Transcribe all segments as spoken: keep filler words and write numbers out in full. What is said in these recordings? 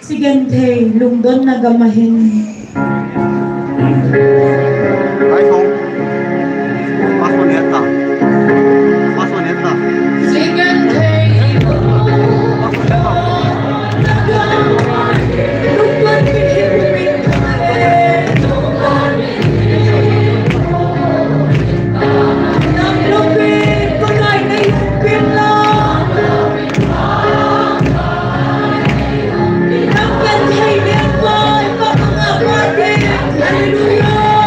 Sigenthei lungdonna gam ahin. Hai ko. Pastor neta. Pastor neta. Sigenthei. Hallelujah.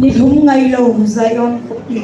Nilhum ngailou Zion khopi.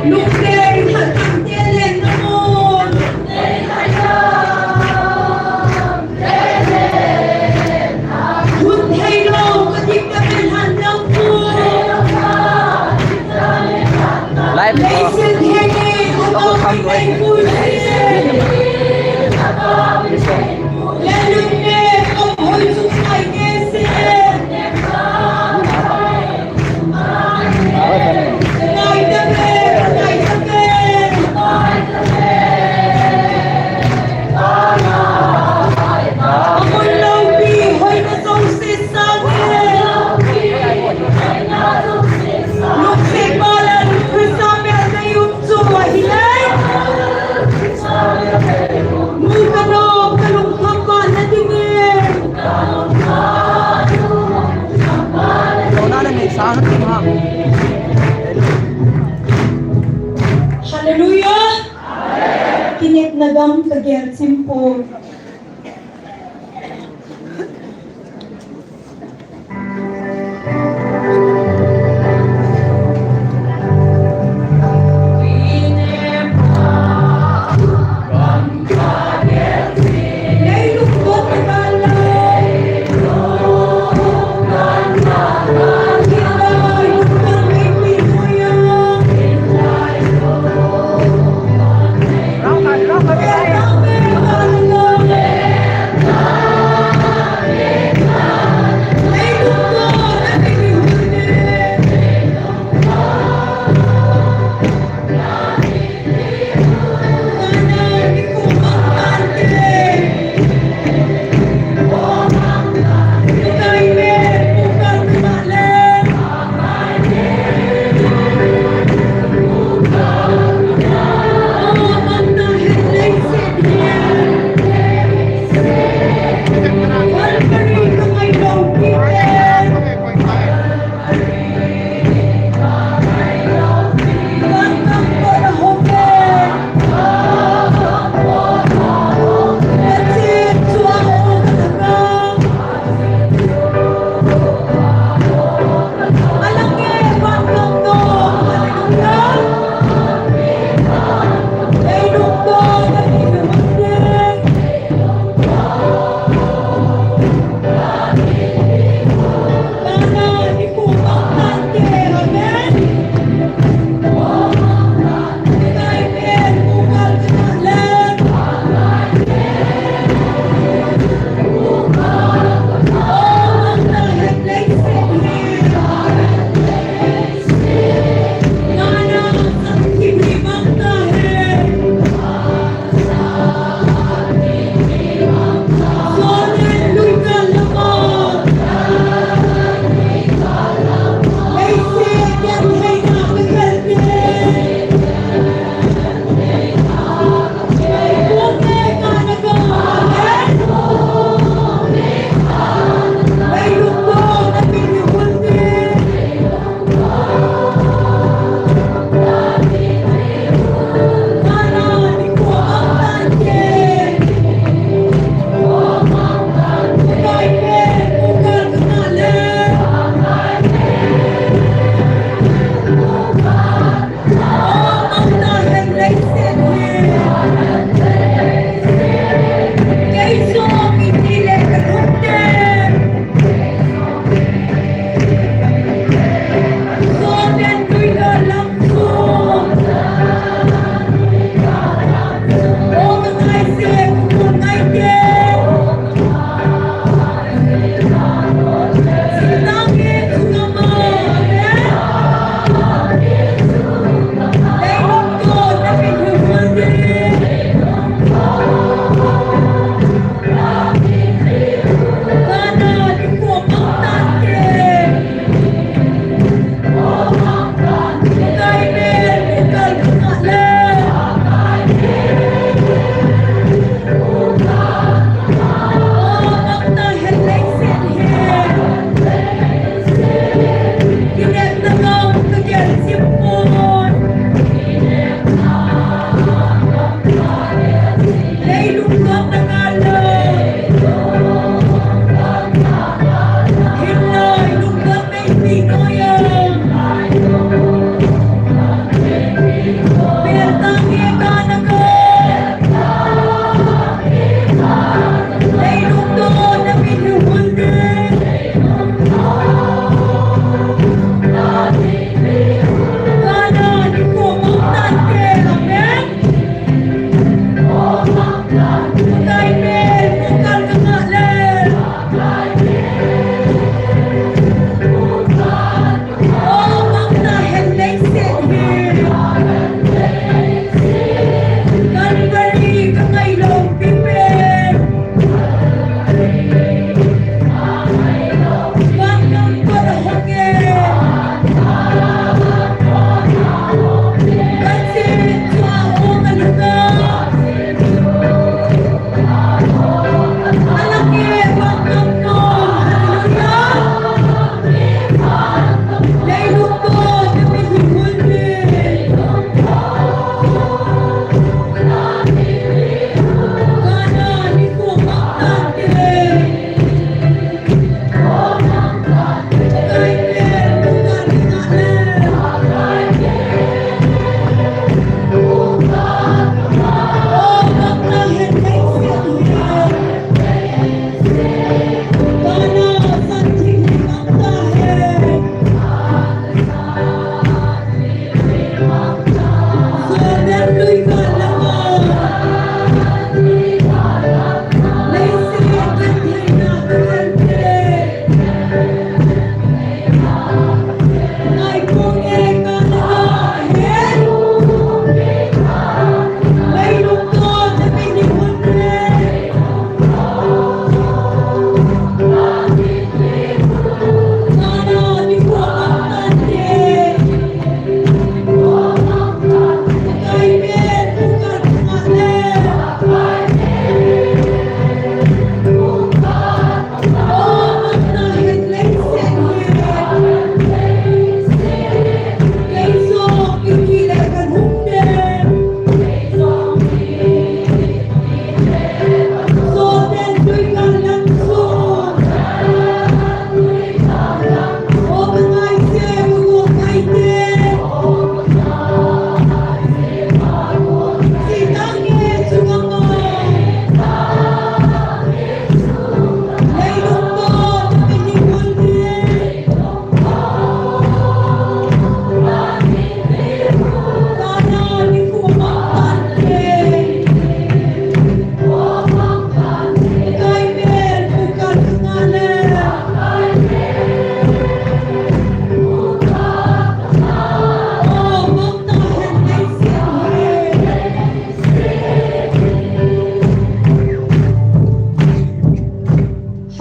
Lungteng hatang telen namun. Hun theilou kadik kapen han nangpu. Live. Leiset henge khatong kaipui se. Lelunne kom hoi sung kainge se. Hallelujah. Kinepna dam kagel chim poi.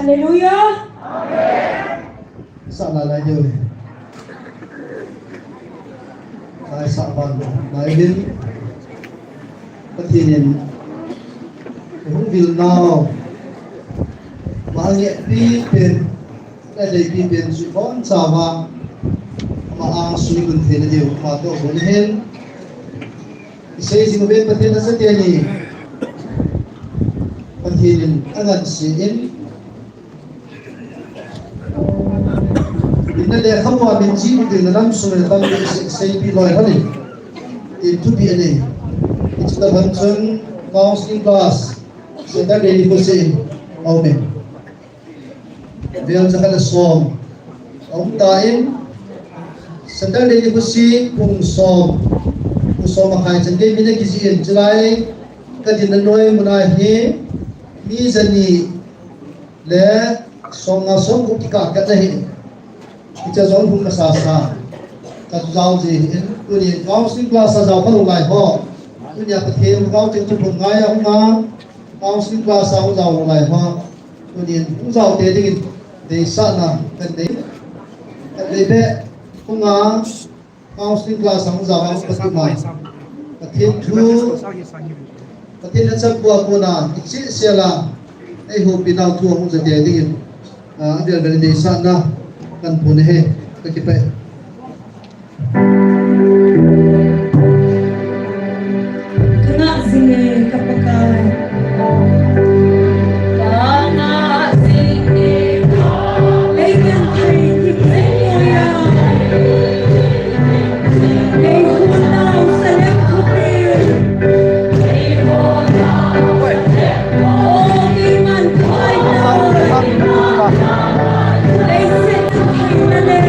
Hallelujah. Sa la la yo. Lai sa ban lai din. Pathen in hung vil nau. Ma nge pi pen. Ka dei pi pen su bon sa va. Ma ang sui kun the na diu ma to bon hen. Isei jing ven Pathen na sa te ni. Pathen in angan si in. Inna le khamwa min ji mu ding na lam sung le tam le se, seipi loi hon in. In thupi ani. Ichi ta ban chun counseling class. Saturday ni ko se. Amen. Vel sa ka le som. Aum ta in. Saturday ni ko si pung som. Pung som a khai chan ke min a ki ji in chilai. Ka din na noi mun a hi. Mi jani. Le, som nga som gup kikah kah na hi. Hiche jong hung kasa sa. Ka jao ji hi in, tuni counseling class a jao kha lou lai ho. Tuni a Pathen counseling chu phung ngai a hung a. Counseling class a hung jao lou lai ho. Tuni hung jao te dingin, deisahna kan nei. Kan nei be, hung a, counseling class a hung jao a hung pati ma. Pathen thu, Pathen a chan bua kona, ichi sela, ei hupi nau thu a hung jate dingin, a, vel vel deisahna kan pun he, ka kipah. Ka ngah jing e ka Pakai. Ka ngah jing e. Lei ngen thei thip thei noi a. Lei khun nau sa lem thupi. O keiman Pakai nau. Lei set thei na le.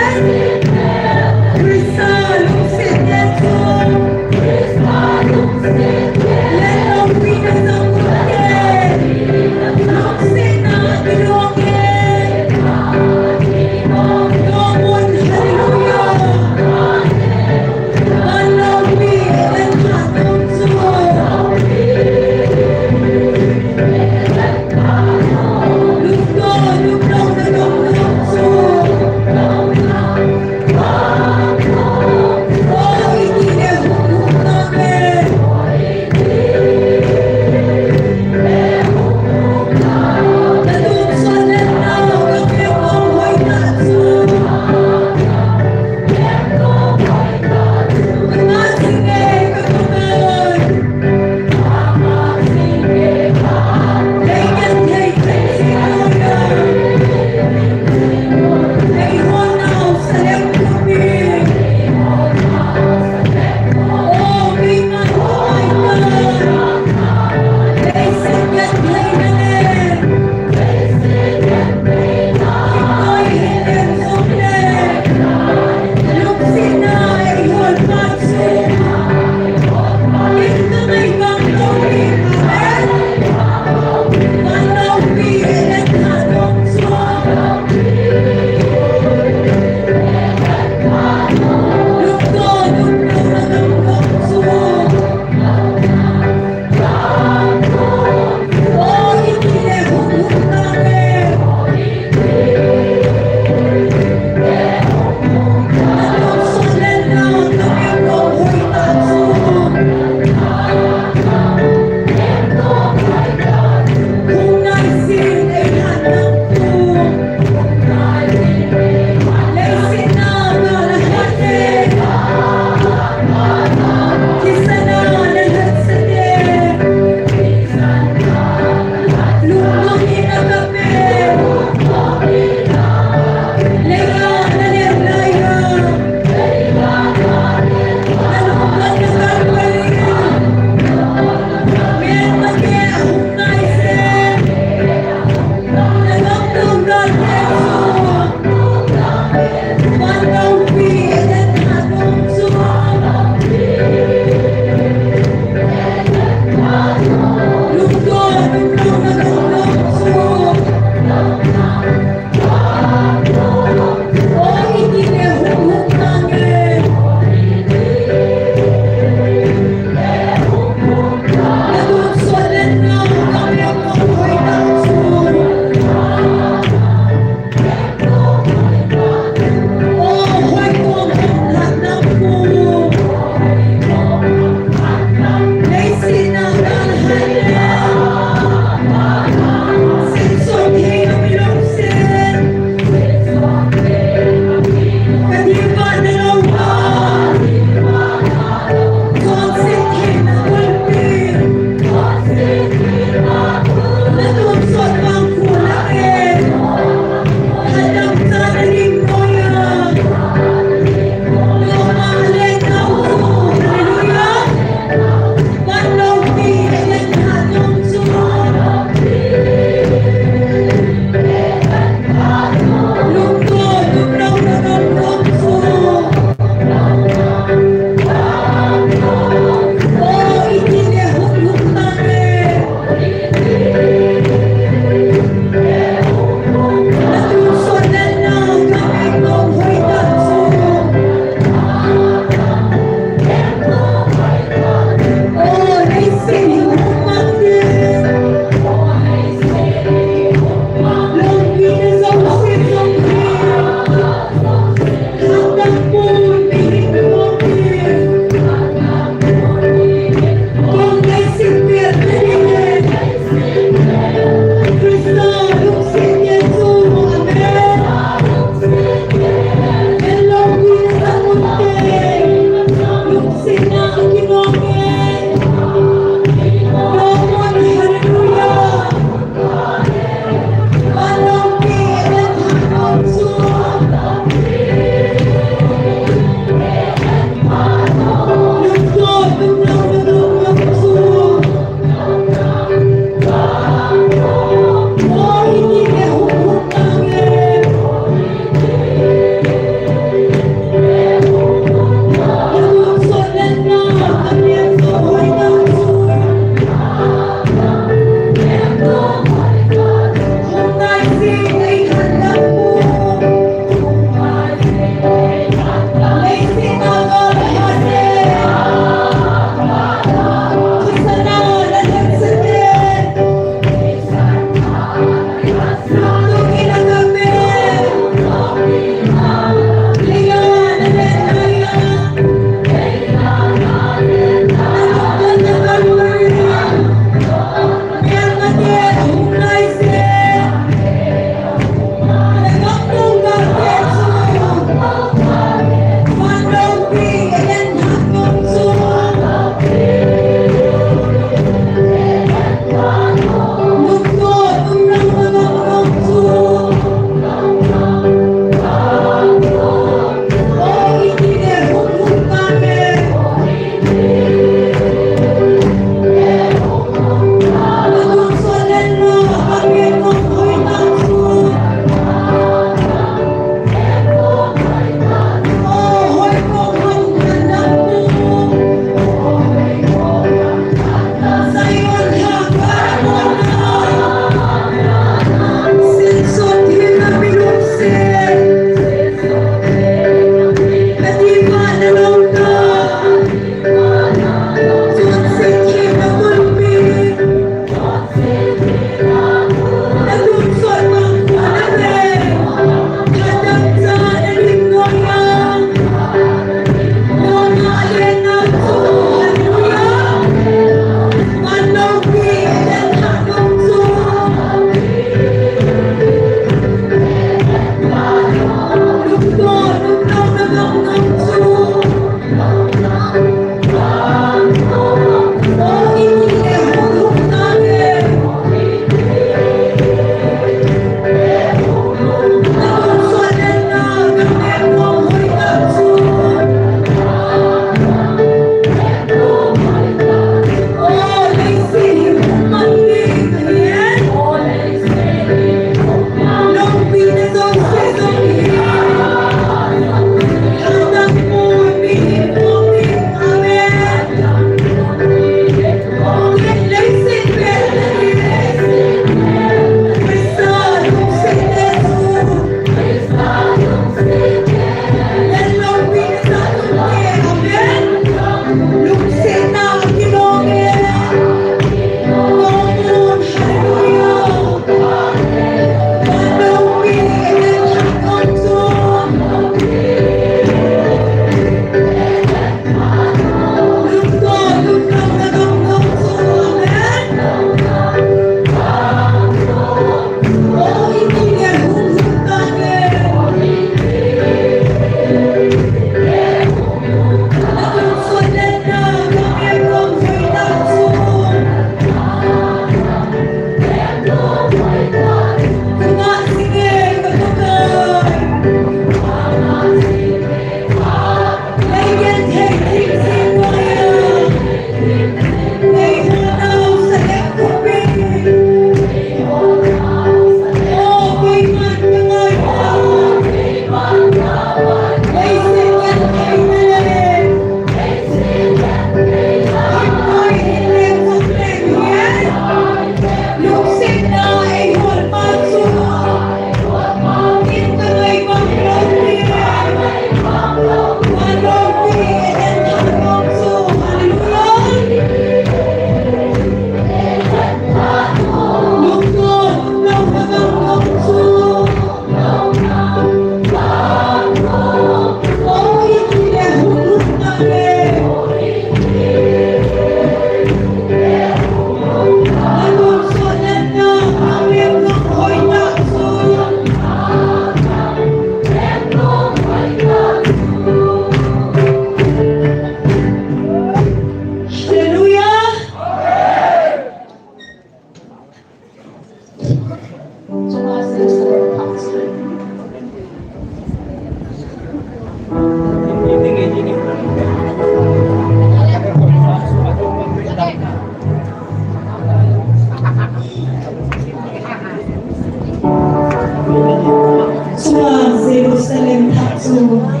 Chua Jerusalem thak chu.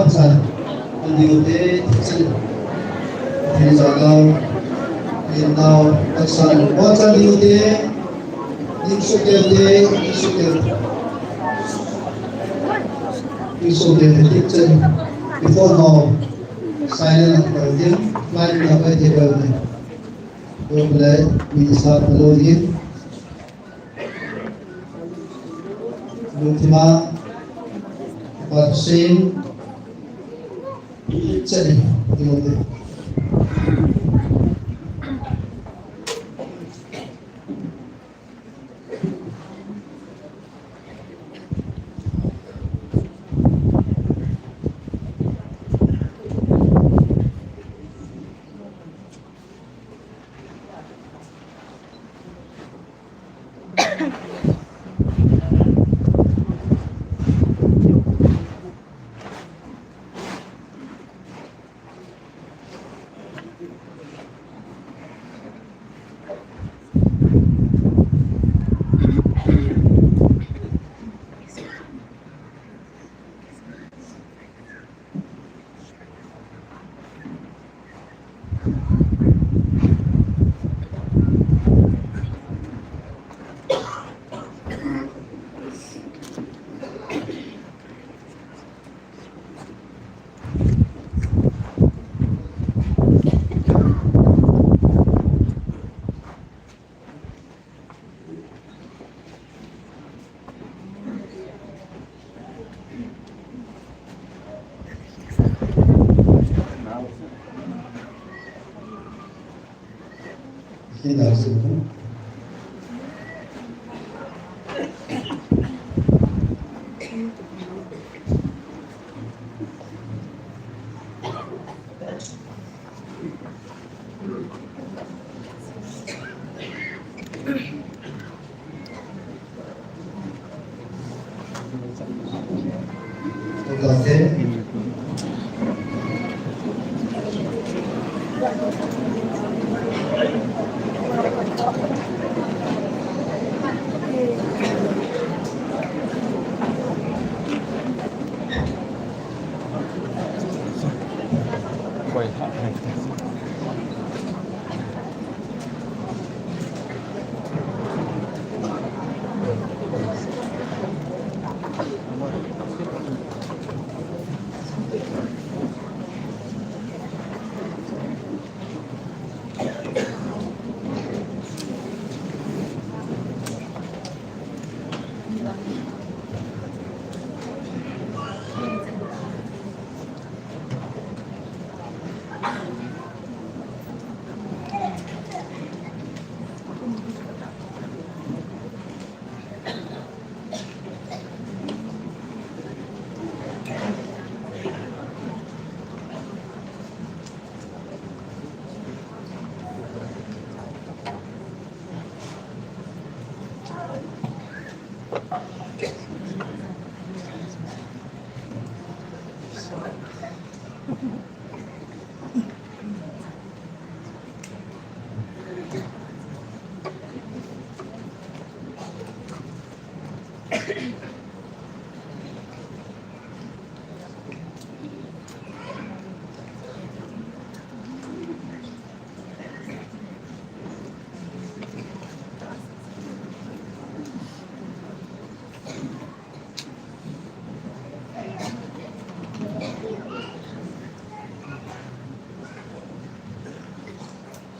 Sa, an ding u te, thil, thil sa nau, thil nau, taksa, bon sa ding u te, ding su te te, ding su te. Ding su te te, thil chen. Before now, silent ang kau ding, flight na pa te kau ding. Kau pala, minister pa lo ding. Lungthima, Pastor Singh, Chani, Timothy.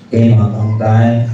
Keima pang tai.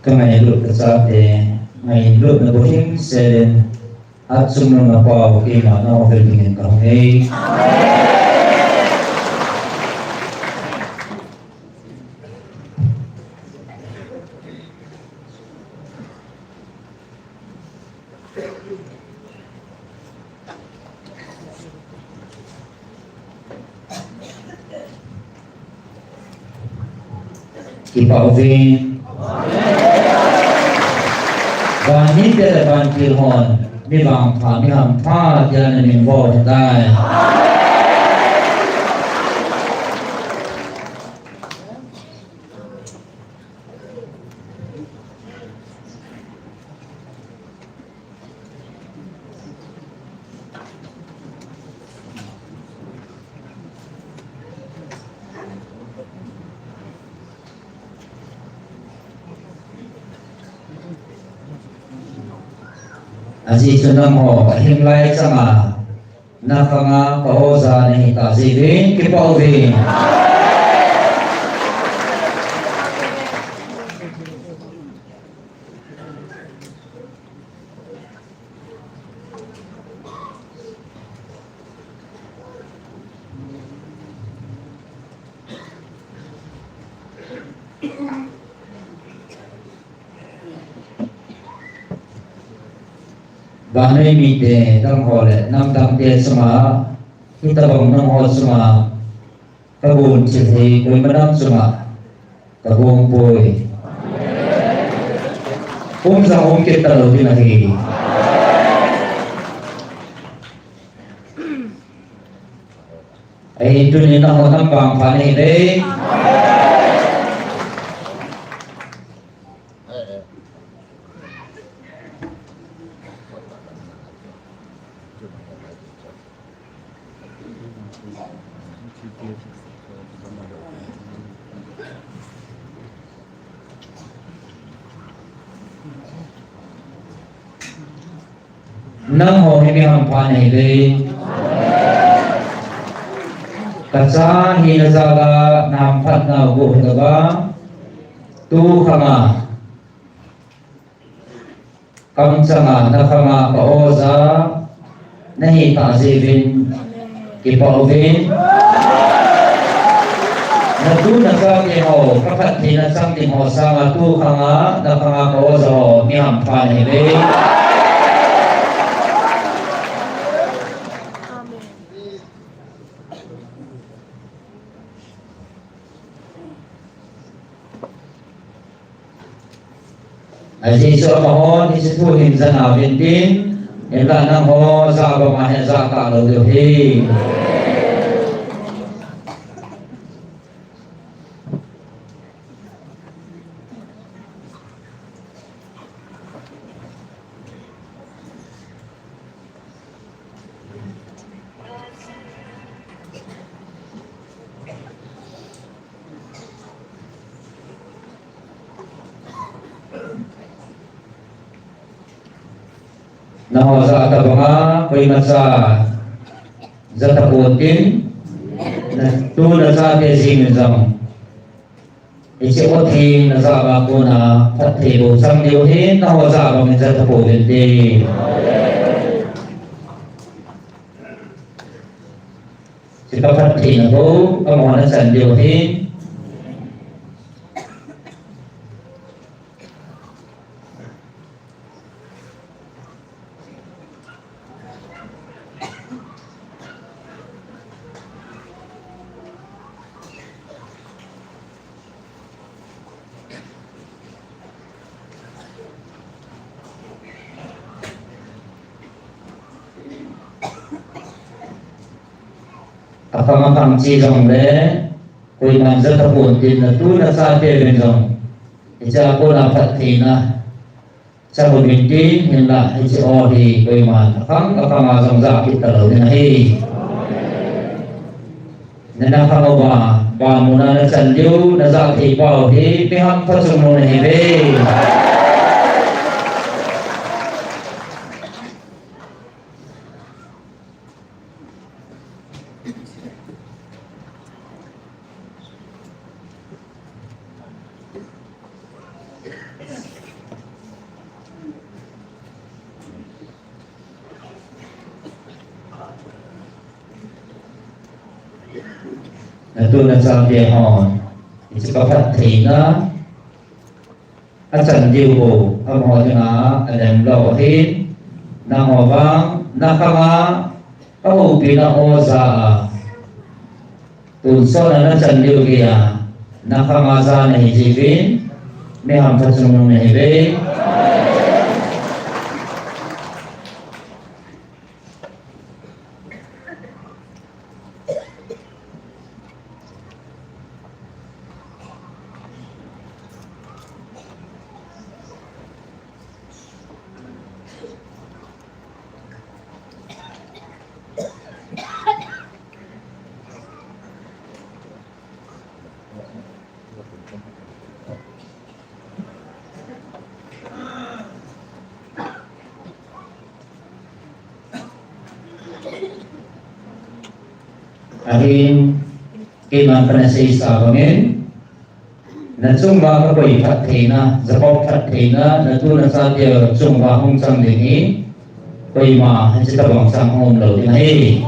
Ka ngailut ka chate, ngailutna bohing selin, achungnung na pau keima nau vel dingin ka hung e. Kipah uvin. Van mite le vantil hon, mi vangpha, mi hampha, tia namin vo hen tai. Ajeh chu nangho, ahing lai changa, nakhanga ka oja nahi tah jeh uvin, kipah uvin. Vannoi mite dang ho le nam dangte chunga, hitobang nangho chunga, ka gon chil hi koima dang chunga ka gon poi. Kum jang um kit talou ding ahi. Ahin tunin nangho nam vangpha nahi le. Nangho hi mi hampha nahi le. Ka cha hina jal a na hamphat nau bou hi tobang. Tu khanga, kamchanga, nakhanga ka oja nahi tah jeh uvin, kipah uvin. Natu nachate ho, ka phattheina chang ding ho sanga tu khanga, nakhanga ka oja ho, mi hampha nahi le. Ajeh chu amahon hiche thu hin ja nauvin tin, hinla nangho ja banga hin ja talou diu ahi. Nangho ja tabanga, koimacha ja tapon tin, natu nachate jeng in jong, hiche ot hi naja uva kona phatthei bou chang diu ahi, nangho ja bangin ja tapon tin. Hiche ka phattheina bou, amahon achan diu ahi. Akhang akhang che jongle, koiman ja tapon tin, natu nachate uvin jong, hichea kona phattheina chang uvin tin, hinla hiche ot hi koiman akhang akhang a jong ja kit talou ding ahi. Nana khang uva, ban muna nachan diu, najah thei pau hi, mi hampha chungnung nahiuve. Natu nachate hon, hiche ka phattheina achan diu bou, amaho dinga alem lou ahin, nangho vang, nakhanga, ahoupina oja a, tonsot a nachan diu geiya, Nakhanga ja nahi jiuvin, mi hampha chungnung nahiuve. Ahin, keiman kana seisa bangin, nachunguva kakoi phattheina, Jacob phattheina, natu nachate chunguva hung chang ding hi, koima hiche tobang chang hung um lou ding ahi.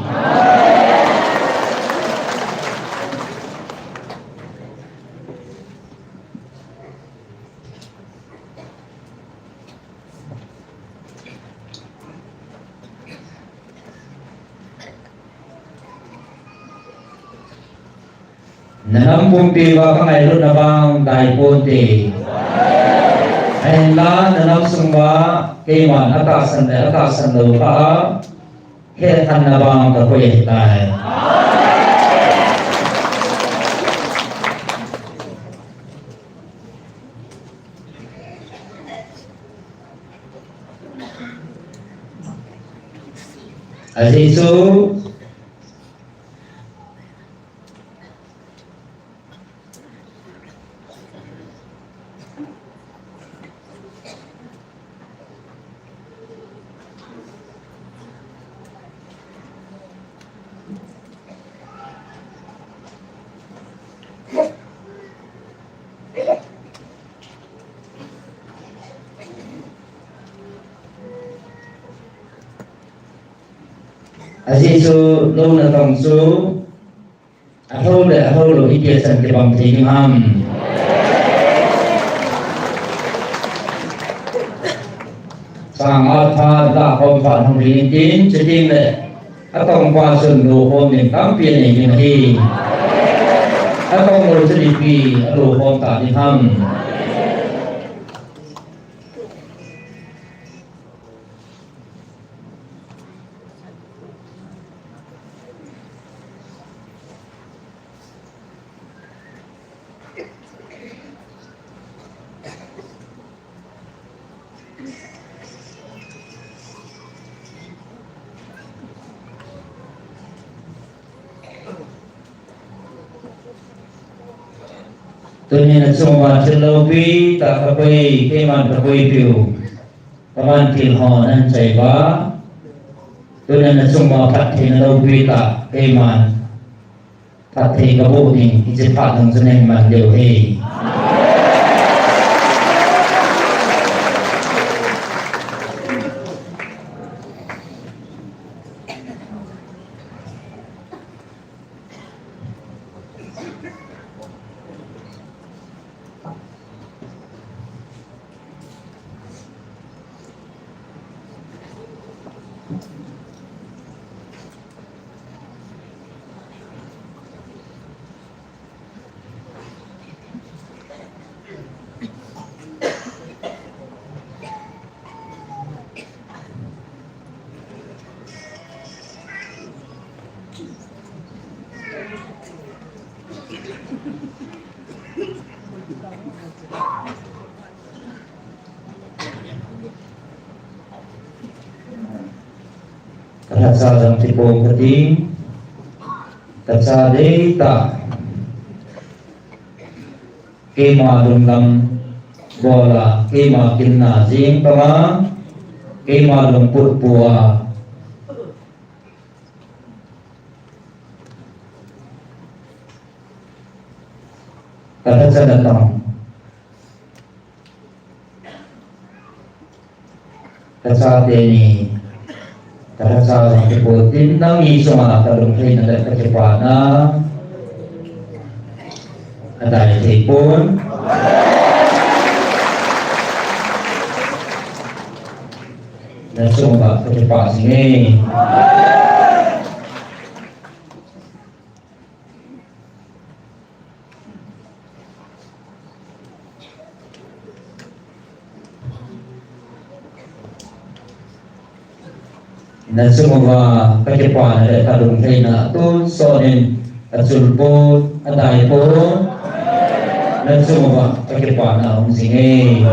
Nanam pumpiuva kangailutna vang dai ponte. Ahinla nanam sunguva keiman atahsan le atahsan lou kha a, hetthemna vang kakoi ahitai. Ajeh chu Ajeh chu lou natong chu alou le alou lou itia chan kibang thei ding ham. Sang a phat, dah khom phat hung ding tin, chuteng le atongpa chun lohkhom ding tampi anei ding ahi. Atong lou chu ipi alohkhom ta ding ham. Tunin nachunguva thil loupi tah kakoi, keiman kakoipiu, kavantil ho nahin chai uva. Tunin nachunguva phattheina loupi tah keiman phatthei kaboh ding, hiche phat dong chu nahin man diu ahi. Kalhacha jong tipom kati, kacha deitah. Keima lunglam bola, keima kinna jing tama, keima lungput pua. Kalhacha natong. Kachate ni, kalhacha jong kipon tin, nangni chunga kalungtheina le kakipana adai thei pon. Nachunga kakipah jing e. Nachung uva kakipana le kalungtheina tonsot in achul pon, adai pon. Nachung uva kakipana aum jing e.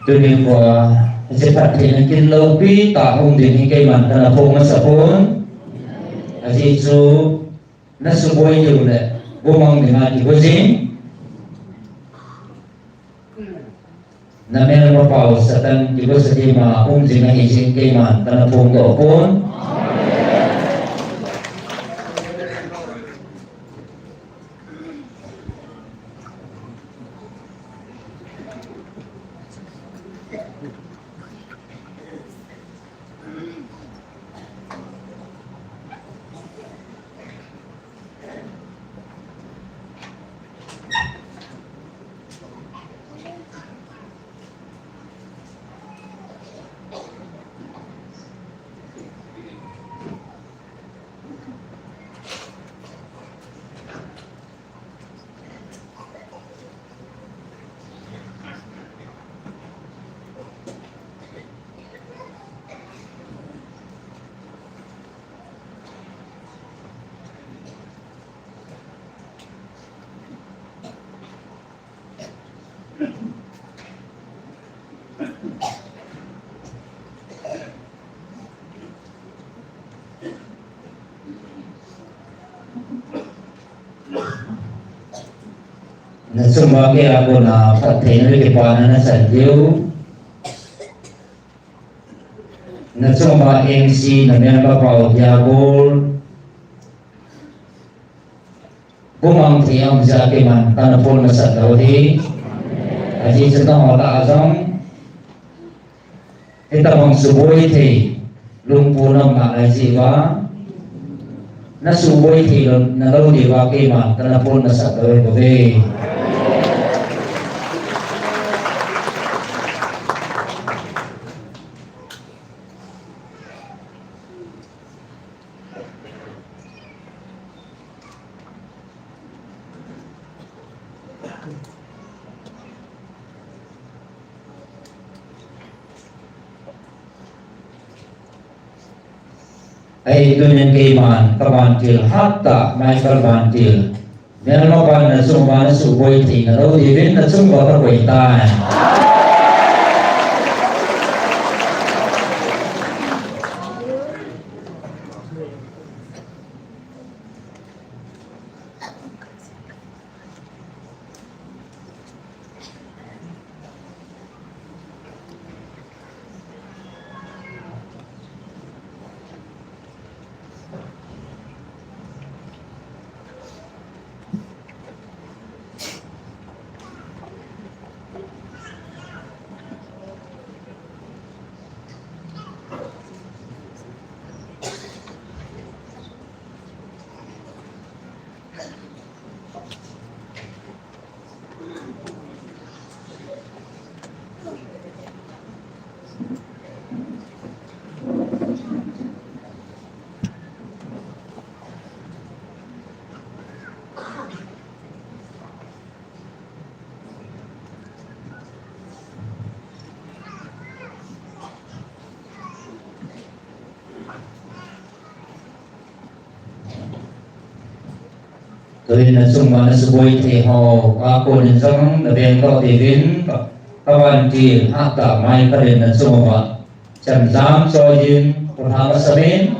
Tuni kho, hiche phattheina kin loupi tah hung ding hi keiman kana phong masa pon. Ajeh chu, nasuboi diu le, gumang dinga kigo jing. Namelmapau Satan kigo sa dima um jing ahi jeh in keiman kana phongdoh pon. Nachung uva kei a kona phattheina le kipana nachan diu. Nachung uva M C, namelmapau Diabol. Gumang thei a um jeh a keiman kana phong masat lou hi. Ajeh chu nangho lah a jong hitobang suboi thei lungput na um nalai jeh uva, nasuboi thei lou, nalou diuva keiman kana phong masat lou hi bou ve. Ahi, tunin keiman kavantil hattah, Michael Vantil, melmapan nachung uva nasuboi thei nalou diuvin nachung uva kakoi tai. Tuin nachung uva nasuboi thei ho, kakonin jong naveng doh diuvin, ka, kavantil hattah Michael in nachung uva chemjam choiyin, khut ha masamin.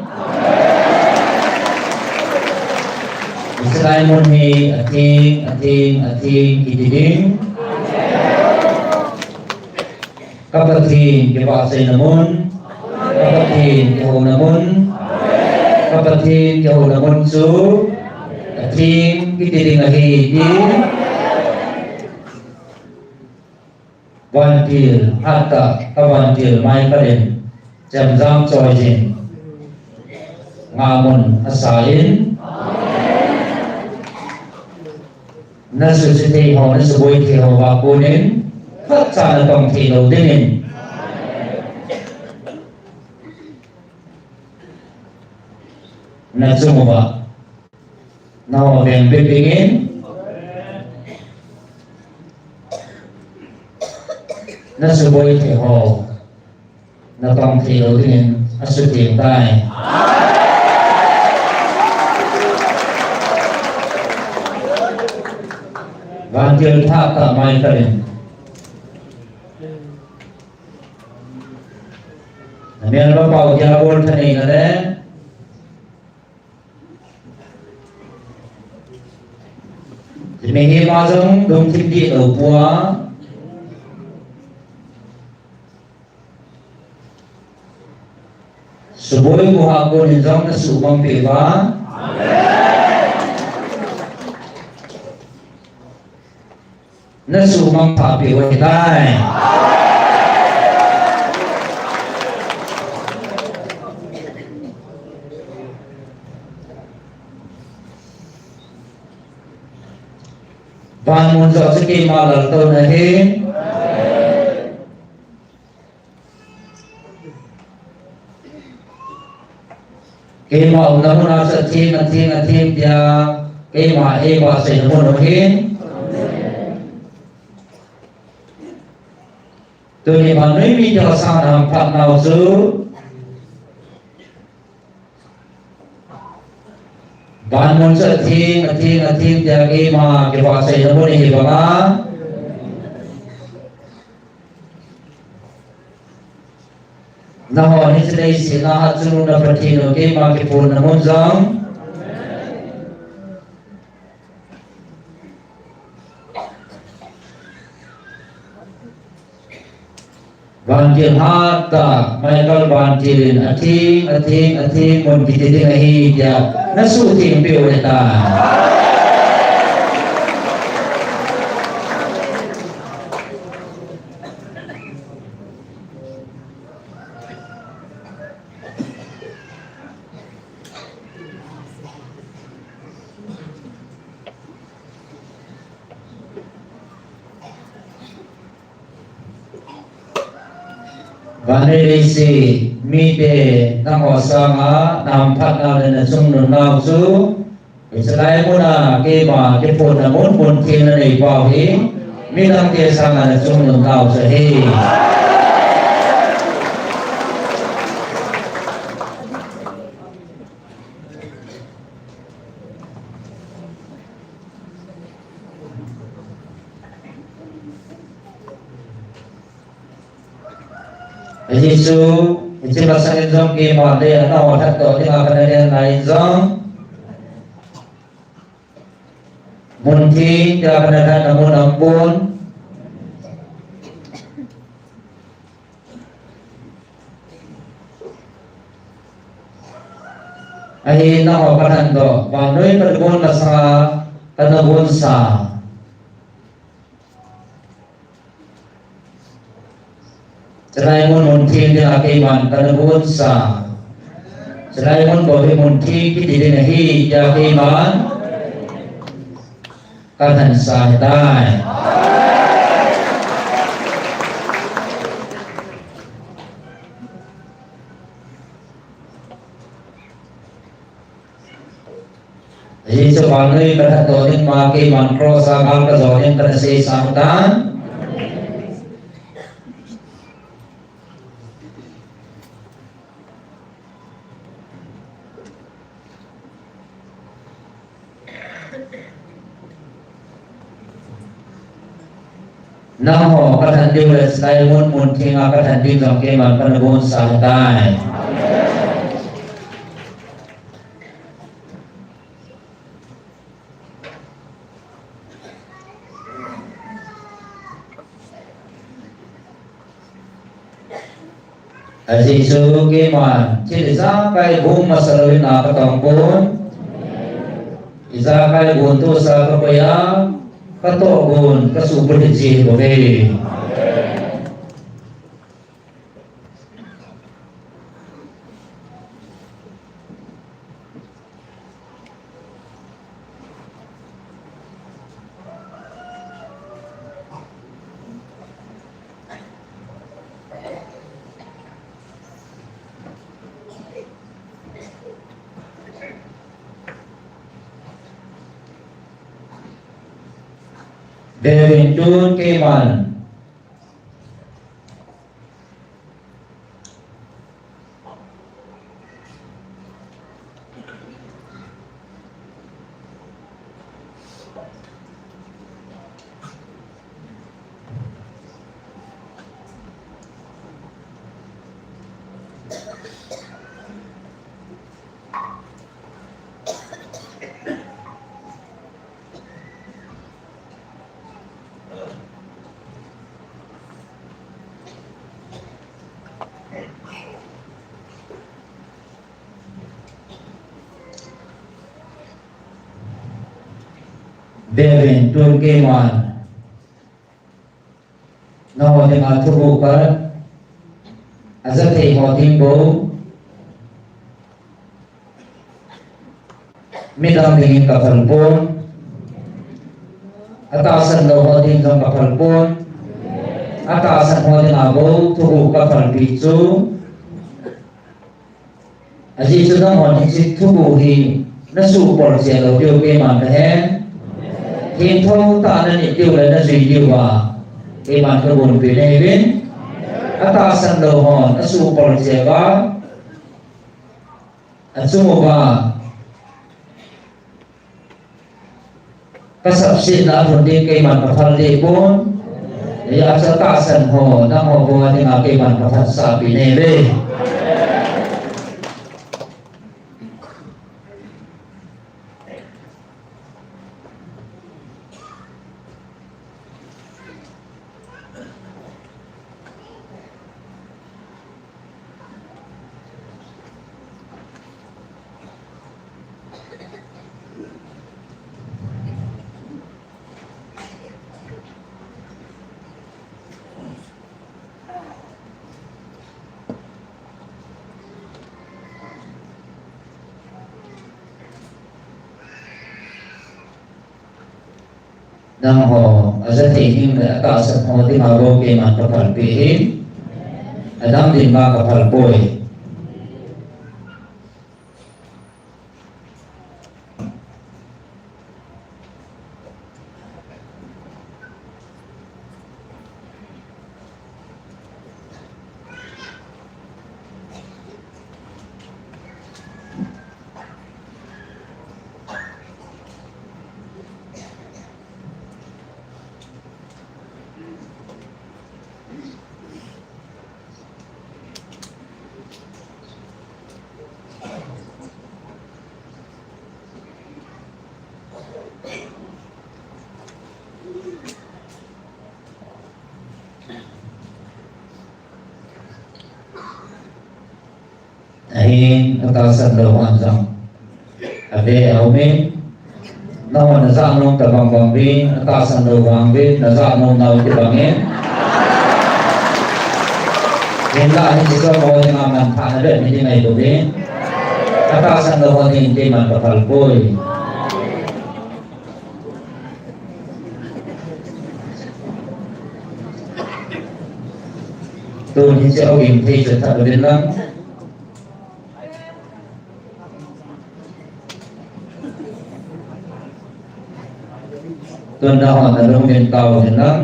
Hiche lai mun hi atheng, atheng, atheng kiti ding. Ka Pathen kivahchoina mun, ka Pathen kihouna mun, ka Pathen kihouna mun chu atheng kiti ding ahi ti. Vantil hattah, ka vantil Michael in chemjam choiyin, ngamun asan. Nasuse thei ho, nasuboi thei ho va konin, khatcha natong thei lou dingin. Nachung uva nao veng bit dingin. Nasuboi thei ho natong thei lou dingin asuteng tai. Vantil hattah Michael in. Namelma pao dia bol thaneina le mihem a jong lungthim dihlou pua. Suboi uva konin jong nasuhmang peh uva. Nasuhmang pha peh u ahitai. Van mun joh chu keima laltouna ahi. Keima umna mun a chu atheng, atheng, atheng tia keima eivahchoina mun u ahin. Tuni vannoi mite sanga nahamphat nau chu, van mun chu atheng, atheng, atheng tia keima kivahchoina mun ahi banga, nangho hiche leiset a hatchungnung Pathen u keima kiphonna mun jong, Vantil hattah Michael Vantil in atheng, atheng, atheng mun kiti ding ahi tia nasuhtheng peh u ahitai. Vannoi leiset mite nangho sanga nahamphat nau le nachungnung nau chu, hiche lai mun a keima kiphonna mun, mun theng nanei pau hi, midangte sanga nachungnung nau chu ahi. Ajeh chu, hiche masang in jong keima le nangho lhatdoh dinga kana lheng lai in jong, mun theng tia kana lhatna mun aumpon. Ahin nangho kalhatdoh, vannoi kana gon masanga kana gonsa. Chulai mun mun theng dinga keiman kana gonsa. Chulai mun bou hi mun theng kiti ding ahi tia keiman kalhansa ahitai. Ajeh chu vannoi kalhatdoh ding ma keiman cross a gal kajo ding kana seisa tan. Nangho kalhen diu le, chulai mun mun thenga kalhen ding jong keiman kana bonsah tai. Ajeh chu keiman thil ijakai bung masa louvin a katong pon. Ijakai bung tohsa kakoi a, katoh bung kasuh bulhit ji bouve. Veuvin, tun keiman Veuvin, tun keiman nangho dinga thuguh khat, ajathei ho ding bou, midang dingin kaphal pon, atahsan lou ho ding jong kaphal pon, atahsan ho dinga bou thuguh kaphalpi chu, ajeh chu nanghon hiche thuguh hi nasuhpol jeh lou diu keiman kahen. Thengtho tah nanit diu le najui diuva keiman kagonpi nahiuvin. Atahsan lou hon asuhpol jeh uva, achung uva kasapsetna aphun ding keiman kaphal deh pon. Hijeh a chu atahsan ho, nangho bou a dinga keiman kaphatsahpi nahiuve. Nangho ajathei ding le atahsan ho dinga bou keiman kaphalpi ahi. Adang dinga kaphal poi. Ahin, atahsan lou hon jong ave aumin. Nahon najah nom tabang bang uvin, atahsan lou vang uvin, najah nom nau tibangin. Hinlah hiche jong ho dinga manthahna bep hiding ahi bouvin. Atahsan lou hon dingin keiman kaphal poi. Tun hiche ogin thei chu that uvin lang. Tun nahon nalungin tao uvin lang.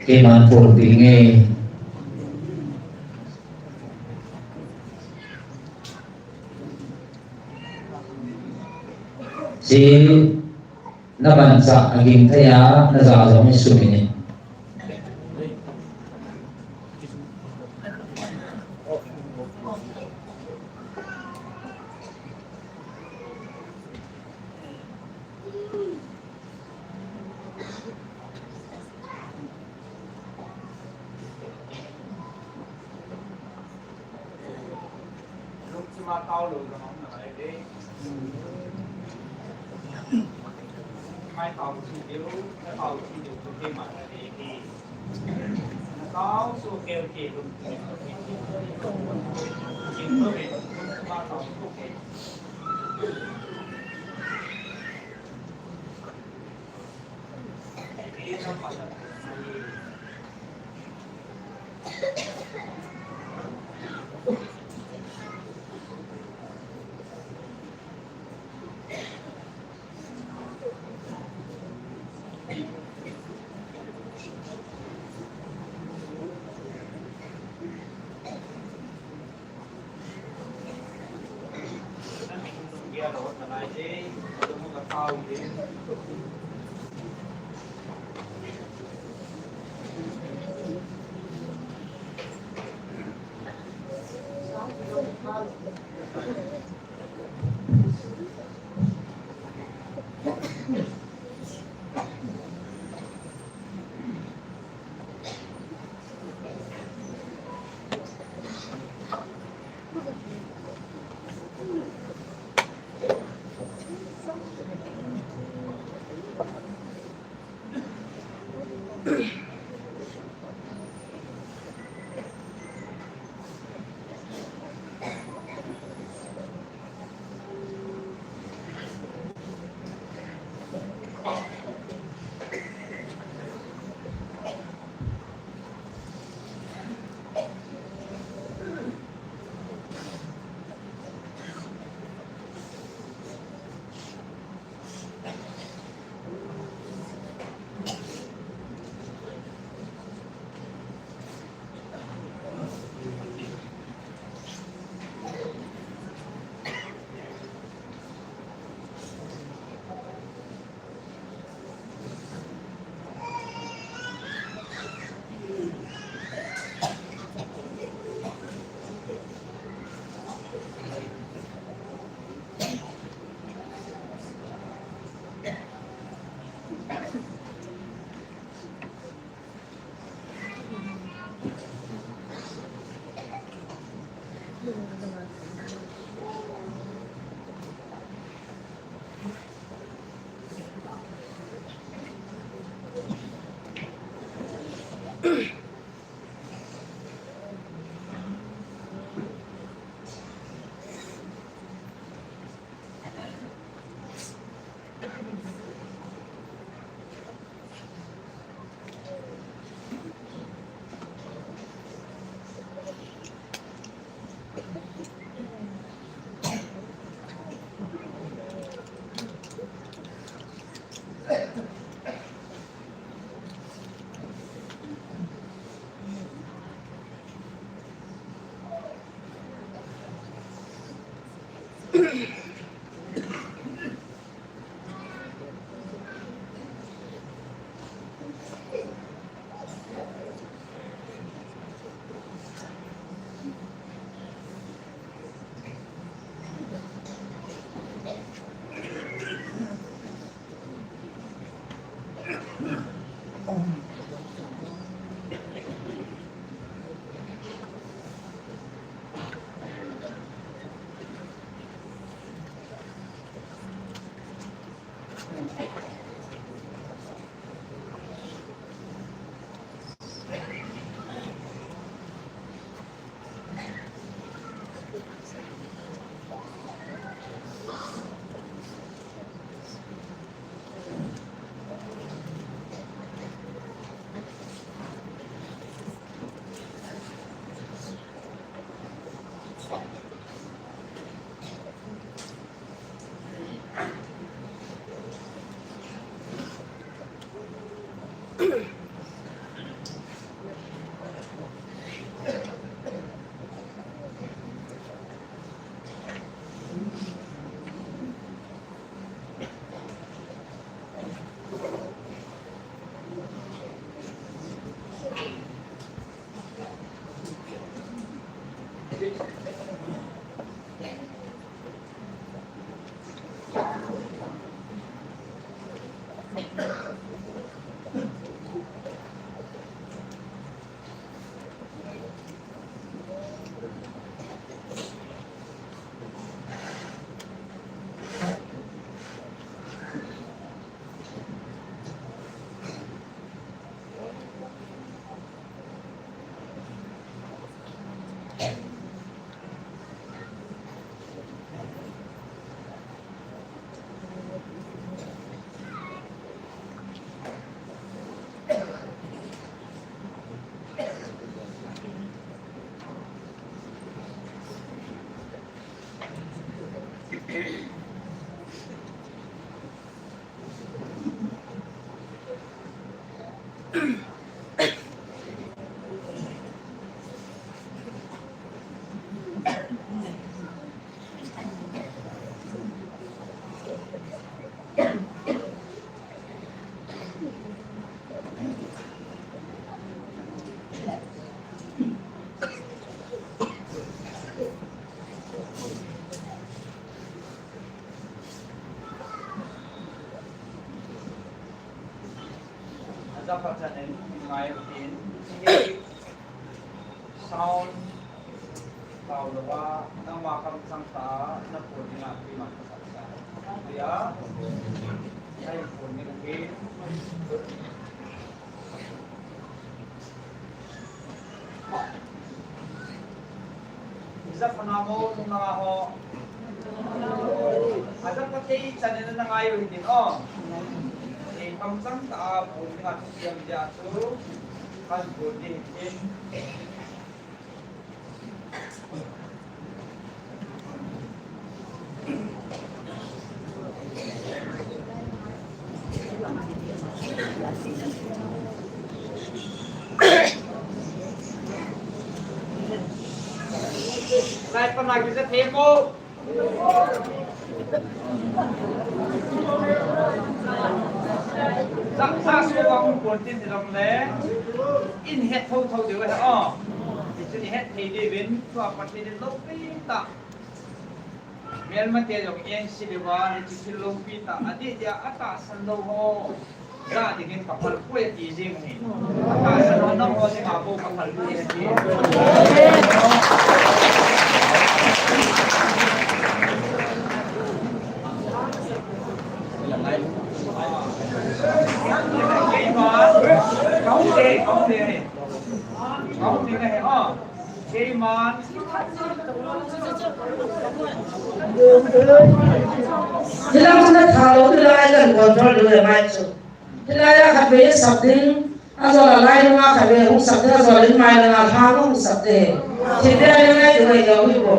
Keiman phonpi inge. Hiche na vancha aging thei a, na ja jong hi sum in. Aja phat chan in ngai tin. Sound tao lo a, nangma kamchang tah a, na phone ding a, tui man ka sa sa. Tui a, nai phone ding a, Ija phana mo, nung nanga ho. Aja phat chan in na ngai u hitin o. Ei kamchang tah a, phone ding a, siam dia chu. Kan phone ding hitin. Lai pa na kisa themo. Sa, sa, so, wa, kung kontin, ni dong le. In het tho tho diu, ha, o. Hichu in het thei diuvin, tua Pathen in loupi tah. Melmate jong in si diuva, hichu thil loupi tah. Adih dia, atahsan lou ho. Ga dingin ka phal poi ati jing ahi. Ka sa no nang ho ding a bou ka phal poi ati. Keima, kau te, kau te. Kau te ka he, ah. Keiman. Hilang chu na tha lou, hilang a kan control lou le mai chu. Hilai a khatvei sap ding, ajol a lai nunga khatvei hung sap ding, ajol in mai nunga lha hung sap ding. Thil ding a ngai ding a ngai ding a hui ko.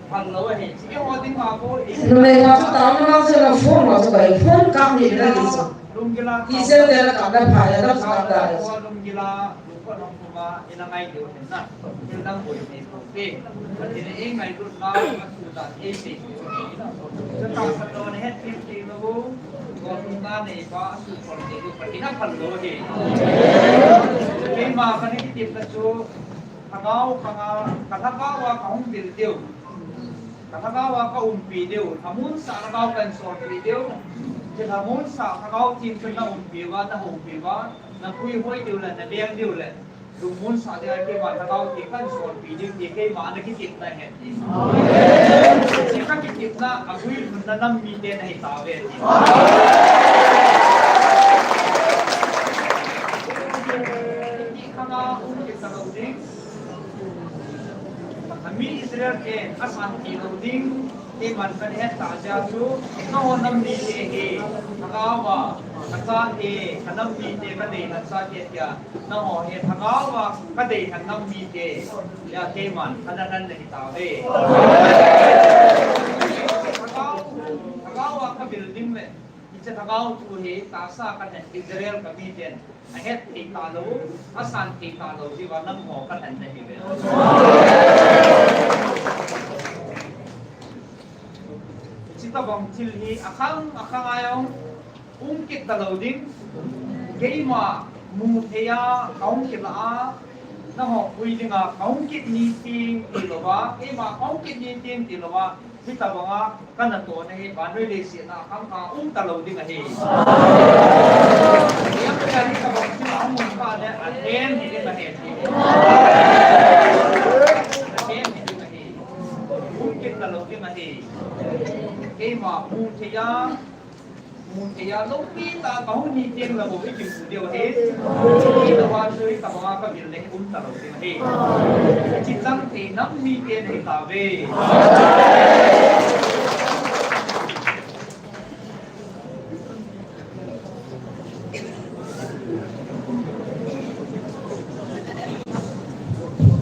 Phal lou ahi. Numei pa chu tao na chu na phone ma chu bai phone kam ni na ki chu. Ki sel de na kam na pha ya na kam da. Lungkot hong puma, ina ngai diu hin na. Thil dang boi nei pon te. Pathen in ei ngailutna, a thu dan ei sei diu hin na. Chutah khat lou na het thei thei lou. Golhunna nei pa, a thu phal thei lou, Pathen a phal lou hi. Keima kana kitepna chu, lhagao khang a, ka lhagao a ka hung vil diu. Ka lhagao a ka umpi diu, lhamonsah lhagao kan solpi diu. Chu lhamonsah Lhagao Theng chun na umpi uva, na houpi uva, na puihoi diu le, na leng diu le. Lungmonsah ding a keima Lhagao Theng kan solpi diu ti keima na kitepna ahi. Chu ka kitepna a guilhunna nam mite na hi tauve ti. Ti khang a um kit talou ding. Ami Israel te asan thei lou ding, keiman kana het tah jeh chu, nangho nam mite hi, lhagao a, kachate, kanam mite, kadeilhen chate tia, nangho hi lhagao a, kadeilhen nam mite, tia keiman kana lhen nahi tauve. Lhagao, lhagao a kavil ding le, Hiche lhagao thu hi tahsa kalhen Israel kamiten ahet thei talou, asan thei talou jeh uva nangho kalhen nahiuve. Hiche tobang thil hi akhang akhang a jong um kit talou ding. Keima mu thei a kaum kit lah a, Nangho pui dinga kahung kit ni ting ti louva, keima kahung kit ni ting ti louva, hitabanga kana tohna hi vannoi leiset a khang a um talou ding ahi. Hitabang chu ahung um kah le ahen hi ding ahi. Ahen hi ding ahi. Um kit talou ding ahi. Keima mu thei a, Mun kei a loupi tah a kahung hi teng le bou i kimu diu ahi. Hitabang chu hitabang a kagel le um talou ding ahi. Hiche chang thei nam mite nahi tauve.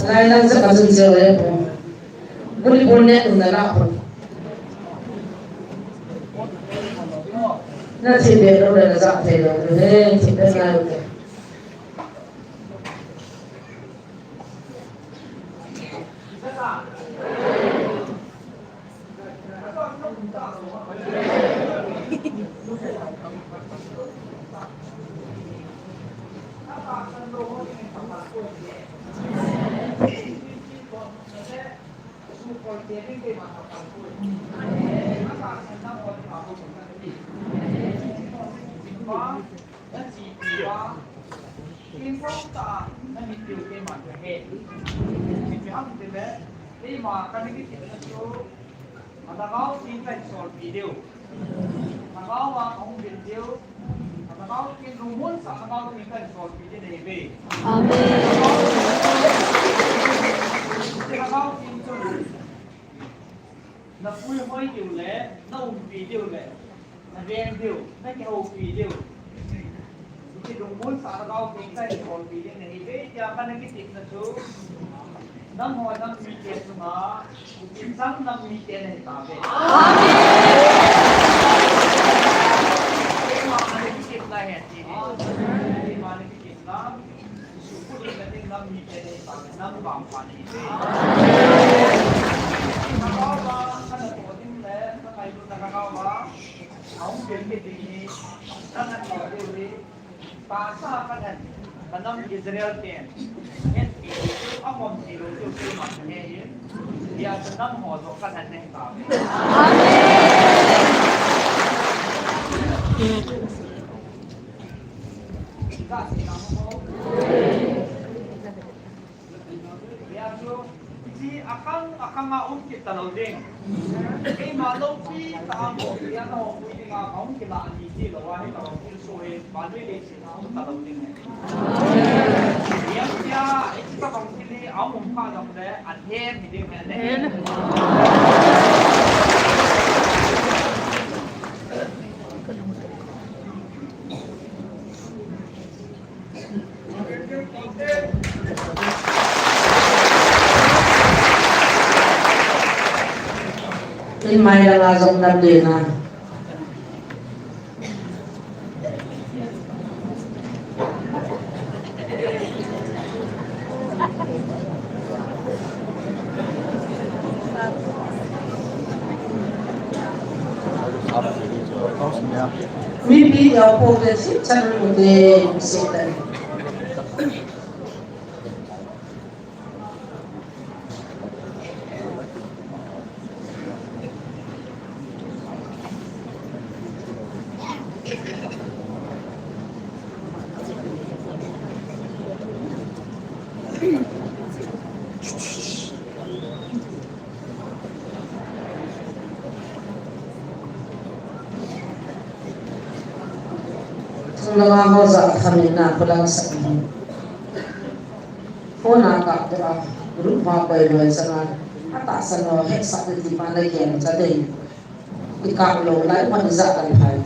Lai lang sa kajun jeu e po. Buli bul ne tum na la po. Na thil beh lou le na jah thei lou le, thil beh ngai lou le. Lhagao tin kahin solpi diu. Lhagao a kahung bil diu. Lhagao tin lungmonsah Lhagao tin kahin solpi diu ahi ve. Amen. Lhagao tin chun na puihoi diu le, na umpi diu le, na veng diu, na kihoupi diu. Hiche lungmonsah Lhagao tin kahin solpi diu ahi ve, tia kana kitepna chu. Nangho nam mite chunga, Kuki chang nam mite nahi tauve. Amen. Keima ana kitepna ahi ti. Keima ana kitepna. Jesu Christa ding nam mite nahi tauve. Nam vangpha nahi tauve. Lhagao a kana toh ding le, kana ngailutna Lhagao a. Ahung bil kit ding hi. Kana toh ding hi. Tahsa kahen, ka nam Israel ten, hetpi lou chu, amompi lou chu, keiman kahe in, hijeh chun nangho joh kahen nahi tauve. Amen. Hijeh chun, Hijeh a chu, hiche akhang, akhang a um kit talou ding. Keima loupi tah a bou, hijeh a nahung pui dinga, kahung kilah ni ti lou a, hitabang thilsoh hi, vannoi leiset a um talou ding. Hijeh a, hitabang thil hi, aum um kha jongle, ahen hi ding ahi. In mai langa jong nam le na. Mipi ya po ke si chan mo de si tan. Thung langa ho ja thamin na ko lang sa ni. Phone a kap tua, group ma koi loi changa, atahsan ho hetsah ding ti ma na gen cha dei. I kap lou lai ma i ja kan phai.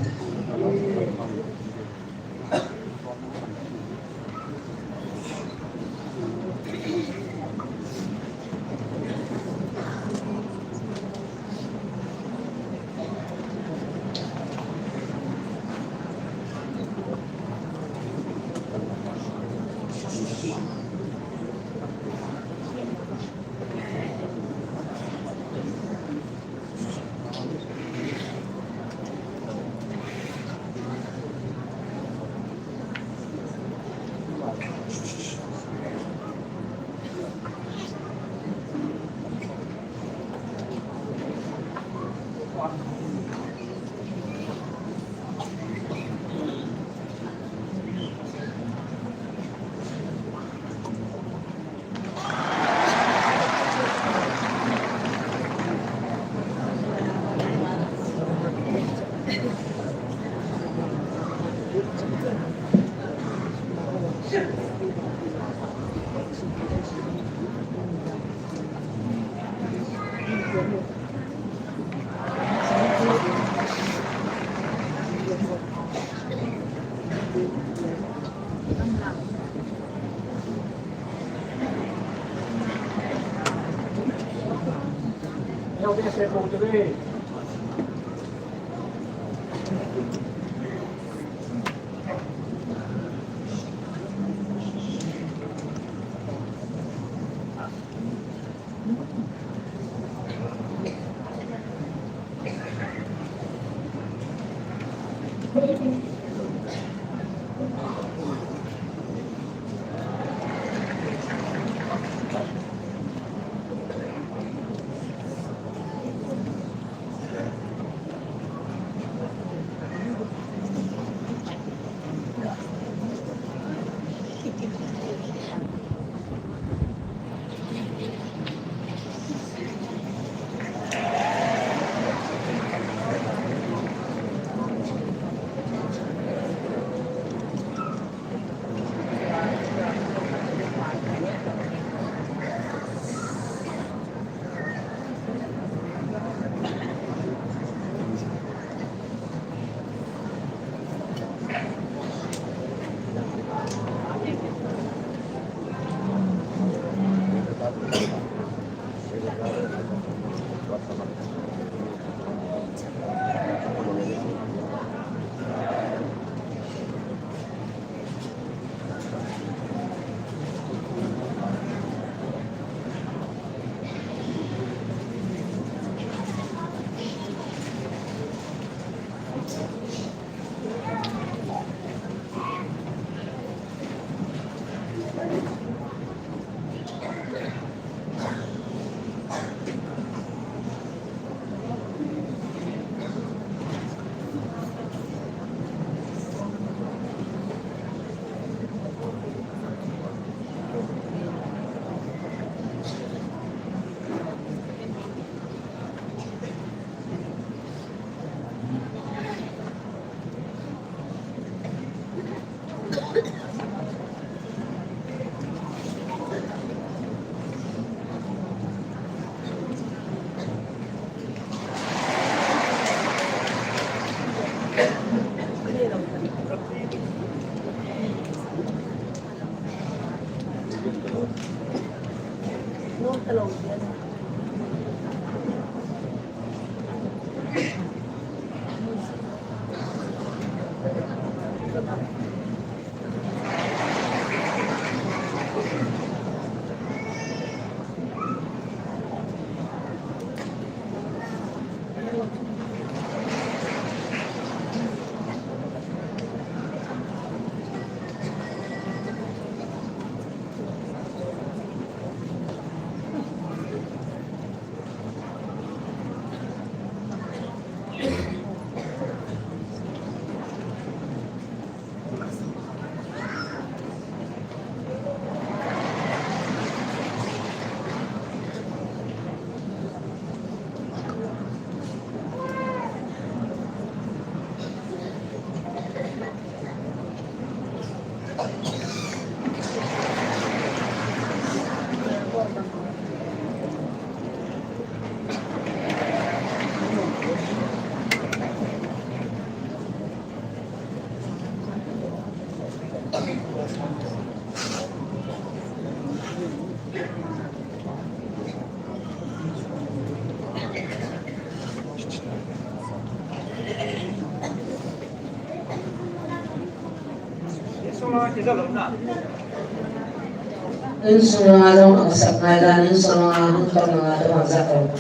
Insunga jong asap ngai dan, insunga hung tong ngai dan, jat tong.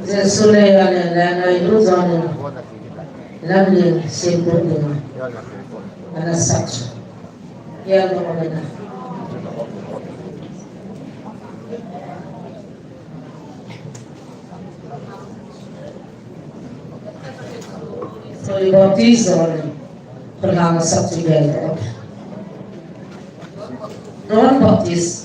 Jesu le, ale, le, le, lu jong le. Lamlen semput ding a ana sap chu. Hial dong a na. Sorry, Baptist or Perhang sap chu hial dong. John Baptist.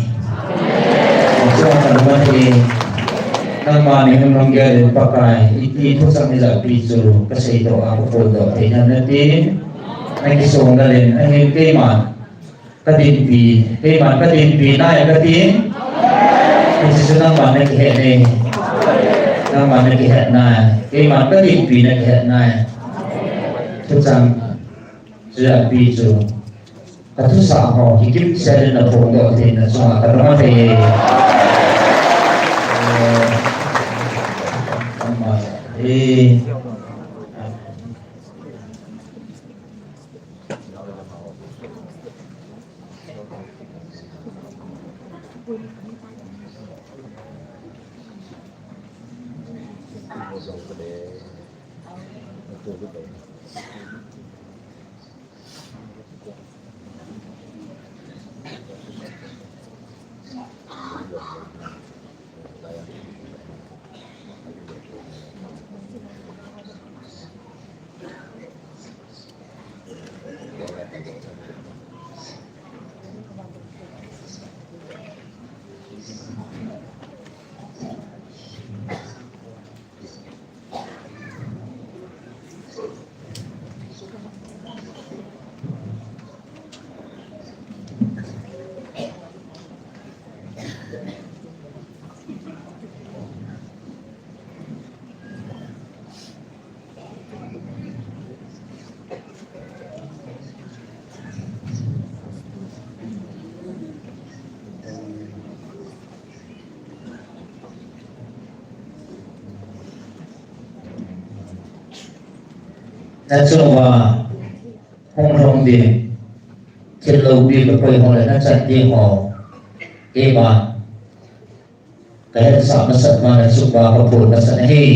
Amen. Chua ka lama thei. Nangma ni hung nong gel in Pakai, iti thuchang ijat pi chu kasei doh a kaphondoh thei na nati. Nakisong na len ahin keima. Kadinpi, keiman kadinpi nai kati. Hiche chu nangman nakihet nai. Nangman nakihet nai. Keiman kadinpi nakihet nai. Thuchang chu api chu. Kathusah ho hi kimsel in naphondoh thei na chunga kadong a thei. Eh. nachung uva hung lhung ding, thil loupi kakoi ho le nachan ding ho, keiman kahetsah masat uva nachung uva kaphon masat ahi.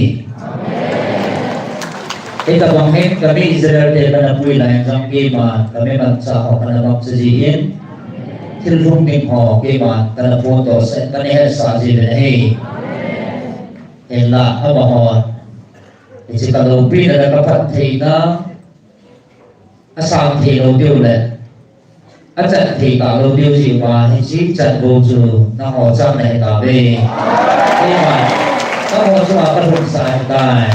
Hitobang hin kami Israel te kana pui lai jong keiman kami manchah ho kana mangcha jin, thil lhung ding ho keiman kana phondoh sah, kana hetsah jiuvin ahi. Hinla amahon hiche kaloupina le kaphattheina asang thei lou diu le achan thei talou diu jeh uva hiche chanvo chu nangho chang nahi tauve. Keiman nangho chunga kalhunsah ahitai.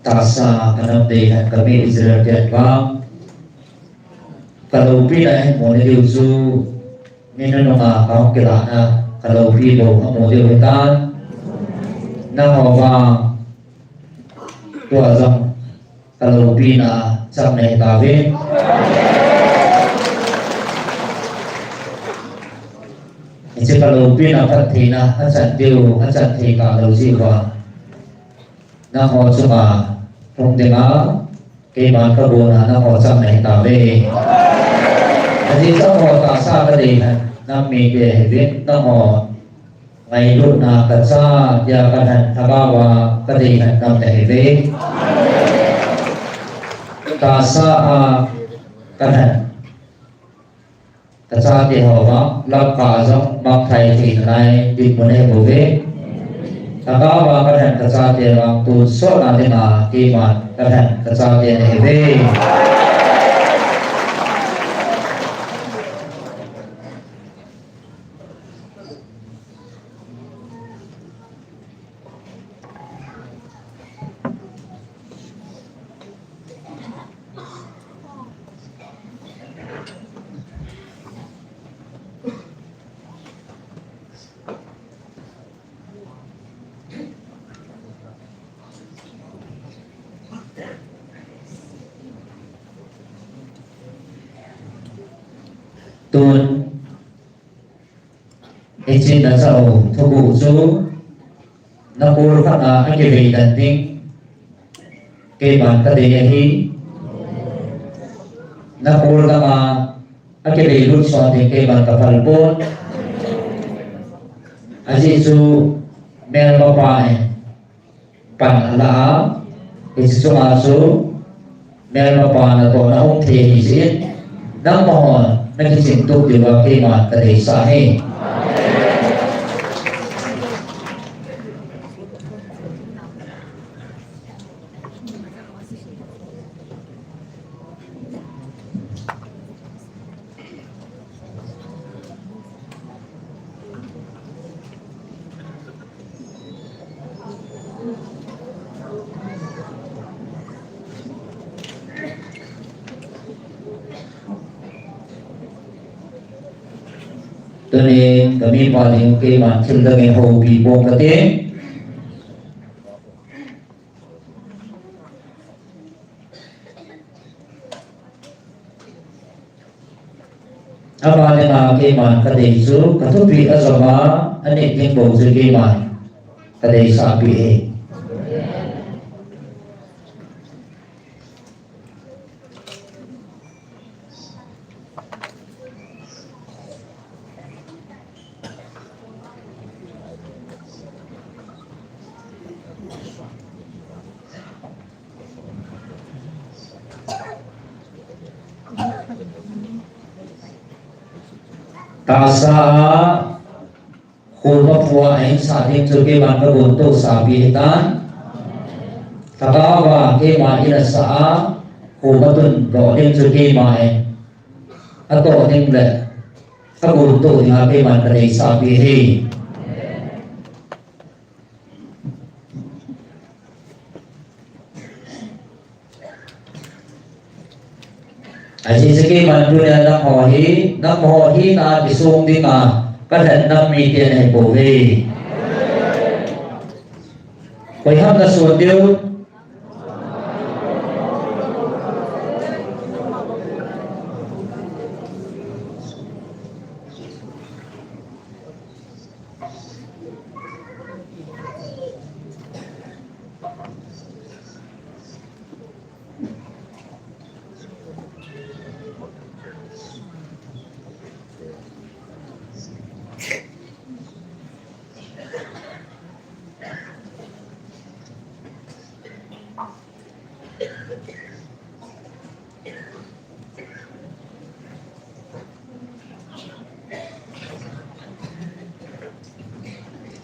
Tahsa kanam dei hen kami Israel ten vang kaloupina hin mu na diu chu mi nunung a kahung kilahna kaloupi bou amu diu ahitan. Nangho vang tua jong kaloupina chang nahi tauve. Hiche kaloupina phattheina achan diu, achan thei talou jeh uva nangho chunga lhung dinga keiman kagona nangho chang nahi tauve. Ajeh chu nangho tahsa kadei hen nam mite ahiuvin, nangho ngailutna kacha tia kalhen, lhagao a kadei hen nam nahiuve. Tahsa a kalhen kachate ho vang lamkah a jong mangthai thei nalai dinmun ahibouve. Lhagao a kalhen kachate vang tonsotna dinga keiman kalhen kachate nahiuve. Tun hiche nachah u thuguh chu nakol khat a akivei den ding keiman kadei ahi. Nakol dang a akivei lut sot ding keiman kaphal pon. Ajeh chu melmapa in pan ala a, hiche chunga chu melmapa natohna um thei ahi jeh in, nangma hon nakiching tup diuva keiman kadeisah ahi. Tunin kamipa ding keiman thil dang in houpi bou kate. Ama dinga keiman kadei chu, kathupeh ajom a, anit ding bou chu keiman kadeisah peh e. Tahsa a, khoma pua ahin sah ding chu keiman kagon tohsah pi hitan. Lhagao a keima in asah a, khoma tun doh ding chu keima in atoh ding le agon toh dinga keiman kadeisah pi hi. Ajeh chu keiman tunia nangho hi, nangho hina kisong dinga kalhen nam mite nahipouve. Koi ham nason diu?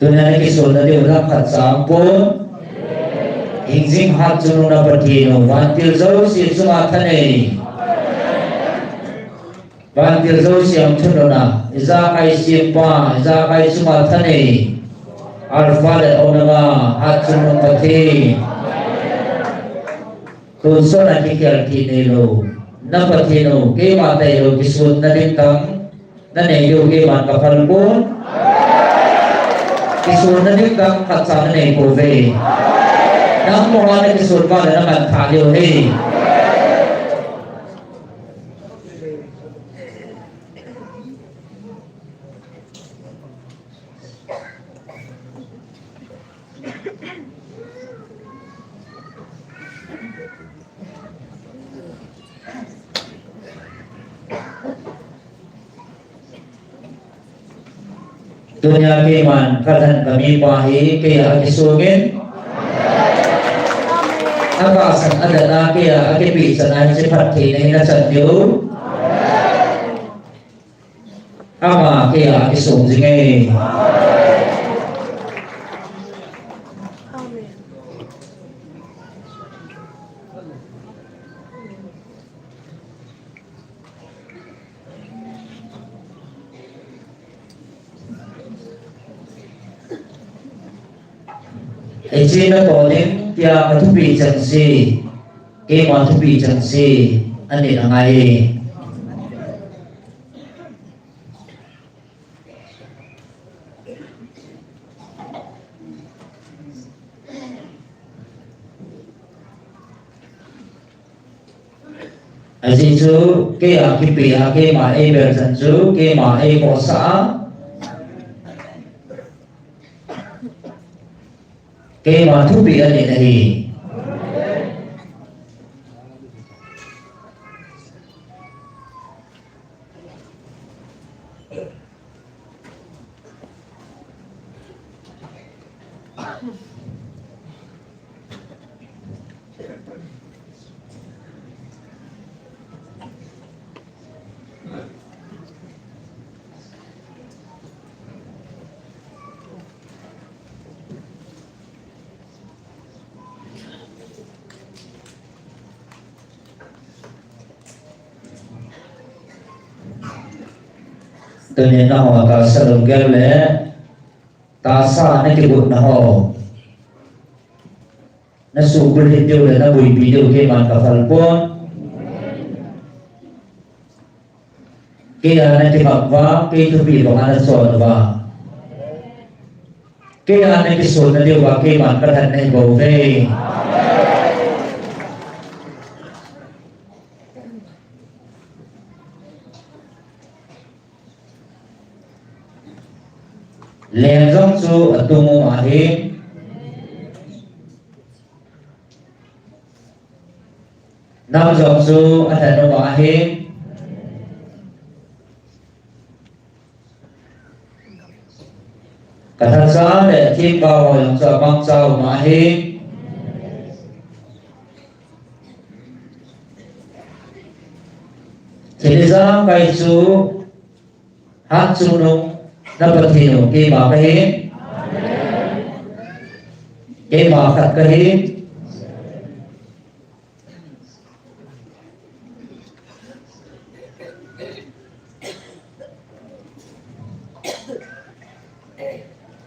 Tunia nakisonna diu lam khat cha aum pon. Hingjing hatchungnung na Pathen u, vantil jouse chunga thanei. Vantil jouse a thununa, ijakai sempa, ijakai chunga thanei. Alpha le Omega, hatchungnung Pathen. Tonsot a kikhel thei neilou, na Pathen u, keima tailou kisonna ding dang nanei diu keiman kaphal pon. Kisonna ding dang khatcha nanei pouve. Nangho a nakison uva le naman tha diu ahi. Tunia keiman kalhen kamipa hi keia akisongin, atahsan adan a keia akipeh chan a hiche phattheina hi nachan diu. Ama keia akisong jinge. Hiche natoh ding tia kathupeh chengse, keima thupeh chengse, anin angai e. Ajeh chu keia kipeh a keima eibel chan chu keima eikhohsah a, keima thupeh anin ahi. Tunia nangho tahsa lunggel le tahsa nakigotna ho, nasuhbulhit diu le naboipi diu keiman kaphal pon. Keia nakingap uva, kei thupeh banga nachon uva, keia nakisonna diuva keiman kalhen nahibouve. Leng jong chu atung um ahi. Nam jong chu alhen um ahi. Kathacha le themgao ho jong chu amangcha um ahi. Thil ijakai chu Hatchungnung na Pathen u keima kahi. Keima khat kahi.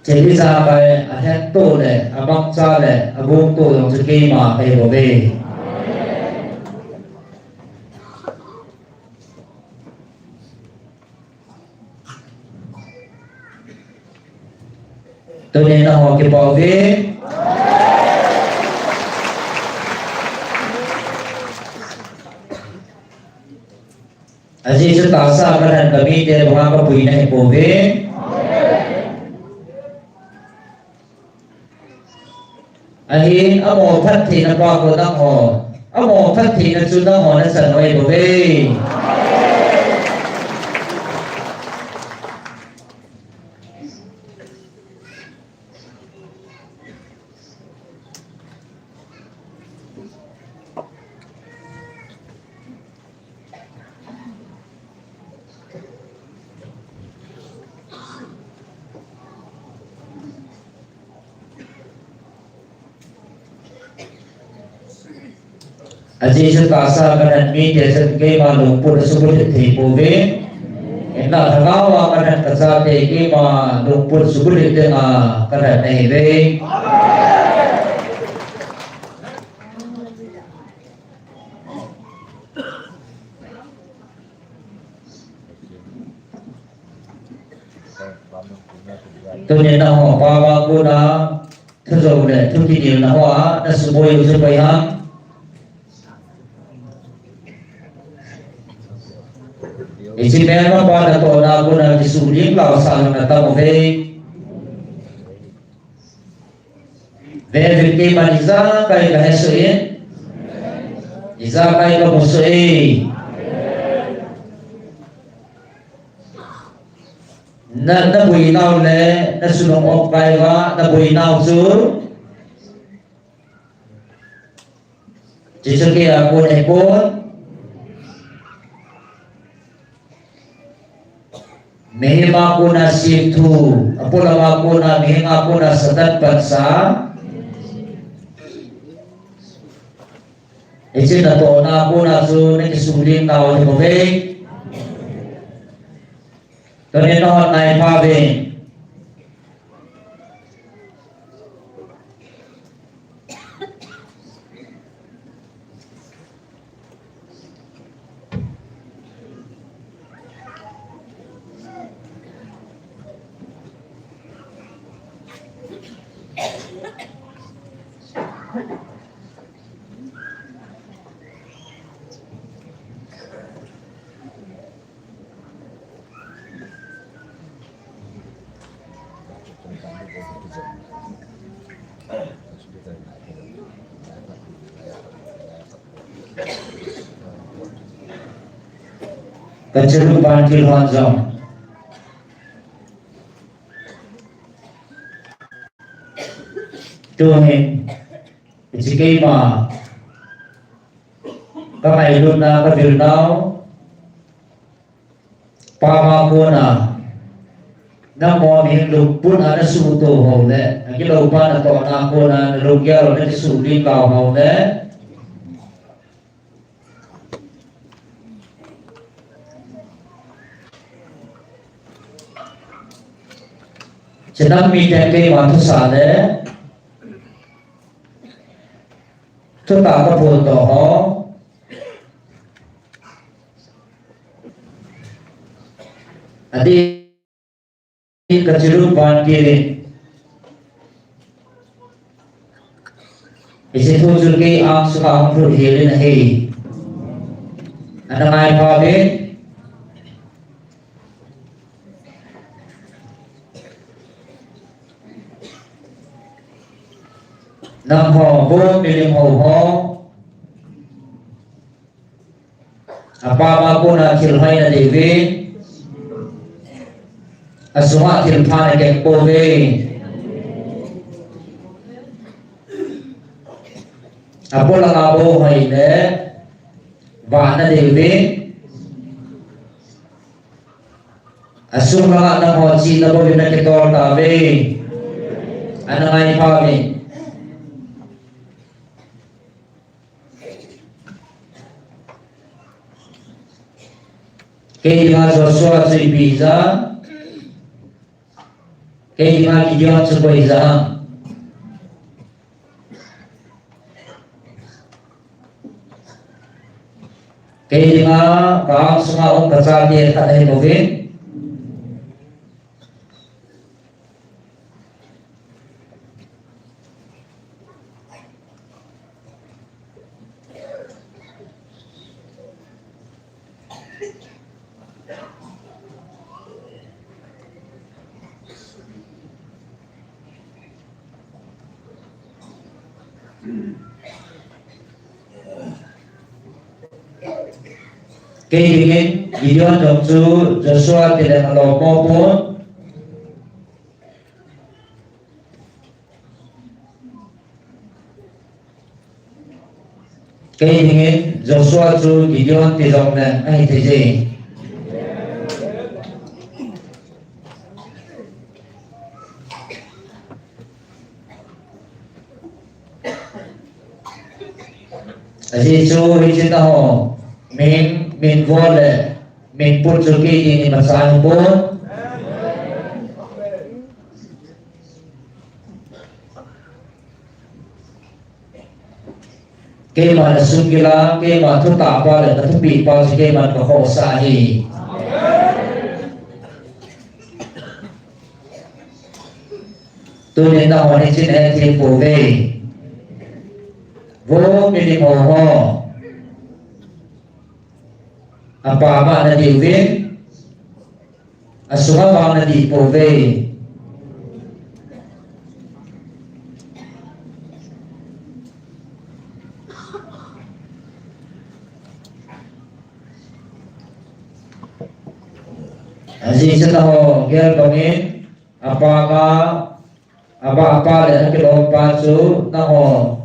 Hiche ijakai ahettoh le, amangcha le, agongtoh jong chu keima kahi bouve. Tuni nangho kipah uve. Ajeh chu tahsa kalhen kamite banga kapuina ahipouve. Ahin, amo phattheina pa khu nangho, amo phattheina chu nangho nachan u ahibouve. Ajeh chu tahsa kalhen mite chun keima lungput asubulhit thei pouve. Hinla lhagao a kalhen kachate keima lungput subulhit dinga kalhen ahiuve. Tuni nangho pao a kona thujou le thu kinelna hoa nasuboi u chu koi ham? Hiche melmapa natohna kona kisuhling laosah jong natam uve. Vevin keiman ijakai kahesoh in, ijakai kamusoh e. Na, naboinau le nasunung opkai uva naboinau chu, hiche chu keia kon ahipon. Mihem a kona semthu, apolanga kona, mihem a kona Satan pansa. Hiche natohna kona chu nakisuhling nau ahibouve. Tuni nahon nai pha uvin. Kachirup vantil hon jong tuhin, hiche keima kangailutna kavilnau, pao a kona nangho mihem lungput a nasuhtoh ho le, agilou pa natohna kona nalunggel u nakisuhling lau ho le, hiche nam miten keima thusah le thutah kaphondoh ho, adeh in kachirup vantil in, hiche thu chu kei angsunga hung lhut hel in ahi. Ana ngai pha uvin. Nangho, vo milim hou ho, apao a kona thil hoi nadei uve, asunga thilpha nakeng pouve. Apolanga bou hoi le vah nadei uve. Asung langa nangho chihna bouvin nakitol tauve. Ana ngai pha uve. Kei dinga Joshua chu ipi hija, kei dinga Gideon chu koi hija. Kei dinga ka angsunga um kachate khat ahi bouvin. Kei dingin Gideon jong chu Joshua tileh alom mo pon. Kei dingin Joshua chu Gideon ti jongle ahi thei je. Ajeh chu hiche nangho min, min vo le min put chu kei dingin imacha hipon. Keima nasunggil a, keima thutah pa le kathupeh pa chu keiman kakhohsah ahi. Tunin nangho hiche nahet thei pouve. Vo milim hou ho. Apa mah nadiuvin. Asunga vang nadih pouve. Ajeh chu nangho gel bangin, apa nga, apa, apa le akilom pa chu nangho,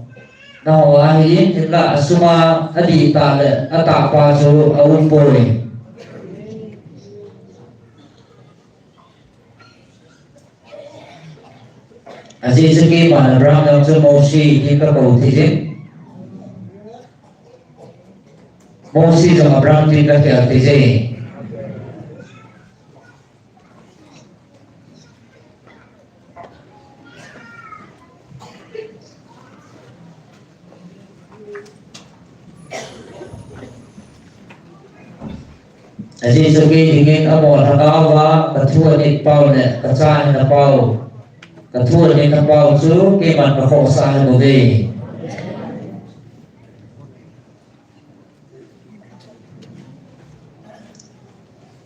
nangho ahi, hinla asunga adih tah le atah pa chu aumpoi. Ajeh chu keiman Abraham jong chu Mose tin kakou thei jin. Mose jong Abraham tin kakhel thei jin. Ajeh chu kei dingin amol lhagao a kathu anit pau le kacha anit pau, kathu anit pau chu keiman kakhohsah ahi bouve.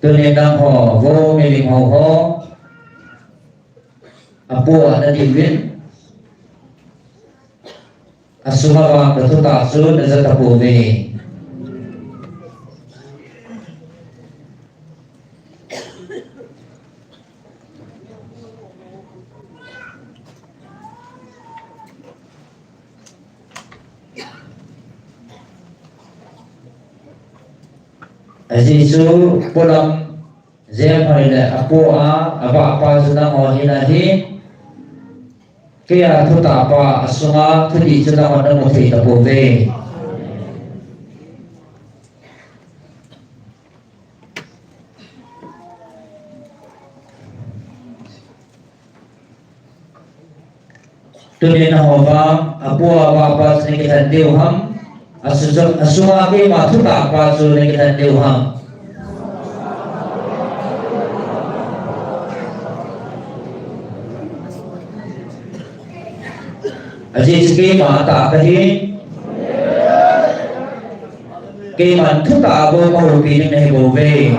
Tunin nangho, vo milim hou ho, apo a nadiuvin, asunga vang kathutah chu naja tapouve. Ajeh chu polam Jemhoi le apo a, avahpa chu nangho hina ahi. Keia thutah pa asunga thudih chu nangho namu thei tapouve. Tunin nangho vang, apo a avahpa chu nakilhen diu ham, asu-, asunga keima thutah pa chu nakilhen diu ham. Ajeh chu keima atah kahi. Keiman thutah bou kahoupi ding nahi bouve.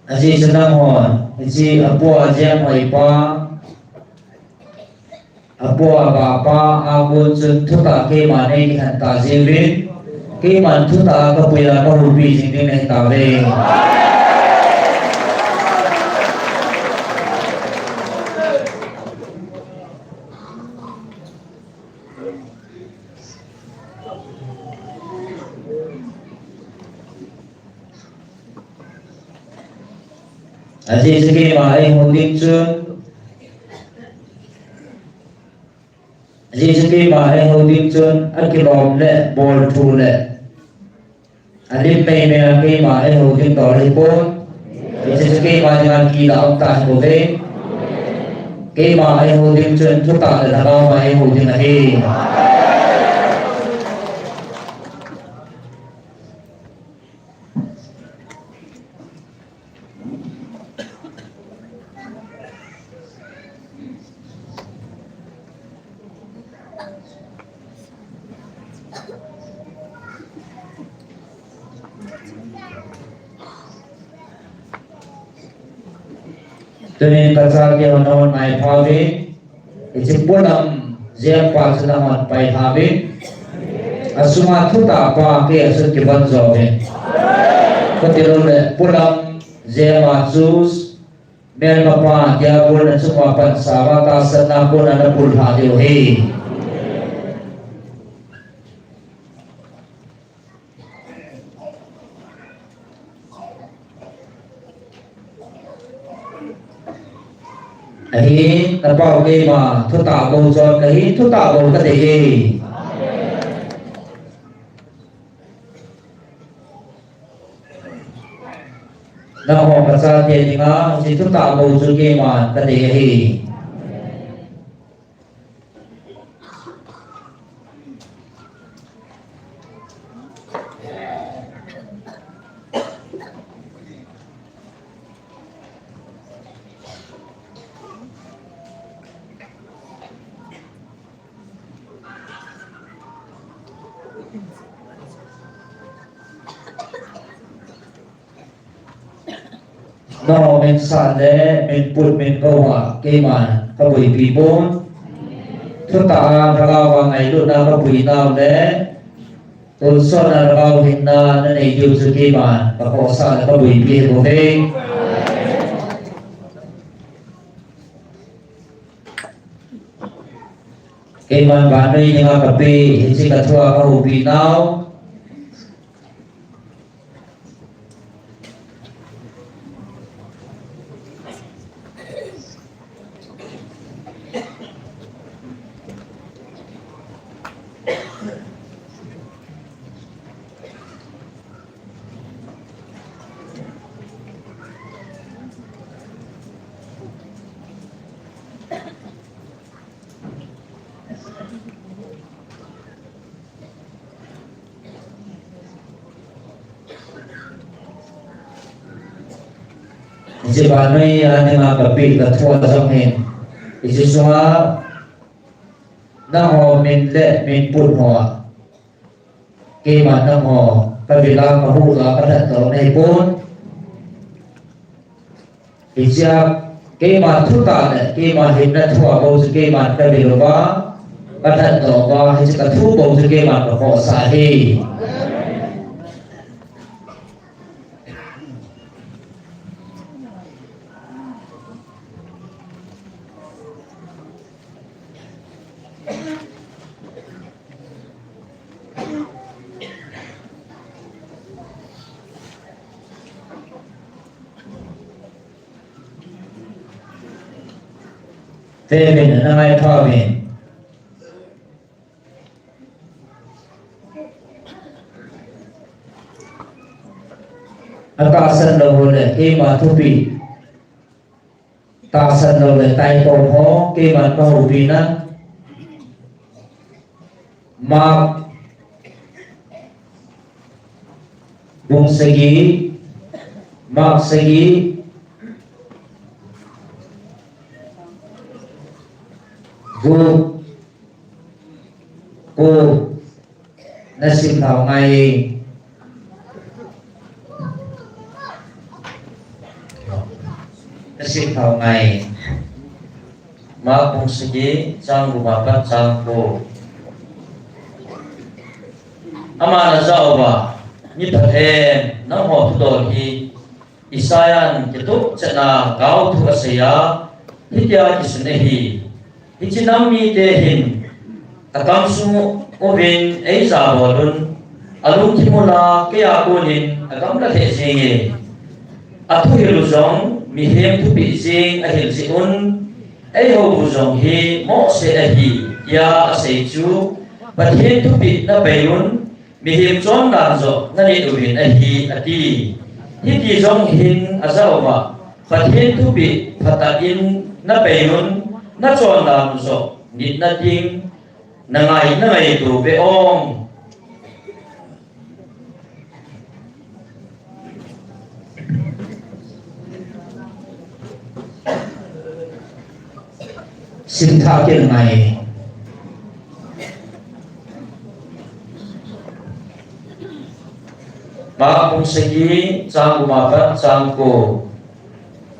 Ajeh chu nangho, hiche apo a Jemhoi pa, apo a avahpa, agon chun thutah keima neikilhen tah jiuvin. Keiman thutah a kapui a kahoupi jing ding nahi tauve. Ajeh chu keima eihou ding chun, ajeh chu keima eihou ding chun, akilom le, bolthu le, alim meimei a keima eihou ding dol ahipon. Ajeh chu keima dinga kilah aum tahipouve. Keima eihou ding chun, thutah le lhagao ma eihou ding ahi. Tunin kachate hon nahon maipha uvin. Hiche polam jempa chu nahon pailha uvin. Asunga thutah pa kei a chu kivon jo uvin. Kati lou le polam jema chu melmapa diabol na chunga pansa uva tahsanna kona napullha diu ahi. Ahin, napau keima thutah bou chon kahi, thutah bou kadei e. Nangho kachate dinga, hiche thutah bou chu keiman kadei ahi. Nangho min sat le min put min gou a keiman kaboipi pon. Thutah a lhagao a ngailutna kabui nau le tonsot a lhagao hinna nanei diu chu keiman kakhohsah le kaboipi ahibouve. Keiman vannoi dinga kapeh, hiche kathua kahoupi nau. Hiche vannoi a dinga kapeh kathua jong hin, hiche sunga nangho min le min put ho a keiman nangho kavil a, kahuh a, kalhatdoh nahi pon. Hichea keiman thutah le keiman hinna thua bou chu keiman kavil uva, kalhatdoh uva, hiche kathu bou chu keiman kakhohsah ahi. Te min na ngai pha min. Atahsan lou le keima thupi. Tahsan lou le taitom ho, keiman kahoupi na. Mark bung sagi, Mark sagi, gup, ko, nasim lhau ngai. Nasim lhau ngai. Mark bung sagi, chang gup apat chang ko. Aman ajah uva, mi phatthei, nangho thudol hi Isaiah in kitoh chetna gaothu asei a, hitia kisun ahi. Hiche nam mite hin akamsung uvin eijabol un, alungthim ula keija konin agamla lheh jenge. Athuhil u jong mihem thupeh jeng ahil jeh un, eihou u jong hi mohseh ahi, tia asei chu Pathen thupeh napei un, mihem chondan joh nanit uvin ahi, ati. Hiti jong hin ajah uva, Pathen thupeh phatah in napei un, nachondan u joh nit nading nangai, nangaito ve ong. Simthah kit ngai. Mark bung sagi, chang gup apat chang ko.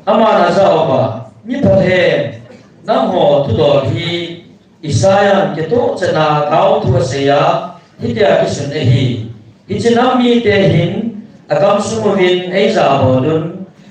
Aman ajah uva, mi phatthei, nangho thudol hi Isaiah in kitoh chetna gaothu asei a, hitia kisun ahi. Hiche nam mite hin akamsung uvin eijabol un,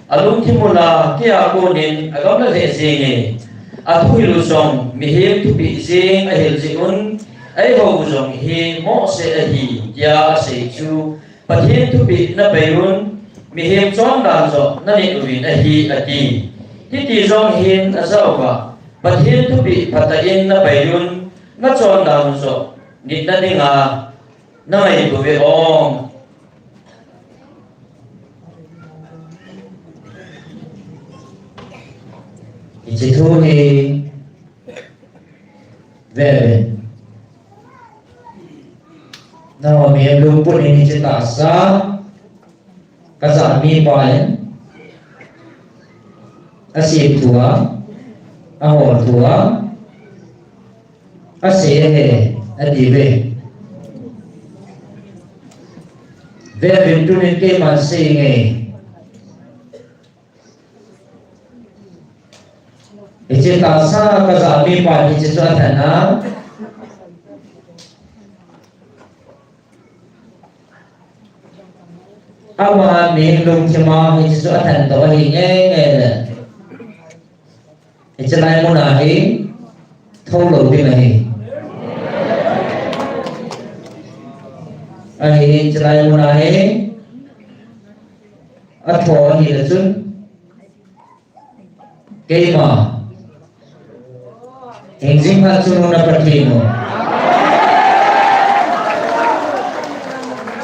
alungthim ula keija konin agamla lheh jenge. Athuhil u jong mihem thupeh jeng ahil jeh un, eihou u jong hi mohseh ahi, tia asei chu Pathen thupeh napei un, mihem chondan joh nanit uvin ahi, ati. Hiti jong hin ajah uva, Pathen thupeh phatah in napei un, nachondan u joh nit nadinga nangaito ve ong. Hiche thu hi ve uvin. Nangho mihem lungput in hiche tahsa kajah mipa in asemthu a, aholthu a, asei ahi, ati ve. Ve uvin, tunin keiman sei inge. Hiche tahsa kajah mipan hiche chu athan a, ama mihem lungthim a hiche chu athan to ahi ngeingei le, hiche lai mun a hi thou lou ding ahi. Ahin hiche lai mun a hi atho ahile chun, keima hingjing phat chungnung na Pathen u,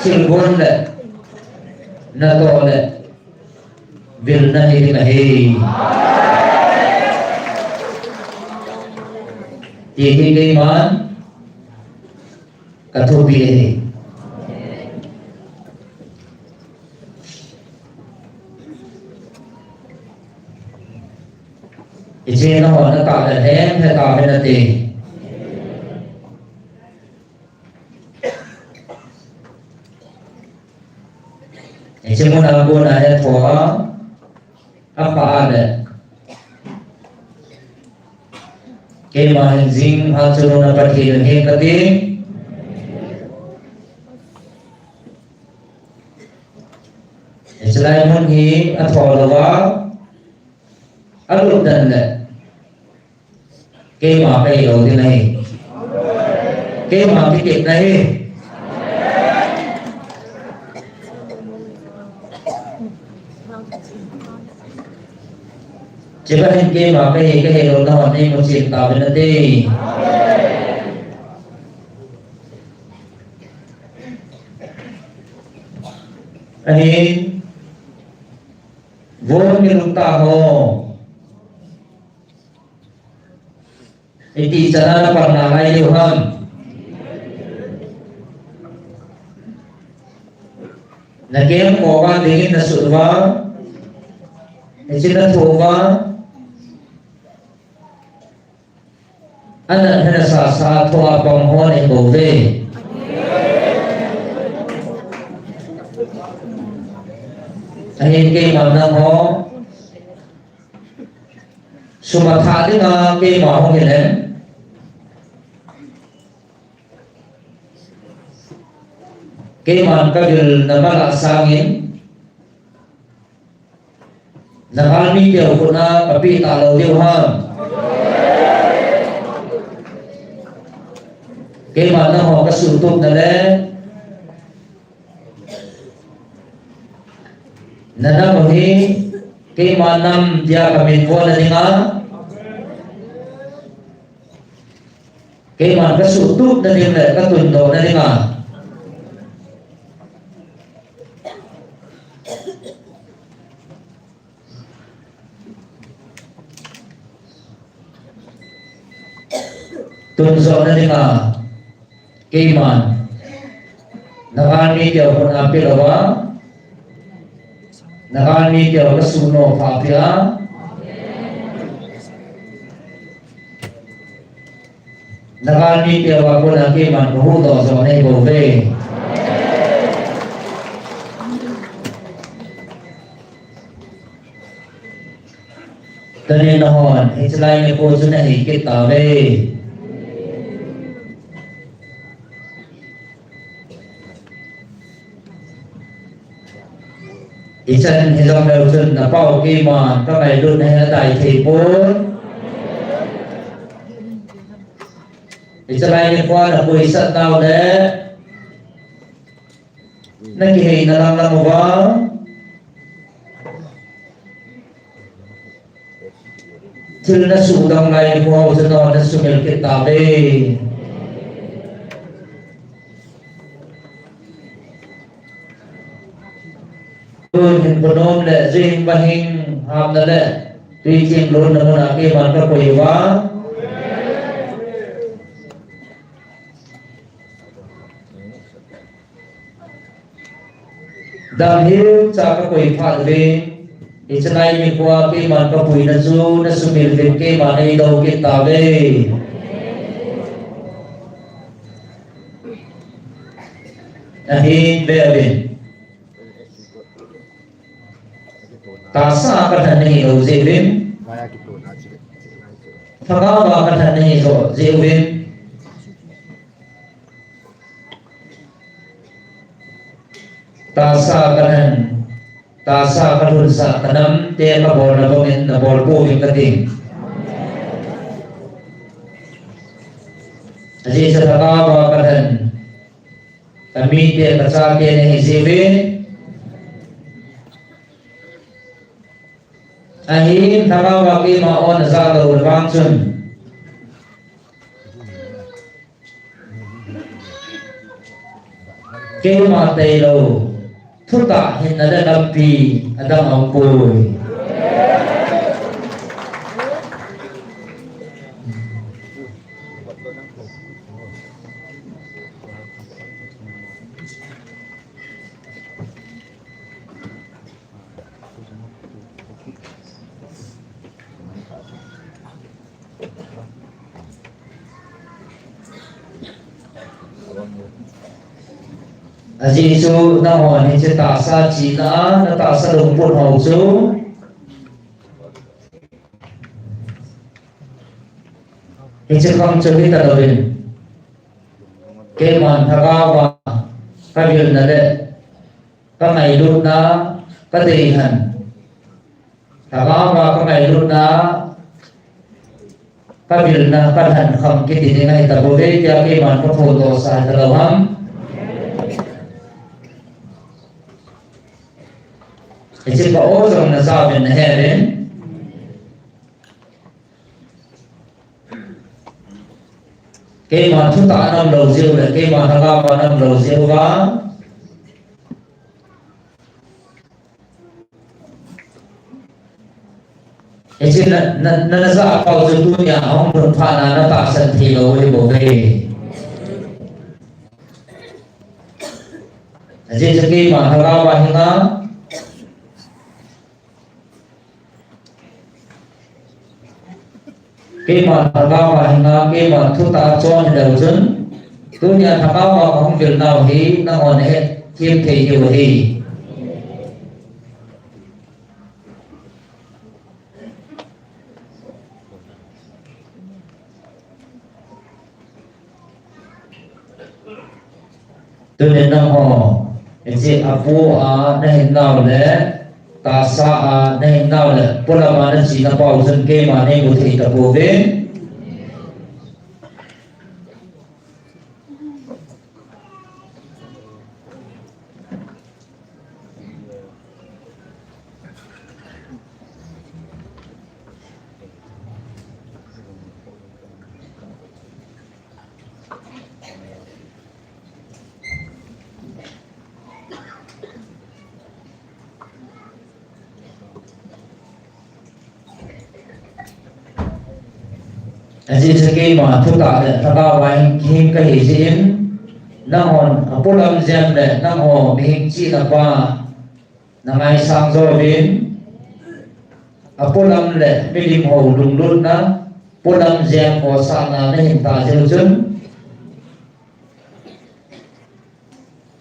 thilgon le natoh le vilna hi ding ahi, ti hi keiman kathupi ahi. Hiche nahon natah le lhem heta uvin ati. Hiche mun a kona hetho a, apha a le, keima hingjing phat chungnung na Pathen u hi kati. Hiche lai mun hi atho louva, alut den le, keima kahilou ding ahi. Keima kitepna ahi. Chubang hin keima kahi, kahilou nahon neimuchen tauvin ati. Ahin, Von mi lungtah ho, iti chan a napan nalai diu ham? Nakem koma dingin nasut uva, hiche nathoh uva, anat hena sasa thoh a pang ho nei bouve. Ahin keiman nangho sum athah dinga keima hung hileng, Keiman kavil na mala sangin, na galmi teu khut a kapeh talou diu ham. Keiman nangho kasuhtup na le, na nam u hi, keiman nam tia kamin vo na dinga, keiman kasuhtup na ding le katundoh na dinga, tundoh na dinga, keiman na galmi teu khut a pelou a, na galmi teu kasuhnoh pha peh a, na galmi teu a kona keiman kahuhdoh joh nahi bouve. Tunin nahon hiche lai nikho chu nahi kit tauve. Ichan hijongleu chun napao keiman kangailutna hi adai thei pon. Hiche lai nikho a napuisat nau le nakiheina lang lang uva, thil nasuhdong lai nikho chu nahon nasumil kit tauve. Tun hinkho nom le juihing vahing hamna le twiching lonna muna keiman kakoi uva, damhilcha kakoi phat uvin, hiche lai nikho a keiman kapuina chu nasumil uvin keiman eidou kit tauve. Ahin veuvin. Tahsa kalhen nahilou jeh uvin, lhagao a kalhen nahilou jeh uvin, tahsa kalhen, tahsa kalhunsah, kanamte kabolna bangin nabol pouvin kati. Ajeh chu lhagao a kalhen, kamite kachate nahi jeh uvin, ahin lhagao a keima o najah lou le vang chun, keima tailou thutah hinna le lampi adang aumpoi. Ajeh chu nahon hiche tahsa chihna a natahsa lungput ho chu hiche khang chu hita louvin, keiman lhagao a kavilna le kangailutna, kadeilhen, lhagao a kangailutna, kavilna, kalhen kham kiti ding ahi tabouve tia keiman kaphondoh sah talou ham. Hiche pa o jong najah uvin nahe uvin. Keima thutah a nam lou jeh u le keima lhagao a nam lou jeh uva, hiche na, na, na, najah pau chu tunia ahung lhun phat na natahsan thei lou u ahibouve. Ajeh chu keima lhagao a hinga, keima lhagao a hinga, keima thutah a chon hileu chun, tunia lhagao a kahung vil nau hi nanghon nahet them thei diu ahi. Tuni nangho, hiche apu a nahin nau le, tahsa a nahin nau le, polam a nache nau pau chun keima neimu thei tapouve. Ajeh chu keima thutah le lhagao a hing, hing kahi jeh in, nanghon apolam jem le nangho mihem chihna pa nangaisang jouvin, apolam le milim ho lunglutna, polam jem ho sahna nahin tah jeh u chun,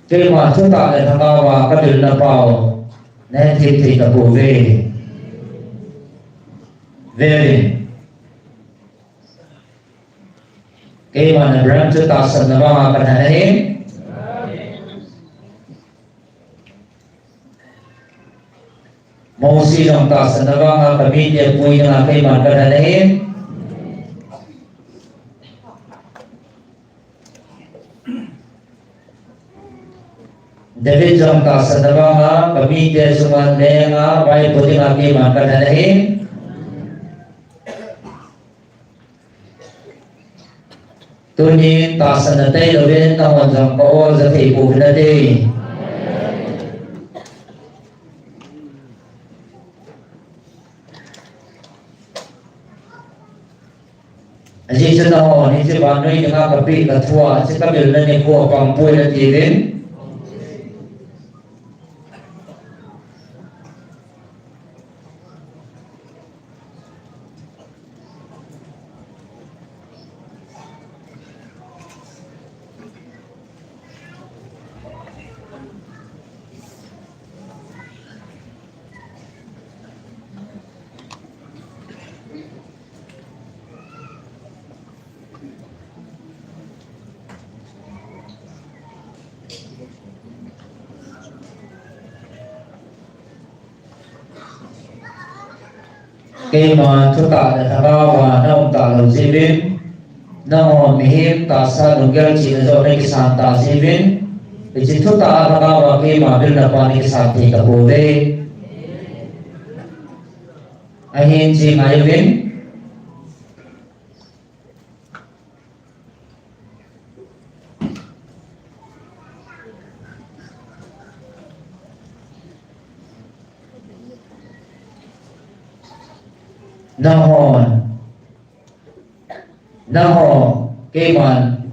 keima thutah le lhagao a kabilna pau nahethem thei tapouve. Velin. Keima na Abraham chu tahsanna vanga kadon ahi. Mosi jong tahsanna vanga kamite puina a keiman kadon ahi. David jong tahsanna vanga kamite chunga lenga vaipo dinga keiman kadon ahi. Tuni tahsanna tailouvin nanghon jong ka-ol ja thei pouvin nate. Ajeh chu nanghon hiche vannoi dinga kapeh kathua, hiche kabilna nikho apang poi natiuvin. Keima thutah le lhagao a naum talou jeh uvin, nangho mihem tahsa lunggel chihna joh nakisan tah jeh uvin, hiche thutah a lhagao a keima bilna pa nakisan thei tapouve. Ahin che ngai uvin. Nanghon, nanghon, keiman.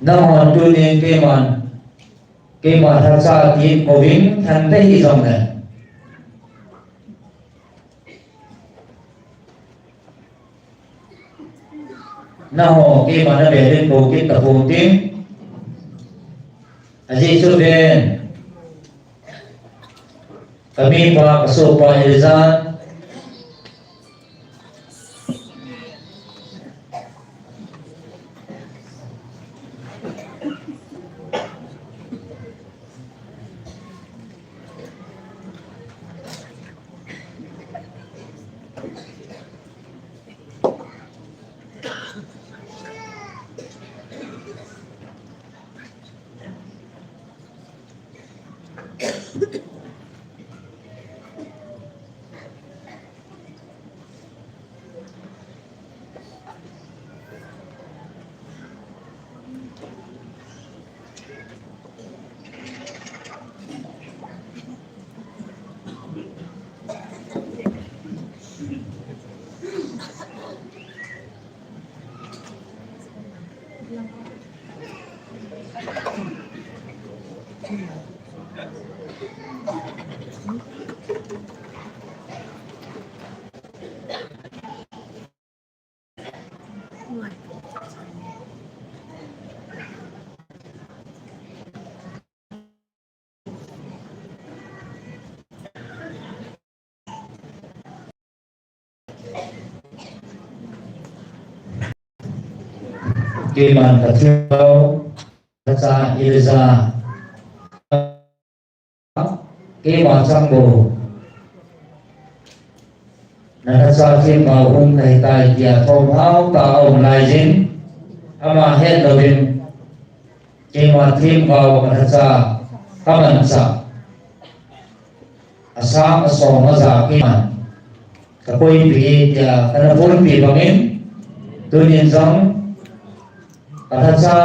Nanghon tunin keiman, keima lhacha tin kouvin thante hijongle. Nangho keima navelin kou kit tapou tin. Ajeh chu ven. Kamipa, kasohpa Elijah. Keiman ka thim kau, ka cha Eliza. Keima chang bou. Na thacha thim kau um kahi tai tia thom hao ta um lai jin. Ama het louvin. Keima thim kau ka thacha ka manchah. Asang asom aja keiman. Ka koipi tia ka na ponpi bangin. Tunin jong. Ka thacha.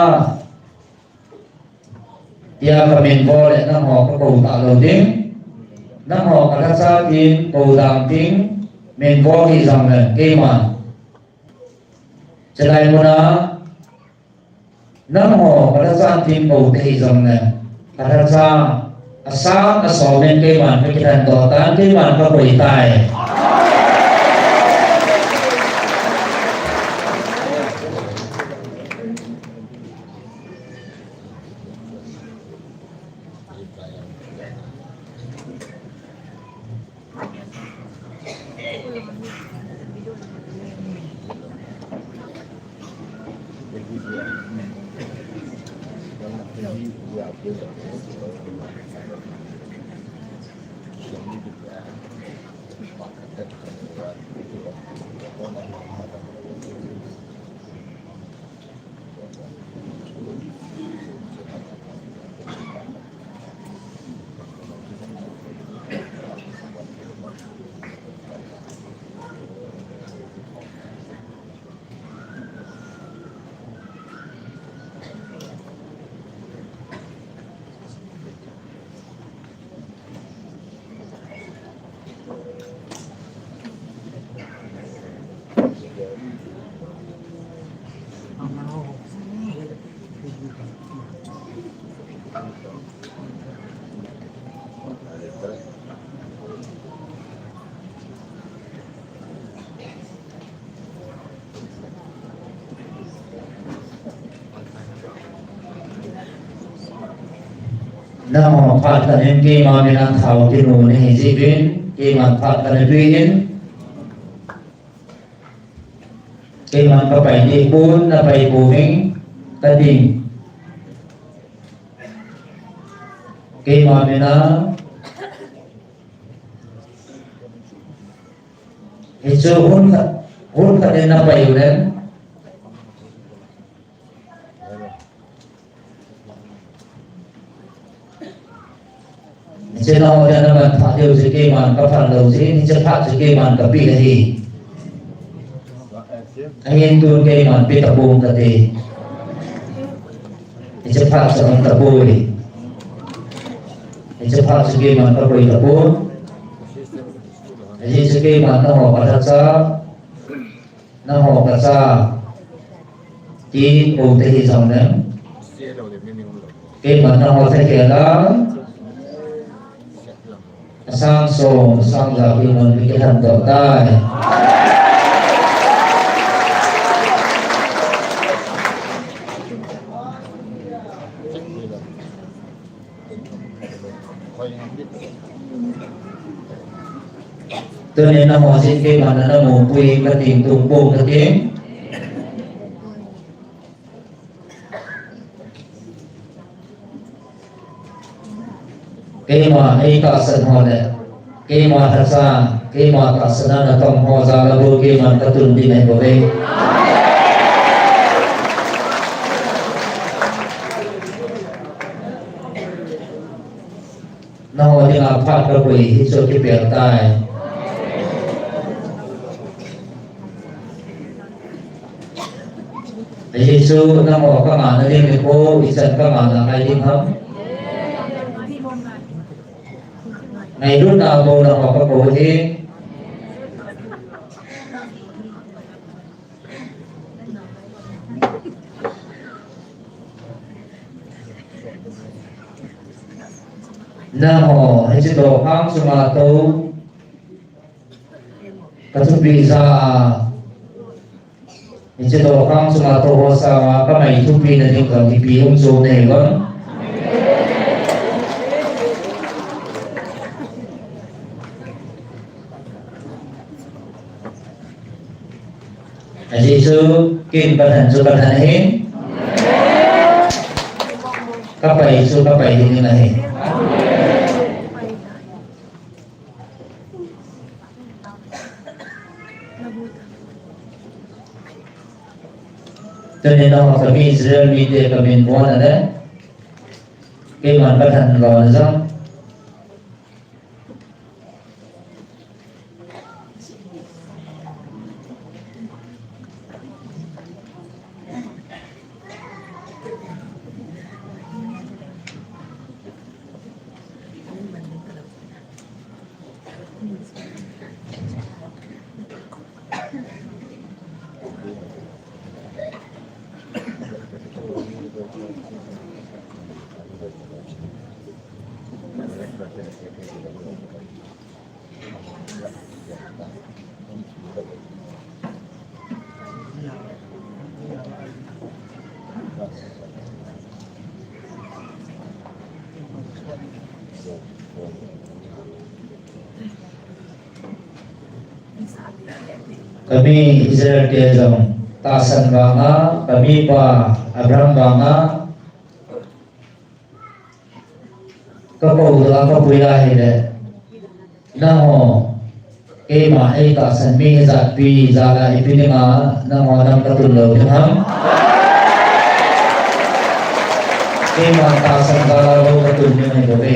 Tia ka min bol le nangho ka kou talou ding. Nangho ka thacha tin kou dang tin min bol hi jong le keiman. Chulai muna nangho ka thacha tin kou te hi jong le ka thacha asang asom in keiman ka kithan doh tan keiman ka koi tai. Nangho phat khat in keima mina thao tinu nahi jeh uvin, keiman phat khat na tui in, keiman ka pai ding pon, na pai pouving, ka ding. Keima mina, hichu hun khat, hun khat in na pai u le. Hiche nangho dia na man phat diu chu keiman ka phat lou jeh in, hiche phat chu keiman ka pe ahi. Ahin tun keiman pe tapong kati. Hiche phat chu hung tapoi. Hiche phat chu keiman ka koi tapon. Hiche chu keiman nangho ka thacha. Nangho ka cha. Ti kou te hi jong leng. Keiman nangho thakhel a. Asang som, asang ja, keiman mi kithan doh tai. Tuni nangho jin keiman na mopui kating, tungpong kating. Keima ei tahsan ho le, keima thacha, keima tahsan a natong ho jal a bou keiman katun ding ahi bouve. Nangho dinga phat kakoi hi chu kipel tai. Ajeh chu nangho kangahna ding nikho, ichan kangahna ngai ding ham. Ngailutna bou nangho kakou hi. Nangho, hiche dokhang chunga tou, kathupi ja a, hiche dokhang chunga tou ho sanga kamai thupina ding jong ipi hung chom nahi lon. Ajeh chu ken Pathen chu Pathen ahi. Kapai chu kapai ding ahi. Tuni nangho kami Israel mite kamin bon a le, keiman kathan lona jong. Kami Israel te jong tahsan vanga, kami pa Abraham vanga, kakou doh a kapui ahile, nangho, keima eitahsan mi hijatpi jal a ipi dinga nangho nam katun lou ding ham? Keima tahsan jal a lou katun ding ahi bouve.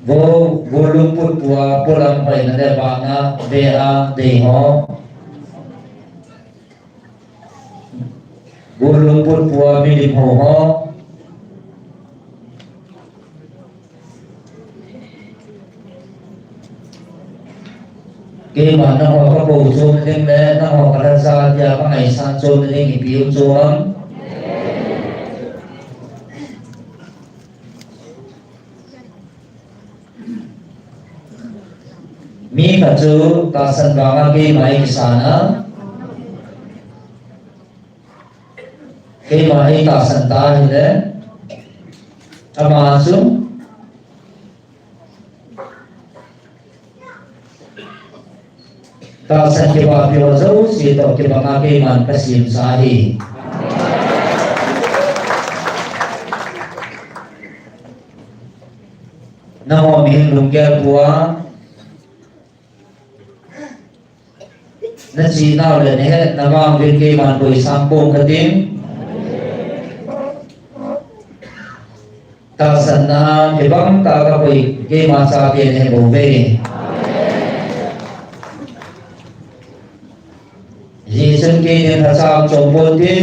Vo, vo lungput pua, polam paina le vana, ve a, dei ho. Vo lungput pua, milim ho ho. Keima nangho kakou chom ding le, nangho kalhacha tia kangaisang chom ding ipi um chom. Mi khat chu tahsan vanga keima eikisan a, keima eitahsan ta ahile, ama chu tahsan kibahpi ho jouse toh kibanga keiman kasemsa ahi. Nangho mihem lunggel pua, nachehnau le nahetna vang uvin keiman koi sang pong kating. Tahsanna kibang tah a kakoi keima chate nahi bouve. Hijeh chun keinin lhacha chom ponte.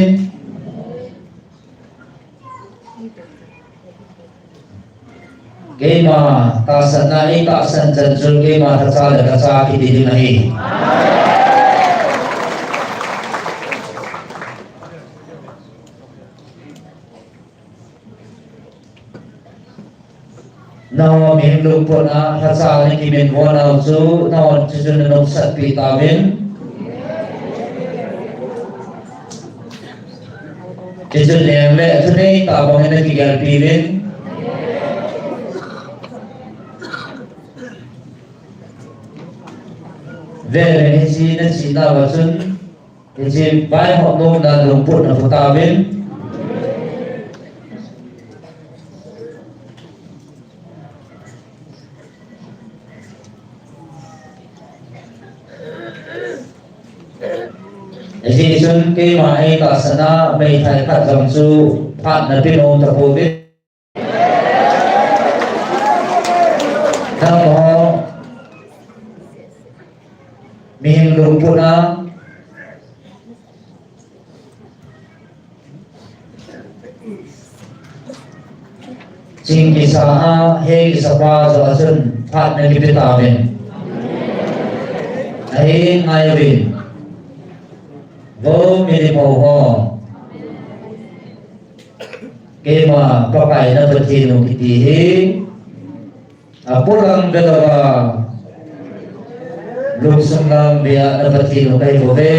Keima tahsanna eitahsan chan chun keima lhacha le lhacha kiti ding ahi. Nangho mihem lungput a lhacha nakiminvo nau chu, nangho chuchun nanopsatpi tauvin. Chuchun leng le thunei tah bangin nakigelpi uvin. Vele hiche nachehnau a chun, hiche vaihop nomna lungput naphu tauvin. Hijeh chun keima eitahsan a meithai khat jong chu phatna pe nom tapouve. Nangho mihem lungput a ching kisa a, he kisa pa joh a chun phatna kipe tauvin. Ahi, ngai uvin. Vo milim ho ho. Keima Pakai na Pathen u kiti hi apolam velouva lungsung lam vea na Pathen u kahi bouve.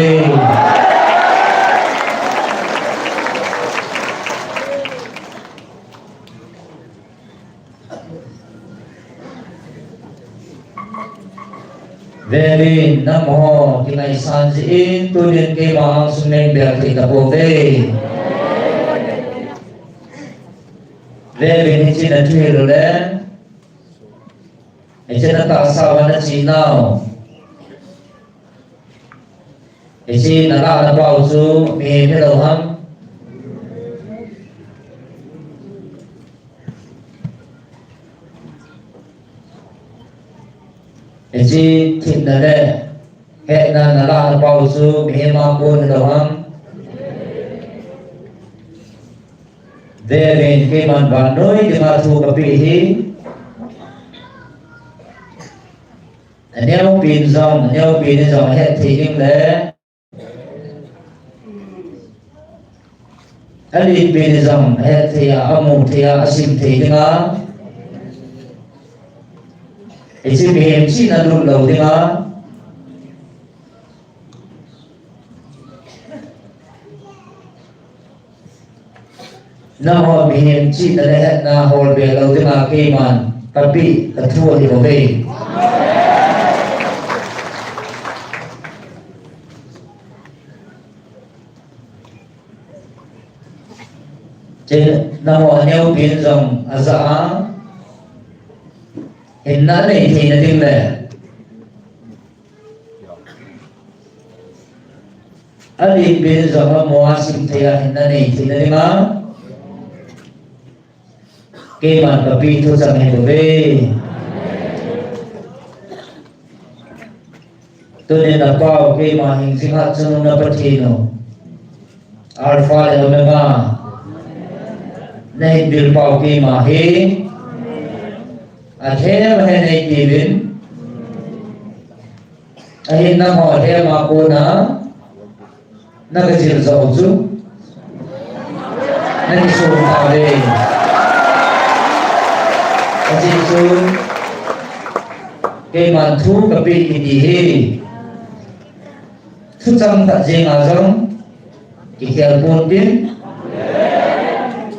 Vevin, nangho kingaisan jeh in tunin keima angsung nei bel thei tapouve. Vevin, hiche nathu hilou le, hiche natahsa uva nache nau, hiche nalah napau chu mihem hilou ham? Hiche themna le hetna nalah napau chu mihem a kon hilou ham? Vevin, keiman vannoi dinga thu kapeh hi, aneopen jong, aneopen in jong ahet thei ding le alenpen in jong ahet thei a, amu thei a, asim thei dinga, hiche mihem chihna lut lou dinga, nangho mihem chihna le hetna holbe lou dinga keiman kapeh kathu ahibouve. Hiche nangho aneopen jong ajah a, hinna nei theina ding le alenpen jong amu a, asim thei a, hinna nei theina dinga keiman kapeh thuchang ahibouve. Tunin napau keima hingjing hatchungnung na Pathen u, Alpha le Omega, nahin bilpau keima hi, athem ahen eitiuvin, ahin nangho athem a kona nakajil joh u chu nakisong tauve. Ajeh chu keiman thu kapeh kiti hi thuchang khat jenga jong kikhel ponte,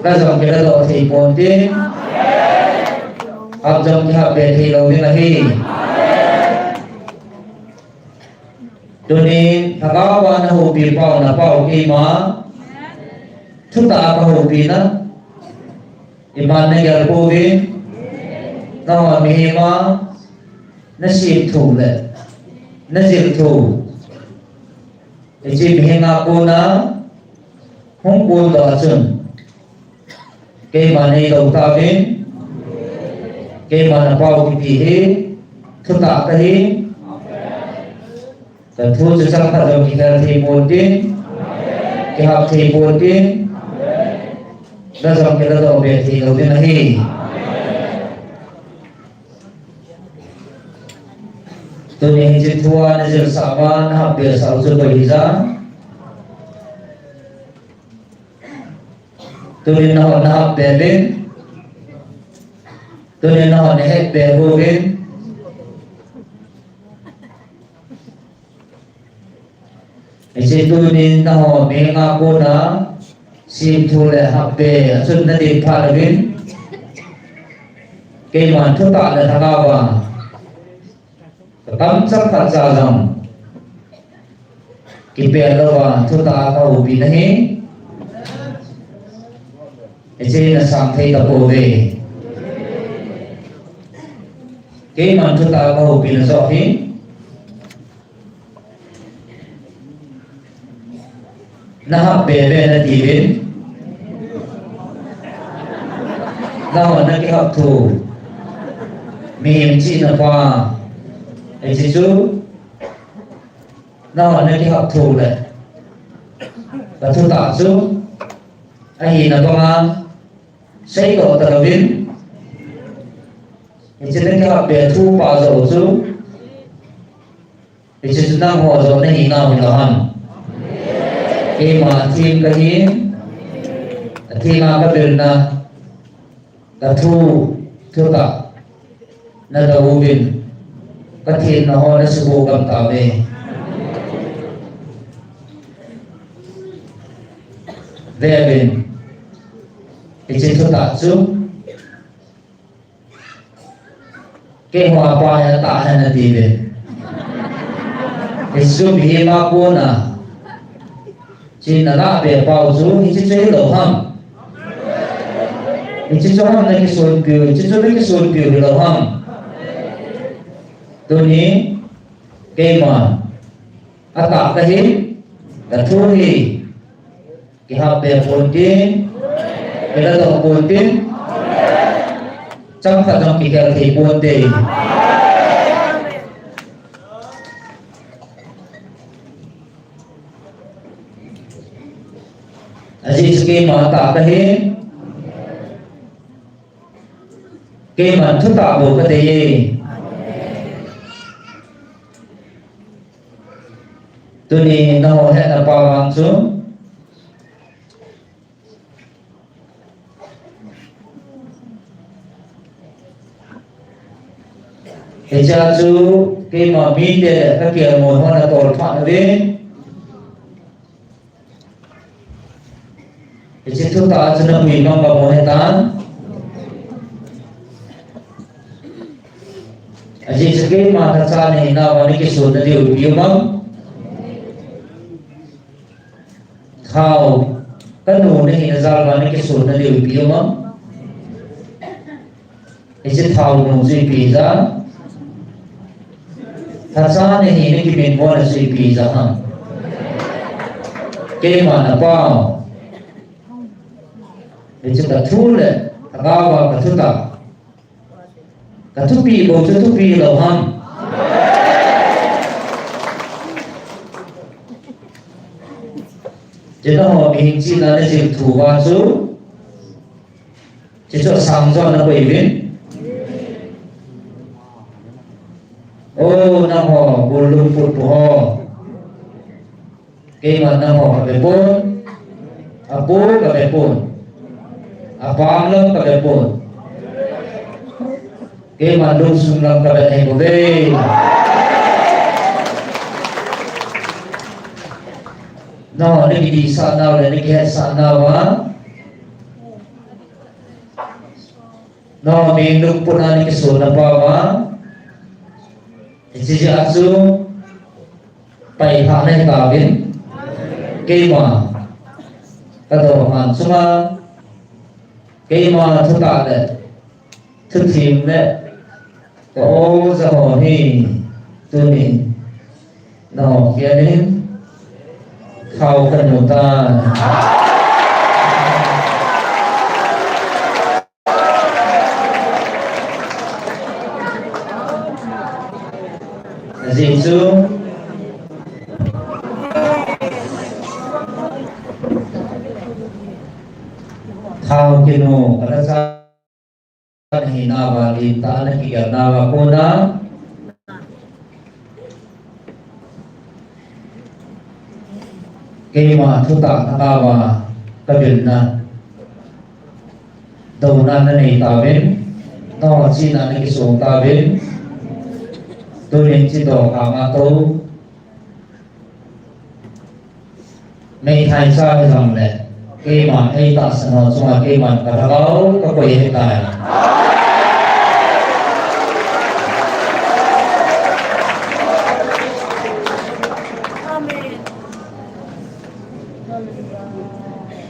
la jong kiladoh thei ponte, hap jong kihapbe thei lou ding ahi. Tunin lhagao a nahoupi pau, napau keima thutah a kahoupina, iman nagel pouvin, nangho mihem a nasim thu le najil thu, hiche mihem a kona hung kondoh a chun keiman neilou tauvin, keiman napau kiti hi thutah kahi, kathu chu chang khat jong kikhel thei ponte, kihap thei ponte, la jong kiladoh be thei lou ding ahi. Tuni hiche thua najilsah uva nahapbesah u chu koi hija? Tuni nahon nahapbe uvin, tuni nahon nahetbe uvin, hiche tunin nangho mihem a kona simthu le hapbe a chun nadin phat uvin, keiman thutah le lhagao a katam chang khat cha jong kipel louva thutah a kahoupi nahi. Hiche nasang thei tapouve. Keiman thutah a kahoupina joh hi nahapbe be natiuvin, nahon nakihap thu, mihem chihna pa, hiche chu nahon nakihap thu le kathutah chu ahina banga seidoh talouvin, hiche nakihapbe thu pa joh chu hiche chu nangho joh nahinau hilou ham? Keima athem kahin, athem a kabilna, kathu, thutah nadou uvin, kathenna ho nasuboh gam tauve. Veuvin, hiche thutah chu keiho pa hi atah ahi natiuvin, Hichu mihem a kona china lah be pau chu hiche chu hilou ham? Hiche chu ham na kisonpiu, hiche chu na kisonpiu hilou ham? Tuni keima atah kahi, kathu hi. Kihap be ponte, kiladoh ponte, chang khat jong kikhel thei ponte. Ajeh chu keima atah kahi, keiman thutah bou kadei e. Tuni nangho hetna pa vang chu hichea chu keima mite le kakelngoi hon atol phat uve. Hiche thutah chu napui mong ka mo hetan. Ajeh chu keima thacha nahinauva nakisonna diu ipi um am? Thao kanu nahina jal uva nakisonna diu ipi um am? Hiche thao nu chu ipi jat? Thacha nahina kiminvona chu ipi jat ham? Keima napao. Hiche kathu le lhagaova kathutah. Kathupeh bou chu thupeh lou ham? Hiche nangho mihing chihna nachim thu uva chu, hiche chu asang joh nakoi uvin. O nangho gollhang putpu ho. Keiman nangho kabe pon, apo kabe pon, apam lam kabe pon. Keiman lungsung lam kabe nei bouve. Nangho nakidihsah nau le nakihetsah nauva, nangho mihing lungput a nakisonna pau va, hiche jeh a chu pailhah nahi tauvin, keima kadonghan chunga keima thutah le thuthem le ka-o jaho hi tuni nangho kiang in thao kanu tan. Ajeh chu thao kinu kalhacha nahinauva, lentah nakigelnauva kona keima thutah lhagaova kavilna douna nanei tauvin, nangho chihna nakisong tauvin, tunin hiche dongkhanga tou meithai cha hijongle, keima eitahsan ho chunga keiman kalhagao kakoi ahitai.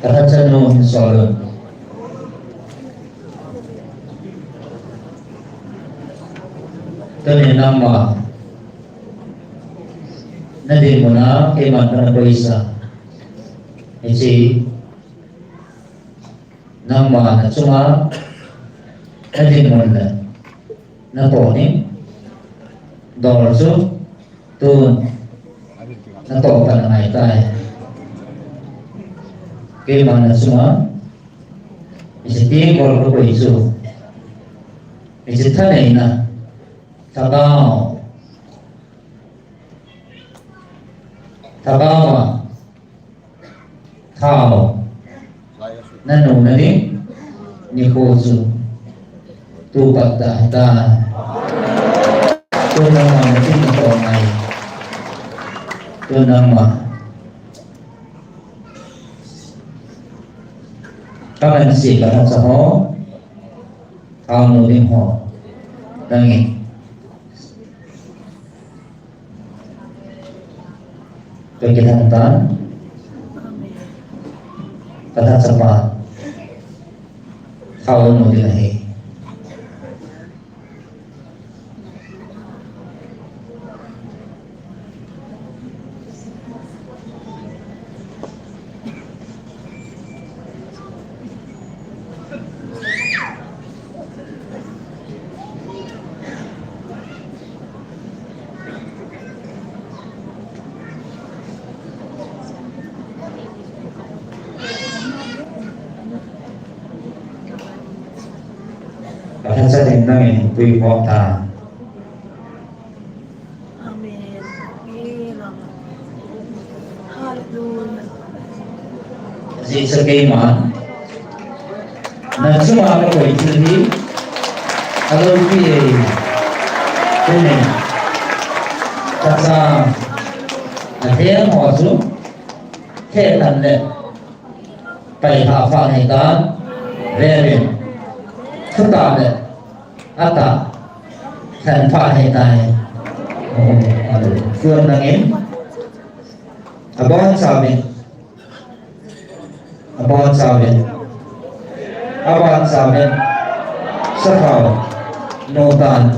Kalhachanu hin sol un. Tuni nangma nadinmun a keiman kana koisa. Hiche nangma nachunga nadinmun le natoh ning dol chu tun natoh pan angaitai. Keima nachunga hiche tenggol kakoi chu hiche thaneina, lhagao, lhagaova thao nanu nading nikho chu tu pat ta hita. Tun nangma natin natoh ngai. Tun nangma kaman se kalhacha ho, thaonu ding ho, nangin. Ka kithang tan. Ka tha chapa. Thao no ding ahi. Ka tha chapa in nangin pui khom ta. Amen. Amen. Hallelujah. Ajeh chu keima na chunga ka koi thil hi, a loupi e. Tuni, ka cha, a leng ho chu, khe tan le. Pai ha fa nei ta, ve ve. Thu ta le, a ta, khen fa nei ta e. Oh, alo. Suan nangin. Abon sa ve. Abon sa ve. Abon sa ve. Sa thao. No tan.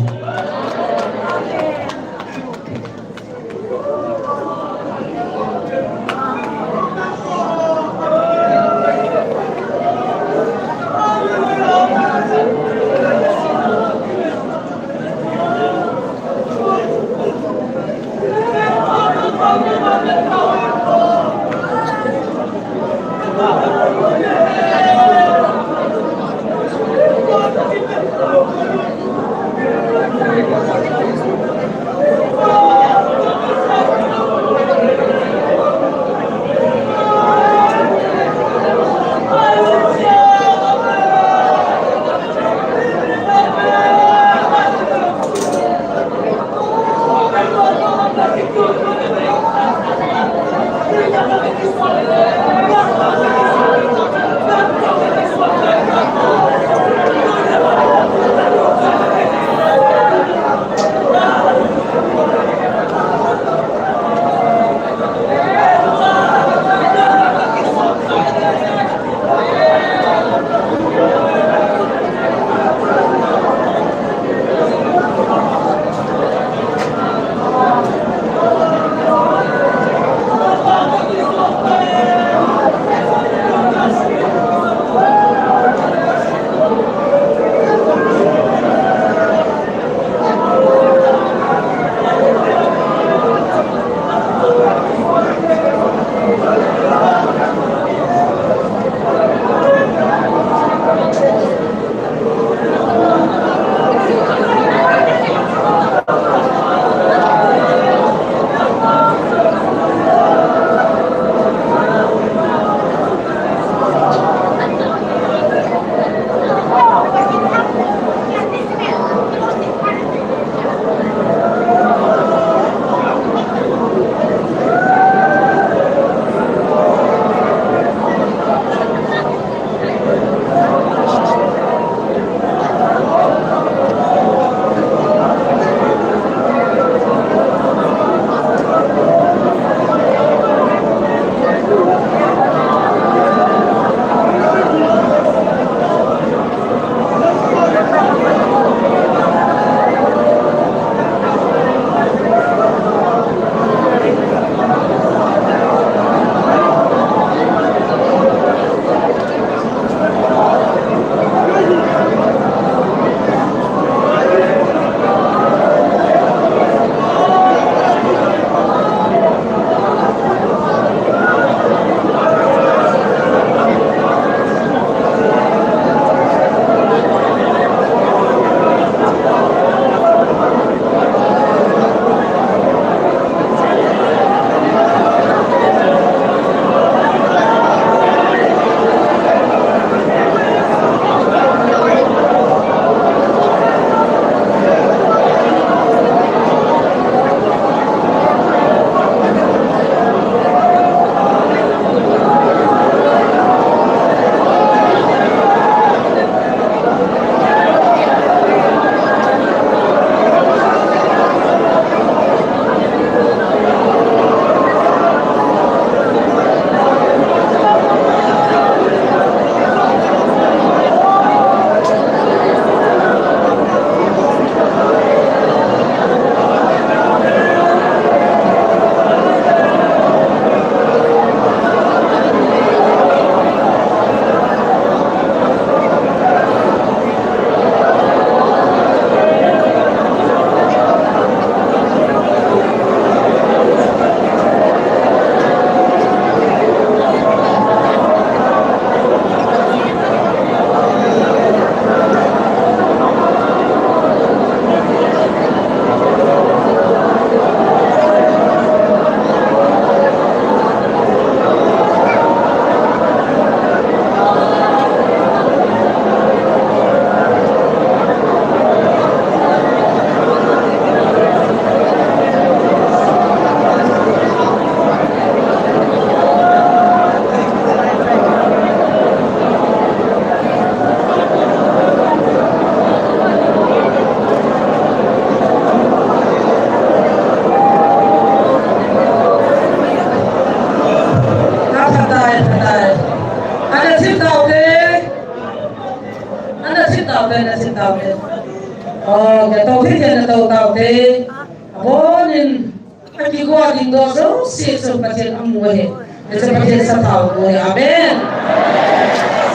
Jouse chun Pathen amu ahi. Hiche Pathen sathau amu ahi. Amen.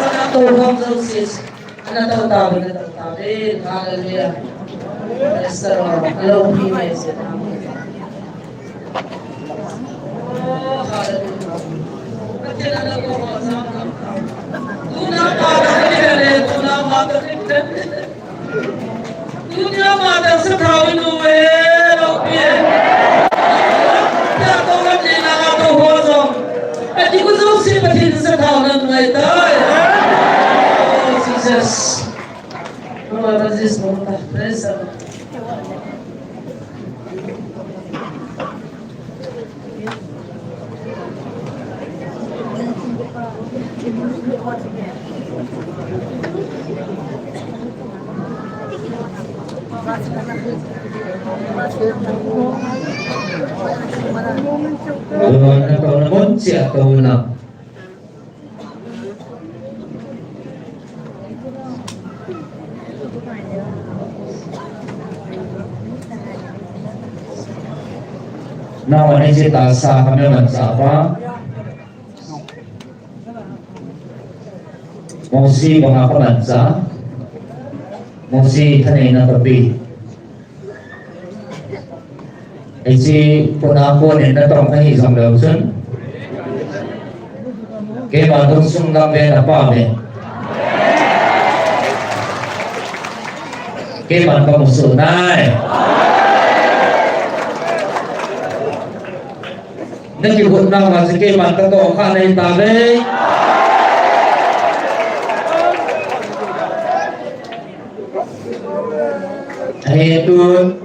Sana tou khom jouse. Ana tou tauvin, ana tou tauvin. Hallelujah. Praise the Lord. Hello, praise the Lord. Oh, hallelujah. Pathen ana tou khom jouse. Tuna pa ta ni le, tuna pa ta ni le. Tunia mata sathau inu e, loupi e. Tia tou lam ni na la tou ho jong. Ati ku jouse Pathen sathau nan ngai tai. Oh, Jesus. Lord, Jesus, Lord, praise the Lord. Lord, na kau na mon sia kau na. Nangho ni che tasa kami manchah pa. Mosi banga kamanchah. Mosi thaneina kape. Hiche puna konin natong kahi jongleu chun, keima lungsung lam ve napa ve. Keiman kamusuh nai. Nakihutnauva chu keiman katoh kha nai tave. Ahi tun.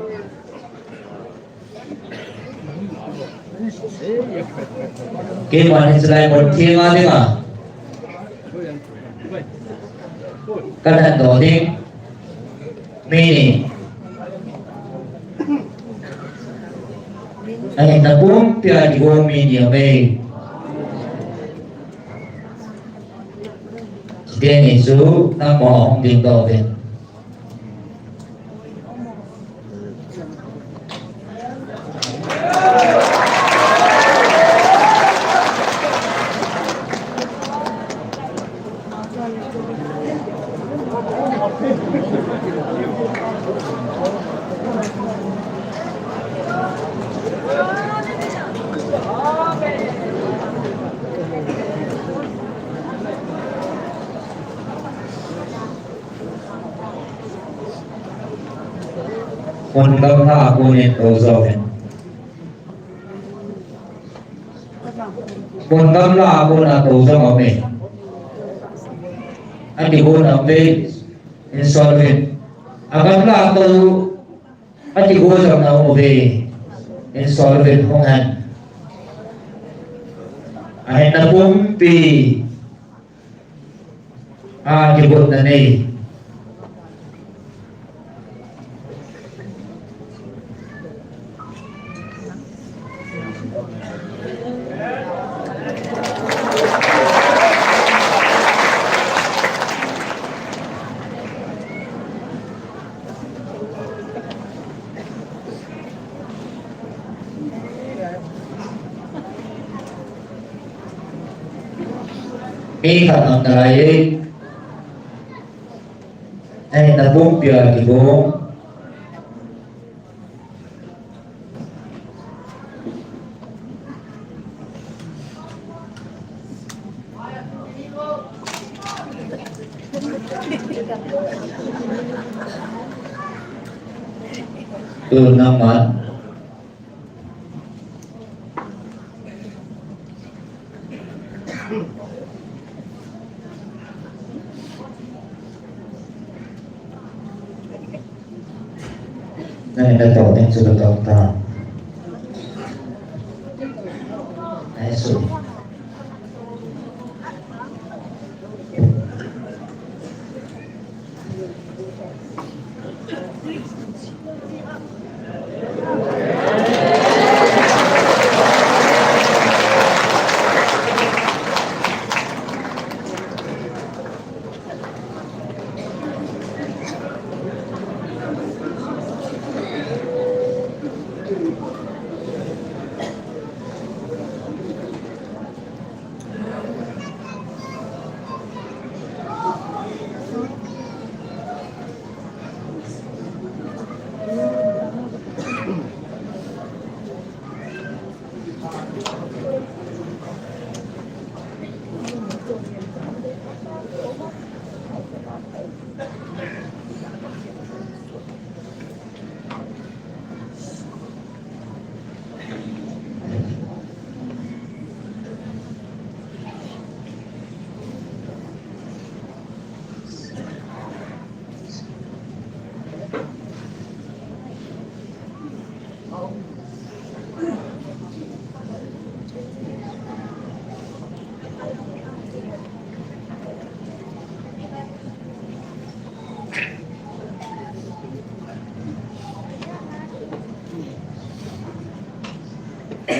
Keiman hiche lai mun thenga dinga kalhendoh ding mi ni. Ahin napumpi a kigong mi ni aume. Chuteni chu nangma hung dingdoh uvin. Pon gamla a konin tou jouvin. Pon gamla a kona tou jong aume. Akigong aume. Insol uvin. Agamla a tou akigong jong aume. Insol uvin hung hen. Ahin napumpi. A, kibotna nei. Mi khat nalai e. Ahin napumpi a kigong. Tu naman. Nangin natoh ding chu natoh ta. Ahi chu.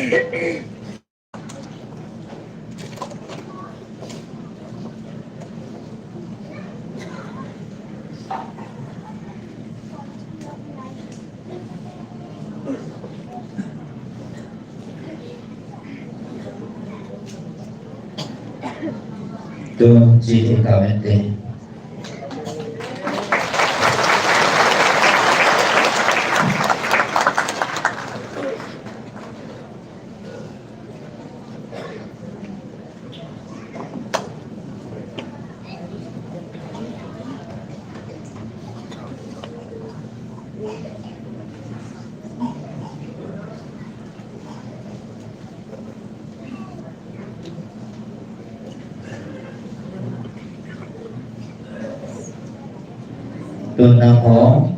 Tun chi thei ta mente. Tun nangho,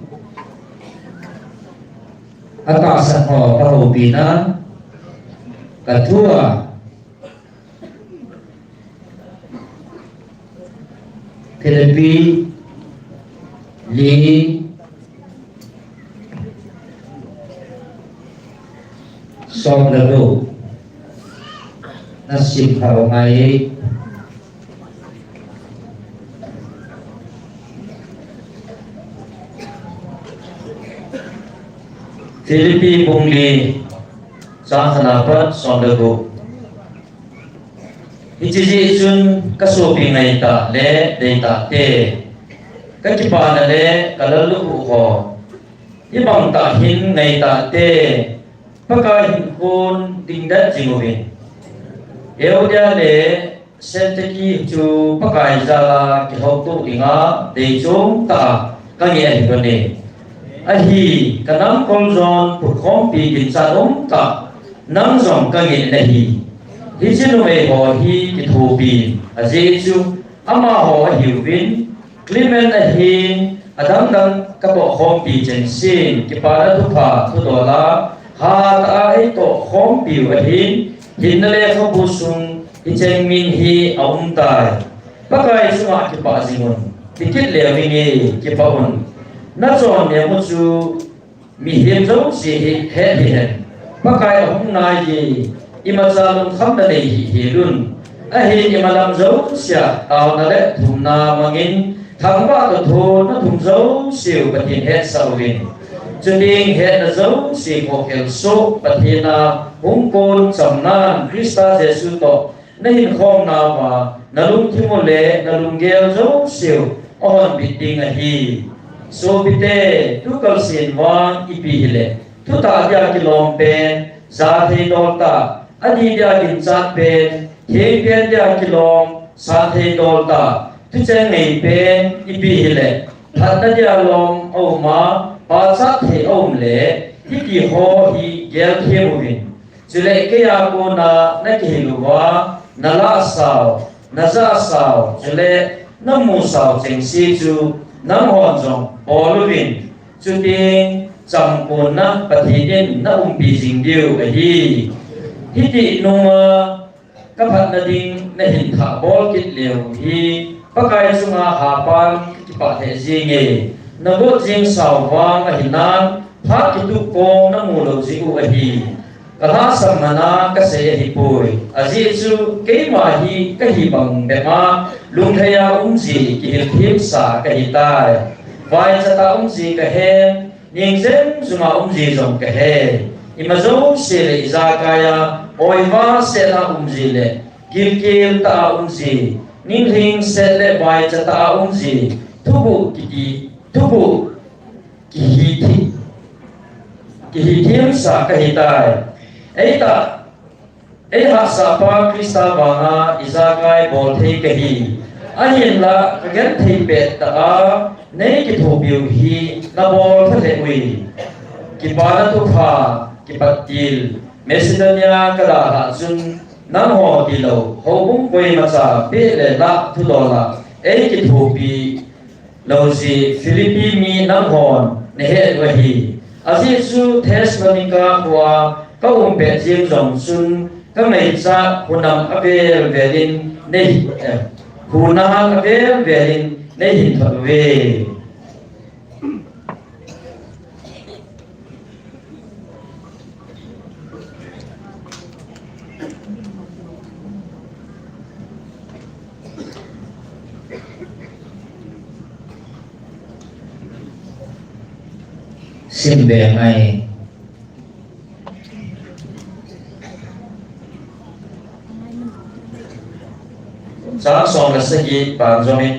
atahsan ho, kahoupi na, kathua, Philippi li som le gup. Nasim kha u ngai. Philippi bung li chang khat na pat som le gup. Hiche jeh chun kasopi ngaitah le deitah te, kakipana le kalalukhuh ho, hibang tah hin ngaitah te, Pakai hinkho dingdet jing uvin. Euodia le Syntyche chu Pakai jal a kihoutoh dinga deichom tah a kangeh ahi. Ahi, kanam kol jon phutkhompi ginchat umtah nang jong kangeh nahi. Hiche numei ho hi kithopi, ajeh chu amaho ahiuvin, Clement ahin, adang dang katohkhompi chengsen, kipana thupha thudol a hatah a eitohkhompiu ahin, hinna lekhabu sung hicheng min hi aumtai. Pakai chunga kipah jingun, tikit leu hinge, kipah un. Nachon nemu chu mihem jouse hi het hihen. Pakai ahung nai e, imacha lungkhamna nei hih helun. Ahin imalam jousea taona le thumna mangin thangvah toh thona thum jouseu Pathen hetsah uvin. Chuteng hetna jouse khokhel soh Pathen a hung kon chamnan Christa Jesu toh nahinkhom nauva, nalungthim u le nalunggel jouseu ahonbit ding ahi. Sopite, tukal sen vang ipi hile, thutah dia kilom pen, jathei dol tah, adih dia ginchat pen, theng pen dia kilom, santhei dol tah, thucheng ngei pen ipi hile, phatna dia lom aum a, pachat thei aum le, hitiho hi gelthem uvin. Chule keija kona nakihil uva, nalah sao, najah sao, chule namu sao chengse chu nanghon jong bol uvin. Chuteng chamkonna Pathen in naumpi jing diu ahi. Hiti nunga kaphatna ding nahin thah bol kit leu hi Pakai chunga hapan kakipah lheh jenge. Nagot jing sao vang ahinan, phat kitup kong namu lou jeh u ahi. Kalhahsam mana kasei ahipoi. Ajeh chu keima hi kahi bang bep a, lungthei a um ji, kihilthemsa kahitai. Vaichat a um ji kahen, ning jeng jung a um ji jong kahe. Ima jouse le ijakai a, oiva set a um ji le, gilkel tah a um ji, ninglhing set le vaichat tah a um ji, thuguh kiti, thuguh kihi thi-, kihilthemsa kahitai. Eita, eihahsapa Christa vanga ijakai bol thei kahi. Ahinla, kagenthei pettah a, nei kithopiu hi nabol phalheh ui. Kipana thupha kipat til, Macedonia kadalhah chun, nangho tilou, houbung koimacha peh le lah thudol a, eikithopi lou jeh Philippi mi nanghon nahet u ahi. Ajeh chu Thessalonica khoa kaum pet jeng jong chun kangaichat hunam avel velin nei, eh, hunan avel velin neihin thot uve. Sim ve ngai. Chang som le sagi pan jong in.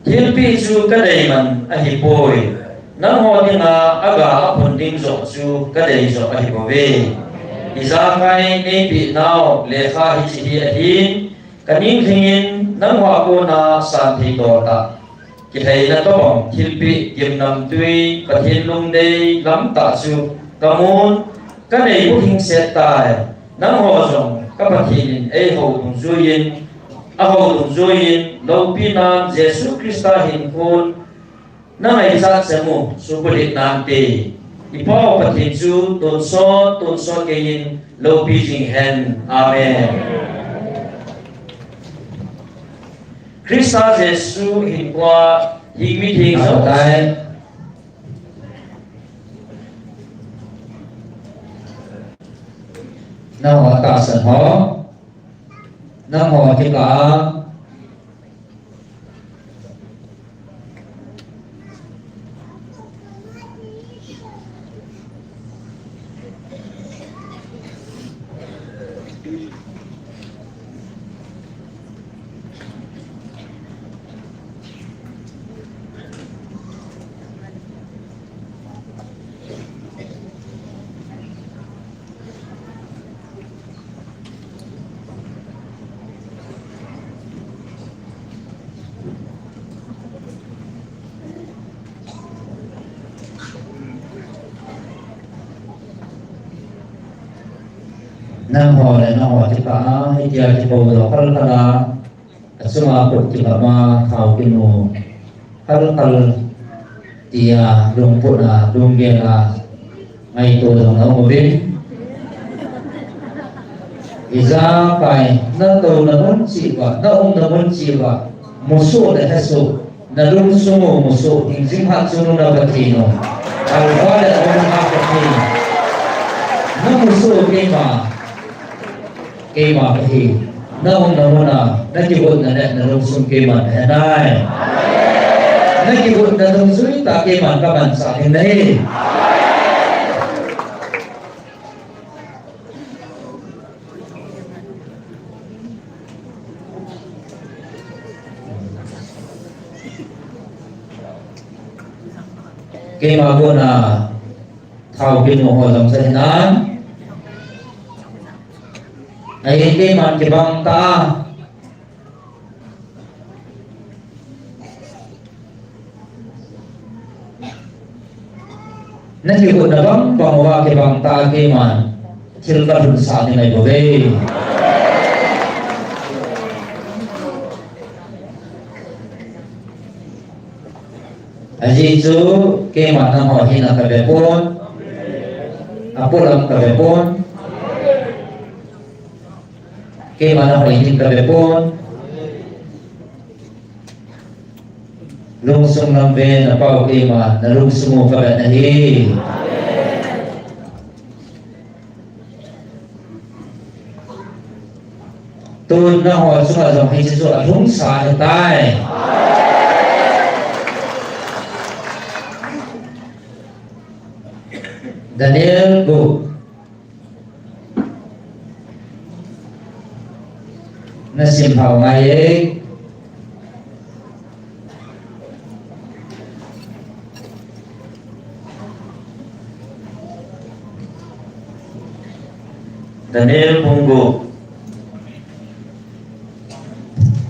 Thilpeh chu kadei man ahipoi. Nangho dinga aga aphun ding joh chu kadei joh ahibouve. Ijakai neipeh nau lekha hiche hi ahin, kaning lhingin nangho a kona santhei toltah, kilhaina tobang thilpeh, gimnamtui, Pathen lungdei lamtah chu kamun, kanei bulhing set tai. Nangho jong ka Pathen in eiho dungjuiyin, aho dungjuiyin, loupinan Jesu Christa hinkhon nangaichat semu, suhbulhit nante. Ipau Pathen chu tonsot, tonsot geiyin loupi jing hen. Amen. Christa Jesu hinkhoa hing mitheng jong tai. Nangho tahsan ho, nangho kikah a. Nangho le nangho kikah a, hitia kipou doh kal kal a, achunga khut kibah a thao kinu kal kal tia lungput a, lunggel a, ngaito jong na um uvin. Ijakai natouna mun cheh uva, naumna mun cheh uva, musoh le hesoh, nalungsung u musoh, hingjing hat chungnung na Pathen u, Alpha le Omega Pathen, namusoh keima, keima kahi. Naumna muna, nakigotna le nalungsung keiman kahe nai. Nakigotna dungjui tah keiman kamanchah ding nahi. Keima kona thao kinu ho jong cha hinan. Ahin keiman kibang tah a, nakigotna bang bang uva kibang tah a keiman thil kalhunsah ding ahi bouve. Ajeh chu keiman nangho hina kave pon, apolam kave pon. Keiman nangho hin kave pon. Lungsung lam ven apao keiman nalungsung u kave nahi. Tun nangho chunga jong hiche chu alhungsa ahitai. Daniel book nasim hao ngai e. Daniel bung gup.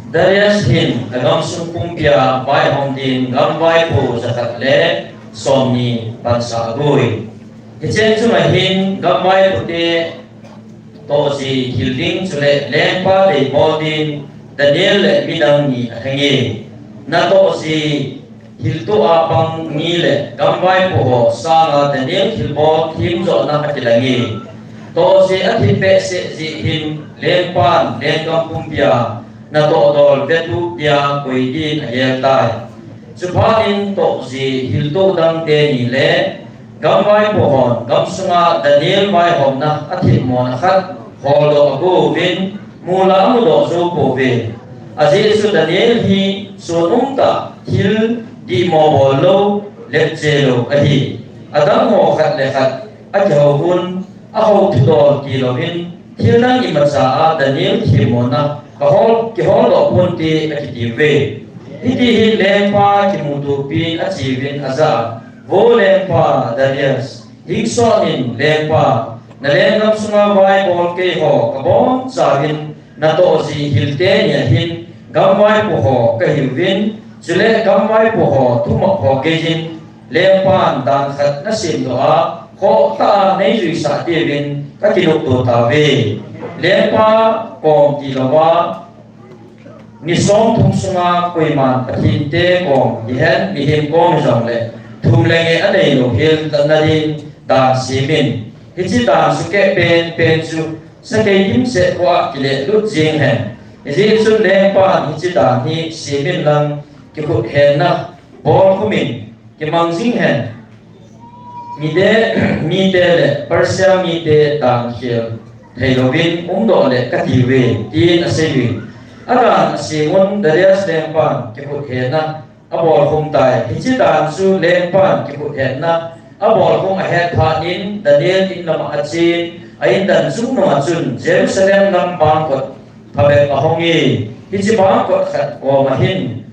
Darius hin agamsung pumpia vaihom din gamvaipo jakhat le somni pansa agoi. Hicheng chunga hin gamvaipote tohji hil ding chule lengpa deibol din Daniel le midang ni alheng e. Natohji hiltoh a pang mi le gamvaipo ho sanga Daniel thilbol themjohna akilang e. Tohji athip behseh jeh hin lengpan lenggam pumpia natoh dol vetup dia koi din agel tai. Chuphat in tohji hiltoh dang teni le gamvaipo hon gamsunga Daniel vaihomna athemmona khat holdoh ago uvin, mula amudoh jou pouve. Ajeh chu Daniel hi sun umtah, thil dihmo bol lou, lepche lou ahi. Adang ho khat le khat akihouvun, ahou thudol tilouvin, thil dang imacha a Daniel themmona ahol, kiholdoh ponte akitiuve. Hiti hin lengpa kimutopin acheuvin ajah a, Vo lengpa Darius, hingson in lengpa, na lenggam sunga vaibol keiho kabonchauvin natoh jeh hilte nia hin gamvaipo ho kahiuvin, chule gamvaipo ho thumop ho geiyin lengpan dan khat nasemdoh a, khohtah a neijuisah diuvin kakinopto tauve. Lengpa kom tilouva, ni somthum sunga koiman Pathen te kom hihen, mihem kom hijongle, thum le ngeh aneilou hel nadin dan semin. Hiche dan sukeh penpen chu sakei dimset kho a kilehlut jeng hen. Hijeh chun lengpan hiche dan hi semin lang kikhut henna bolkhumin kimang jing hen. Mide, mite le Persia mite dan khel theilouvin umdoh le katiuve, tin aseiyun. Adan asemun Darius lengpan kikhut henna abolkhum tai. Hiche dan chu lengpan kikhut henna abolkhum ahet phatnin Daniel in lama achen, a indan chungnunga chun Jerusalem lam bangkot phabep ahonge. Hiche bangkot khat koma hin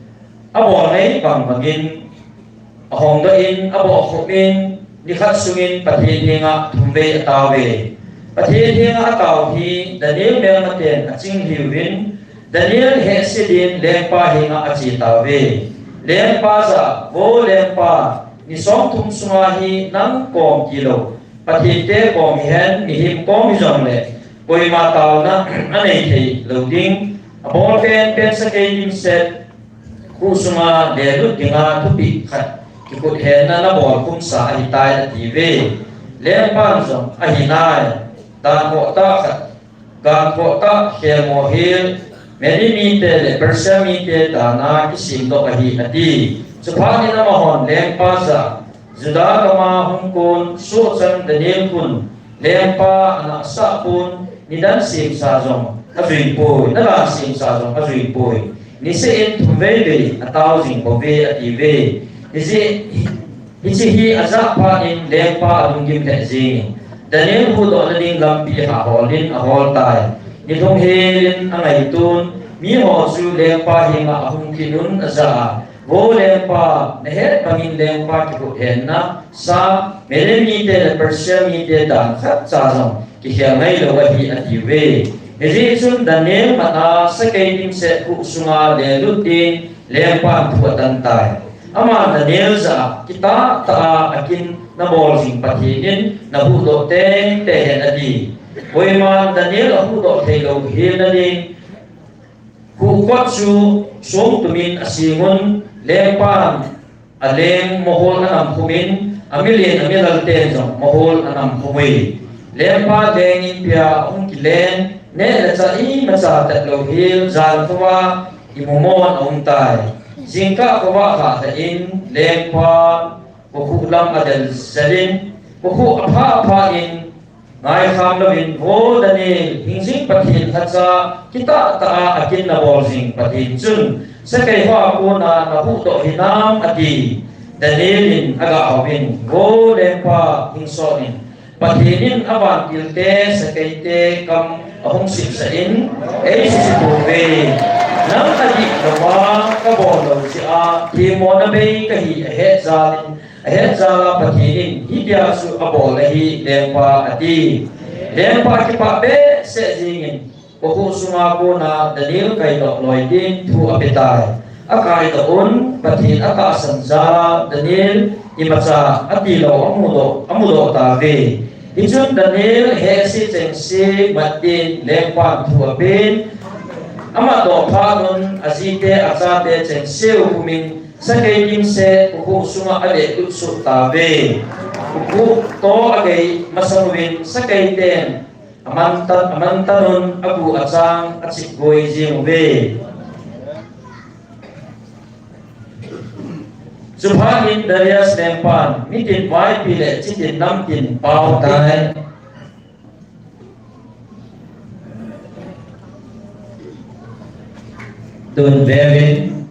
abol ngai bang bangin ahongdoh in, abohkhumin, nikhat sungin Pathen henga thumvei atauve. Pathen henga atau hi Daniel melmaten achinglhiuvin, Daniel hehse din lengpa henga ache tauve. Lengpa jah a, Vo lengpa, ni somthum sunga hi nang kom tilou, Pathen te kom hihen, mihem kom hijongle, koima taona anei theilou ding, abol penpen sakei dimset khuh sunga lelut dinga thupeh khat kikhut henna nabolkhumsa ahitai, atiuve. Lengpan jong, Ahinai, dan khohtah khat, gan khohtah khelmo hel, Mede mite le Persia mite dana kisemdoh ahi, ati. Chuphatnin amahon lengpa jah a, Juda gama hungkon sohchang Daniel khun lengpa anahsah pon, nidan semsa jong ajuipoi, nadan semsa jong ajuipoi. Niseh in thumvei vei atao jing bouve, atiuve. Hiche, hiche hi ajah phatnin lengpa alunggim lheh jengin, Daniel huhdohna ding lampi hahol in ahol tai. Nilhum helin angaiton, miho chu lengpa henga ahung kit un ajah a, Vo lengpa, nahet bangin lengpa kikhut henna sa, Mede mite le Persia mite dan khatcha jong kikhel ngailou ahi, atiuve. Hijeh chun Daniel mat a sakei dimset khuh sunga lelut din lengpan thu atan tai. Aman Daniel jah a, Kitah tah a akin nabol jing Pathen in nahuhdoh tengteng hen, ati. Koiman Daniel ahuhdoh theilou hel nadin, khuh kot chu songtumin asengun, lengpan aleng mohol anamkhumin, amilen amilal ten jong mohol anamkhum ui. Lengpa leng inpia ahung kilen, neh le chah imacha tatlou hel, jan khovah a imumon aum tai. Jingkah khovah lhah lhah in lengpa kokhuh lam adel jel in, kokhuh aphah phah in, ngaikham louvin, Vo Daniel, hingjing Pathen lhacha, kitah tah a akin nabol jing Pathen chun sakei hoa kona nahuhdoh hinam, ati. Daniel in agah houvin, Vo lengpa, hingson in, Pathen in avantilte sakeite kam ahung sipsah in, eisih sih pouve. Nang adih louva kabol lou jeh a themmona bei kahi ahet jal in, ahet jal a Pathen in hitia chu abol ahi, lengpa, ati. Lengpa kipah behseh jengin, kokhuh sunga kona Daniel kaidoh loi din thu ape tai. Akaidoh un, Pathen atahsan jal a Daniel imacha atilou amudoh, amudoh tauve. Hichun Daniel hehse chengse mat din lengpan thu apen, amatdoh phat un ajite achate chengse u pumin sakei dimset kokhuh sunga alehlut soh tauve. Kokhuh to agei masang uvin sakei ten amantan, amantan un agu achang achipgoi jeng uve. Chuphat in Darius lengpan mitin vaipi le chitin namtin pao tai. Tun veuvin.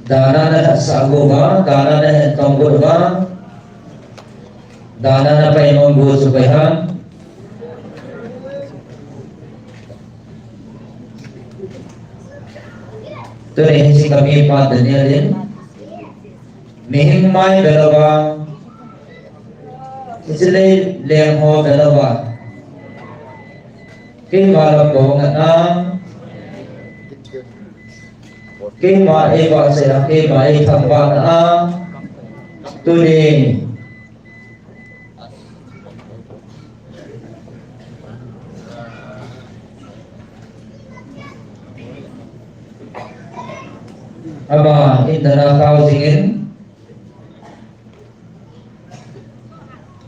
Dana na sah uva, dana na tong uva, dana na pai mong uva chu pai ham. Tuni hiche kami pa Daniel in, mihem mai ve louva, hiche lei leng ho ve louva, keima lam bou ngat a, keima eivahchoi a, keima eithangvah na a, tuni ama in dana kau jingin,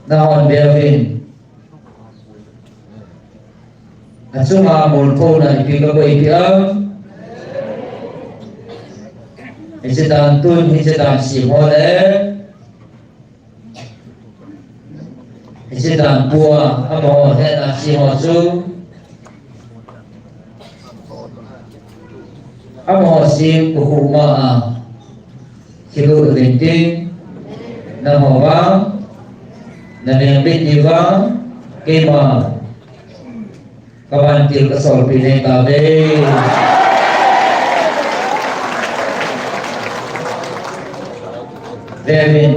nahon veuvin. Achunga molphona ipi kaboipi am? Hiche dan tun, hiche dan sem ho le hiche dan pua, amaho hetna sem ho chu amaho sem kukhu ma a, kilut uvin tin, nangho vang, na vengbit diuva, keima kavantil kasolpeh nahi tauve. Veuvin,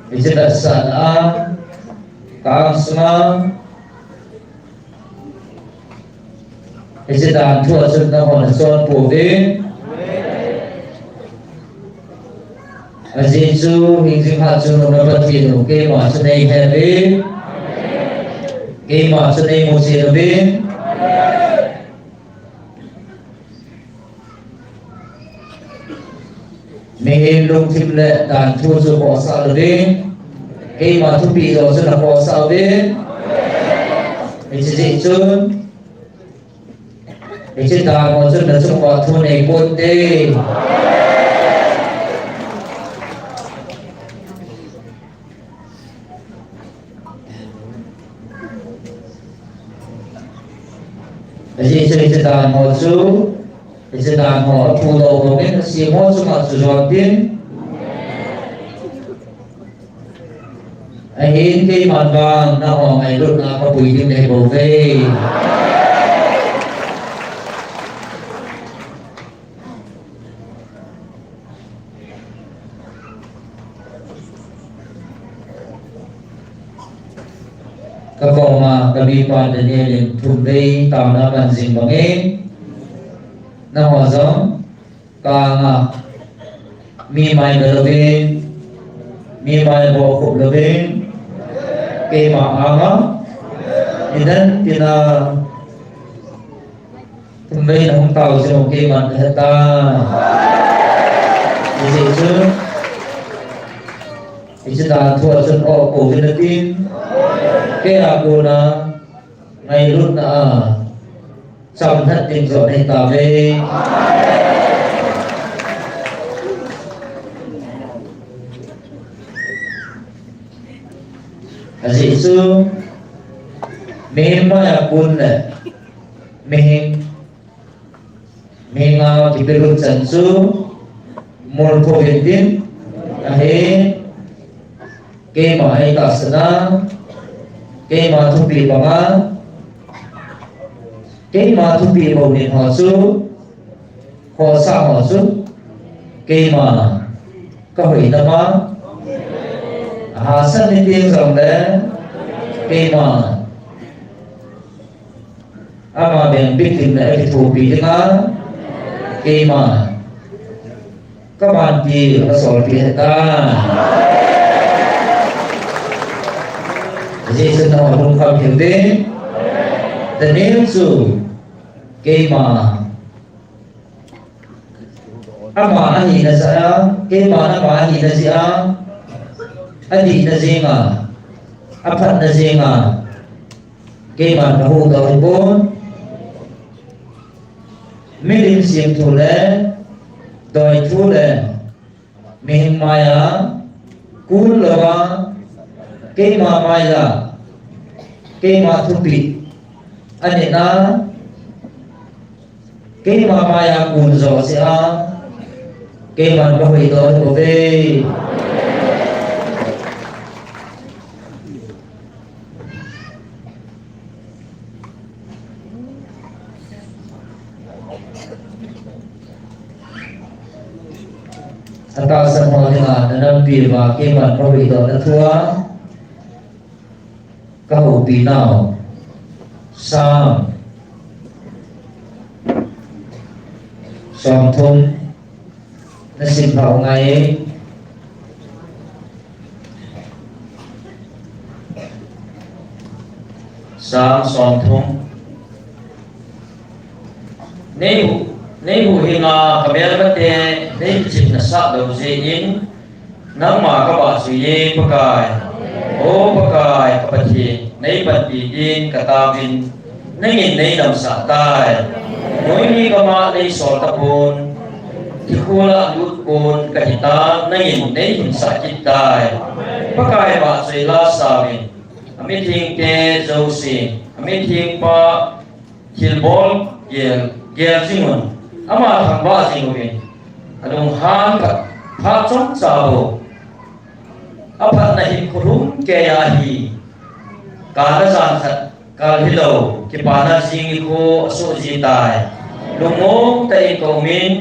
hiche tatsahna a, ka-angsunga, hiche danthu a chun nangho nachon pouve. Ajeh chu hingjing khat chungnung Pathen u keima chu neihe uve. Keima chu neimuchen uve. Mihem lungthim le danthu chu khohsah louvin, keima thupeh joh chu nakhohsah uvin. Hiche jeh chun, hiche dan ho chun nachung uva thu neiponte. Ajeh chu hiche dan ho chu, hiche dan ho aphudoh bangin asem ho chunga chu jon tin. Ahin keiman vang nangho ngailutna kapui ding nahibouve. Kakoma kamipa Daniel in thumvei taona aman jing bangin, nangho jong ka-anga mi mai ve louvin, mi mai bohkhup louvin, keima anga nidan tina thumvei nahung tao jing u keiman kahetan. Hijeh chun, hiche danthu a chun oh pouvin atin, keia kona ngailutna a chamlhat ding joh nahitauve. Ajeh chu mihem maiya kon le mihem, mihem a kipelut chan chu molpho uvin tin, ahi, keima eitahsan a, keima thupeh banga, keima thupeh bou nin ho chu, khohsah ho chu, keima kahoidam a, ahahsat ni teng jongle, keima ama vengbit dinga akithopi dinga, keima kavantil kasolpeh ahitai. Jesu nangho lungkham hih un. Daniel chu keima ama ahina jeh a, keiman ama ahina jeh a, adihna jenga, aphatna jenga, keiman kahuhdoh ahipon. Milim semthu le, doithu le, mihem maiya kon louva, keima maiya Keima thupeh. Anina, keima maiya kun joh seh a, keiman kahuhdoh pouve. Atahsan ho dinga nanampi uva keiman kahuhdohna thua kahoupi nau. Sam. Som thum. Nasim lhau ngai. Sam som thum. Nei hu-, nei huhhinga kamelmate nei kichepna sah lou jeh in, nangma kavahchoi e Pakai. O Pakai, ka Pathen, nei panpi din kataovin, nangin nei damsah tai. Noimi gama nei sol tapon, thikhola lut kon kahitan, nangin nei hinsah kit tai. Pakai vahchoi la sauvin, amithengte jouse, amithengpa thilbol gel, gel jingun, ama thangvah jing uvin, alunghan phat, phat chomcha bou, aphatna hinkho lhumkeiya hi, kana jan khat kal hilou, kipana jing nikho asoh ji tai. Lungmong tah in kaumin,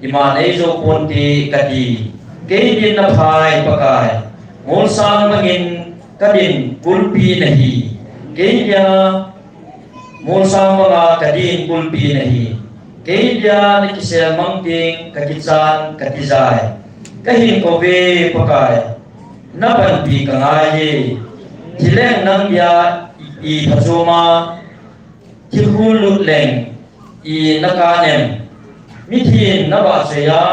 iman eijou ponte kati. Kei din naphai Pakai, molsang bangin kadin kulpi nahi. Kei dia molsang banga kadin kulpi nahi. Kei dia nakisel mang teng kakichan katijai. Kahin kouve Pakai, napanpi kangai e. Thileng nang dia i phachom a, thikhu lut leng i nakanem. Mithin navahchoi a,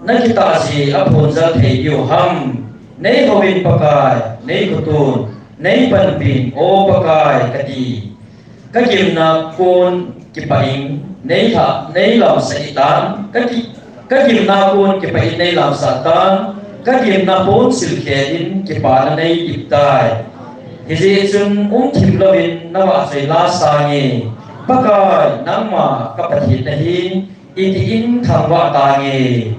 nakitah jeh a phongjal thei diu ham. Nei houvin Pakai, nei khotun, nei panpin, O Pakai, kati. Kagimna kon kipah in nei lha, nei lamsah tan, kagi-, kagimna kon kipah in nei lamsah tan, kagimna pon silkhel in kipana nei dip tai. Hijeh chun umthim louvin navahchoi la sange, Pakai, nangma ka Pathen nahi, iti in thangvah tange.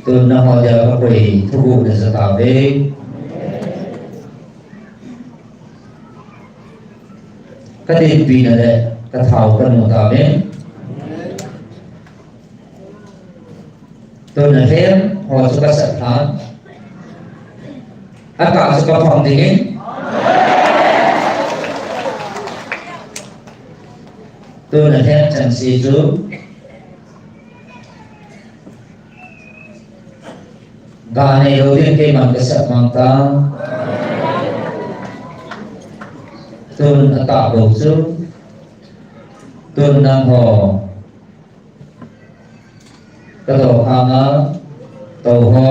Tun nangho dia kakoi thuguh na ja tauve. Kadinpina le kathao kanu tauve. Tun alhem ho chu kasat lhan. Akah chu kaphong dingin. Tun alhem chanse chu ga neilou ding keiman kasat mang ta. Tun atah bou chu. Tun nangho Ka dokhanga, tou ho,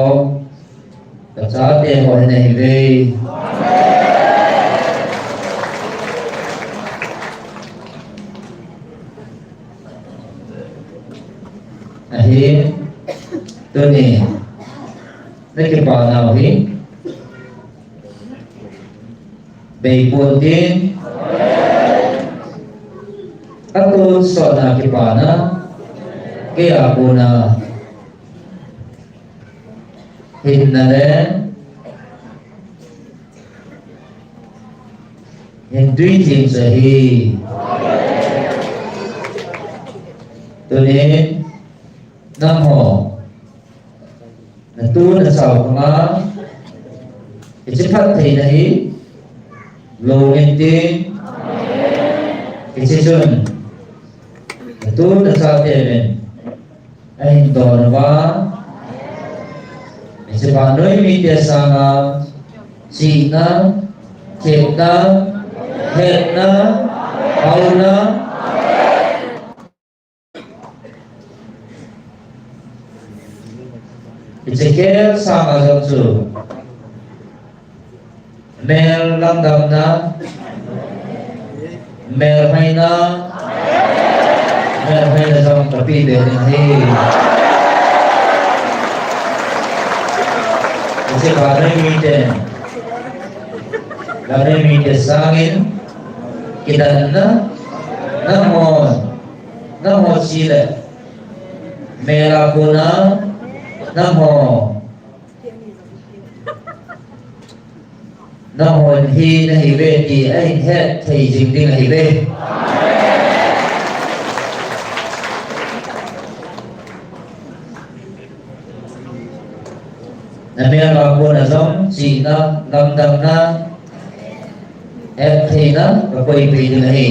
ka chate ho hi nahi ve. Ahi, tuni, na kipa nau hi. Bei pon tin. Atonsot na kipana. Kei a kona. Hinna le. Hin tui thim sa hi. Tunin. Nangho. Natu nachao khanga, hiche phattheina hi, lungin tin, hiche chun, natu nachate uvin, ahin don uva, hiche vannoi mite sanga, chihna, thepna, hetna, haona, Hiche khel sanga jong chu mel lamdamna, mel hoina, mel hoina jong kapeh ding ahi. Hiche vannoi mite, vannoi mite sangin kidanna, nangho, nangho chele mel a kona nangho, nangho hi nahiuve ti ahin het thei jing ding ahiuve. Namel a kona jong chihna, lamdamna, hettheina kakoipeh ding ahi.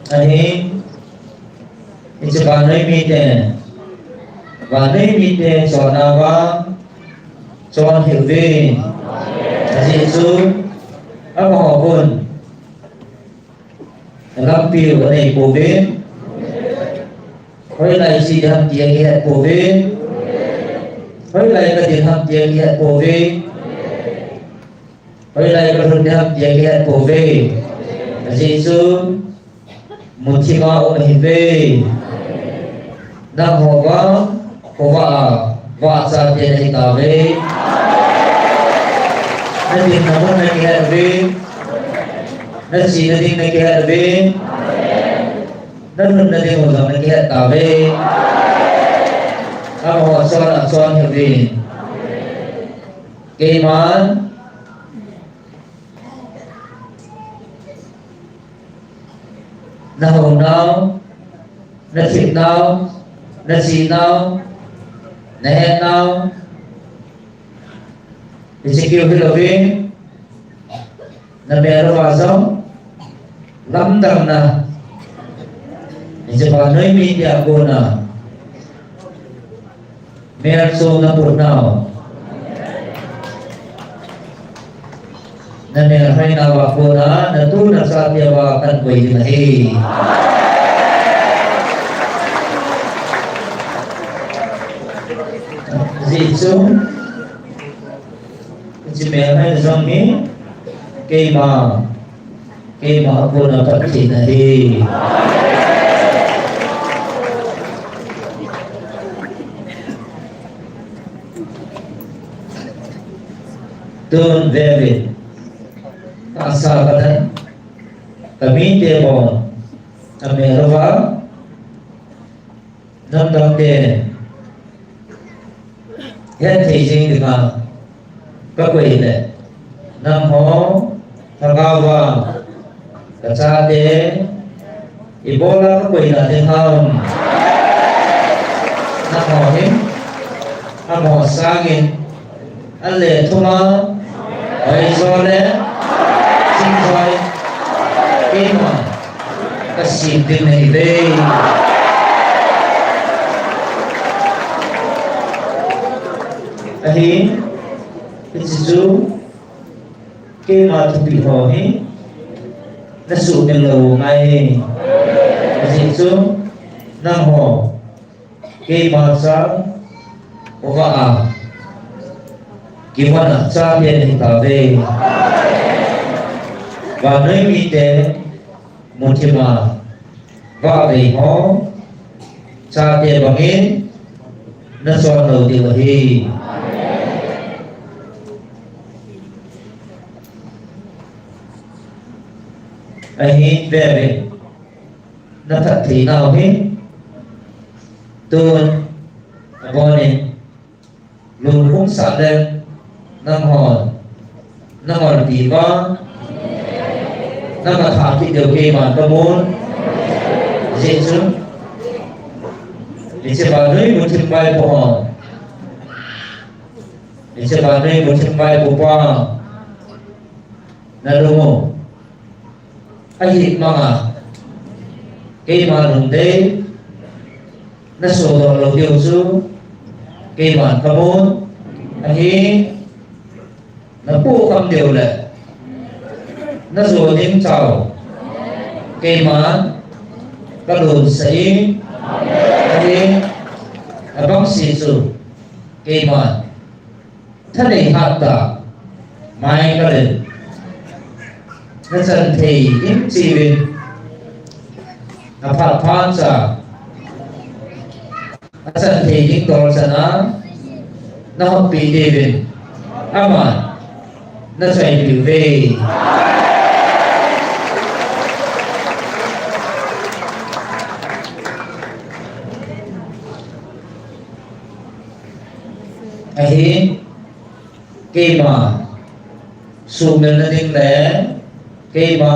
Ahin, hiche vannoi mite, vannoi mite chonna vang chon hih uvin. Ajeh chu amaho khun lampiu anei pouvin. Hoilai che ding ham ti akihet pouvin. Hoilai kading ham ti akihet pouvin. Hoilai kalhun ding ham ti akihet pouvin. Ajeh chu muthim a um ahiuve. Nangho vang khovah a vah chate nahitauve. Nadinna mun nakihet uve. Nachena ding nakihet uve. Nalhunna ding u jong nakihet tauve. Amaho chonna chon hih uvin. Keiman nahounau, nathepnau, nachenau, nahetnau, hiche keu hilouvin, namel uva jong lamdamna, hiche vannoi mite a kona melchom naputnau, namel hoinau a kona natu nachate uva kahin koi ding ahi. Ajeh chu hiche mel hoina jong hi keima, keima a kona phattheina ahi. Tun veuvin, tahsa kadan, kamite bon amel uva, namdangte hetthei jing dinga kakoi le, nangho lhagao a kachate ibola kakoina ding ham? Nangho hin amaho sangin an le thum a hoijo le chingjo keima kasem ding nahiuve. Ahin, hiche chu keima thupeh ho hi nasuhmil lou u ngai. Ajeh chu nangho keima chang khovah a kivon a chate nahitauve. Vannoi mite muthim a vahvei ho chate bangin nachon lou diu ahi. Ahin veuvin, naphattheinau hi tun abonin lungkhum sah le, nanghon, nanghon pi vang, namatha kit diu keiman kamun. Ajeh chu hiche vannoi muthim vaipo hon, hiche vannoi muthim vaipo pa, nalung u ahimanga keima lungdei nasodoh lou diu chu keiman kamun ahi. Napoh kham diu le najo ding chao Keiman kalungset e, ahi, abang si chu keiman thanei hat tah, Michael in nachan thei in chiuvin, aphat phat cha achan thei ding tolchan a nahonpi diuvin aman nachaipiu ve. Ahi, keima sumil nading le keima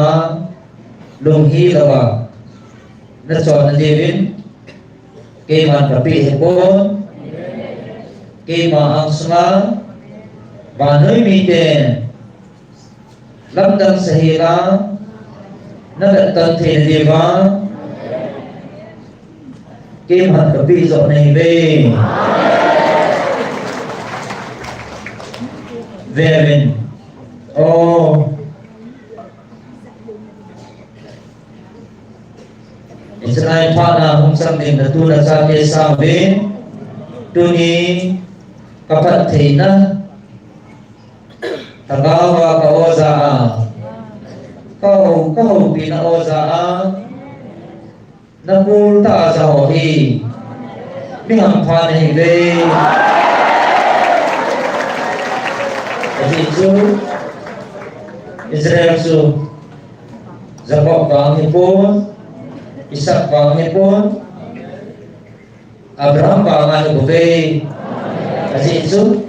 lunghil louva nachonna diuvin keiman kapeh hipon, keima angsunga vannoi miten lamdang sahila navetton theina diuva keiman kapeh joh nahi ve. Veuvin. O, ichan a phat na hung chang ding natu nachate sangin, tuni kaphattheina lhagaova ka-o ja a, ka-o, kahoupina o ja a, nakul tah a ja ho hi mi hampha nahi ve. Ajeh chu Israel chu Jacob vang hipon, Isaac vang hipon, Abraham vang ahi bouve. Ajeh chu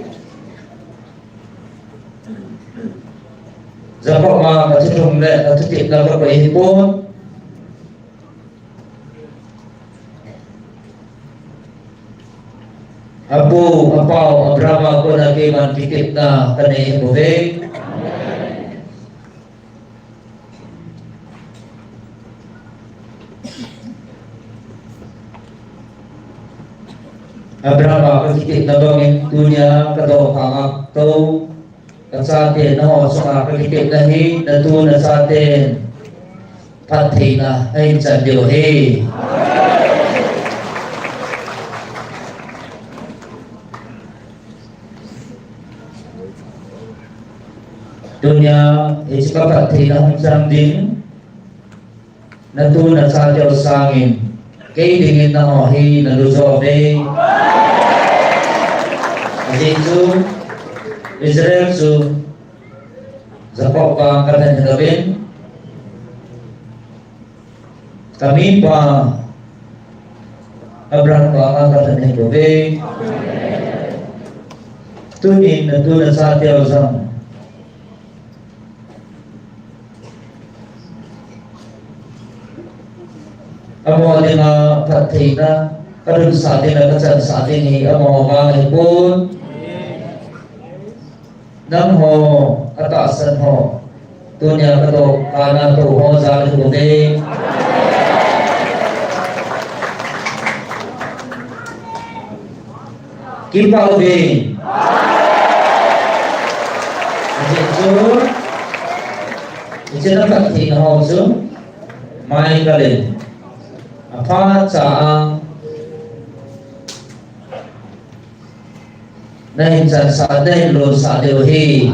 Jacob vang kathulhum le kathutepna kakoi hipon. Apu, apau Abraham a kona keiman kitepna kanei bouve. Abraham a kakitepna bangin tunia kadoh khanga tou kachate naho chunga kakitepna hi natu nachaten phattheina ahin chan diu ahi. Tunia hiche kaphattheina hung chang ding natu nachateu sangin kei dingin naho hi nalu jo ve. Ajeh chu Israel chu Jacob vang kathan hilouvin, kamipa Abraham vang kathan hi bouve. Tunin natu nachateu jong amaho dinga phattheina kalunsah dinga kachansah ding hi amaho vang ahipon. Nangho atahsan ho, tunia kadoh khanga tou ho jal ahi bouve. Kipah uve. Ajeh chu hiche naphattheina ho chu Michael in aphacha a nahin chansah, nahin lonsah diu ahi.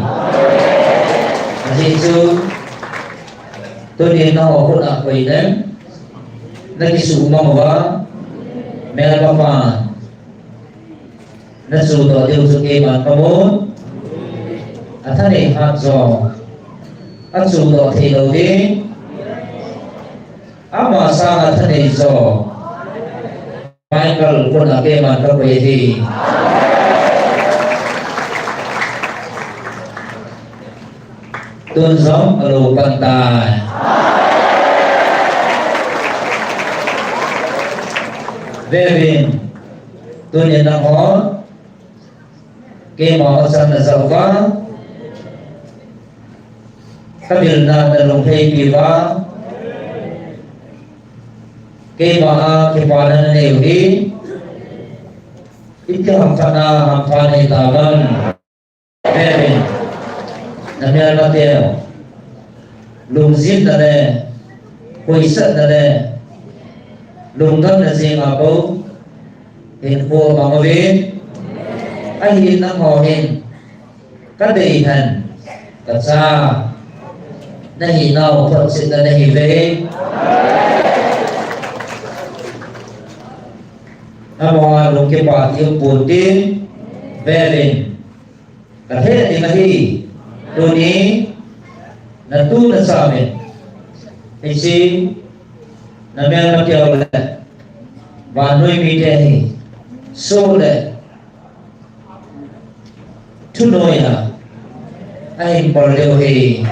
Ajeh chu tunin naho khut a koi leng nakisuhmang uva, melmapan nachuhdoh diu chu keiman kamun. Athanei hat jo, achuhdoh theilou ding, ama sanga thanei jo Michael kona keiman kakoi ahi. Tun jong alou pan tai. Veuvin, tunin nangho keima o chan najah uva, kavilna nalungheipi uva, keima a kipana nanei u hi iti hamphatna hampha nahi tauvem. Amen. Namelmateu lungjinna le Hoisatna le lungdamna jenga bou hinkho mang uvin, ahin nangho hin kadei lhon, kacha nahinau photchetna nahiuve. Amaho lungkipa ti um pon tin, veuvin. Kahet ding ahi, tuni, natu nachauvin, hiche, namel mateu le, vannoi mite hi, soh le, thunoiya, ahin bol diu ahi.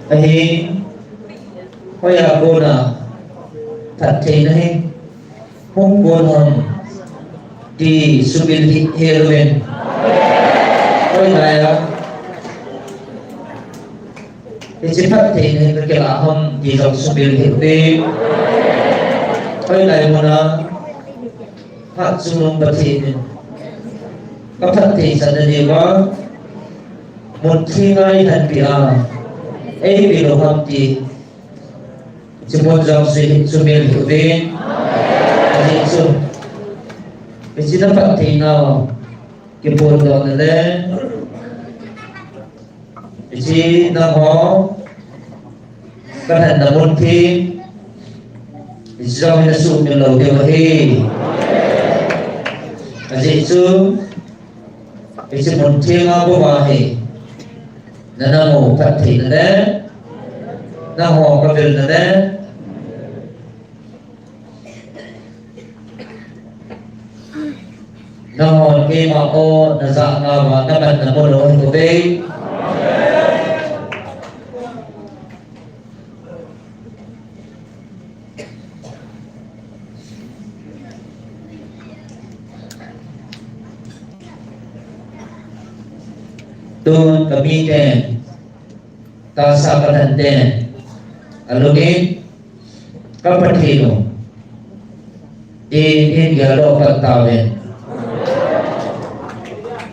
Ahin, hoiya kona phattheina hi hung kon ham ti sumil hih hel uvin. Hoilaiya hiche phattheina hi kakilah ham ti jong sumil hih uvin. Hoilai muna Hatchungnung Pathen in kaphatthei channa diuva, mun thenga eilhenpeh a, eipeh lou ham ti, hiche mun jong sumil hih uvin. Ajeh chu hiche na phattheinau kiphondohna le hiche nangho kalhenna mun theng, hiche jong hi nasumil lou diu ahi. Ajeh chu hiche mun thenga bou a hi, nanamu phattheina le, nangho kavilna le, nangho keima o najahna uva namanna mun u ahi bouve. Tun kamite, tahsa kalhante, alungin, ka Pathen u, tin hin geldoh pan tauvin.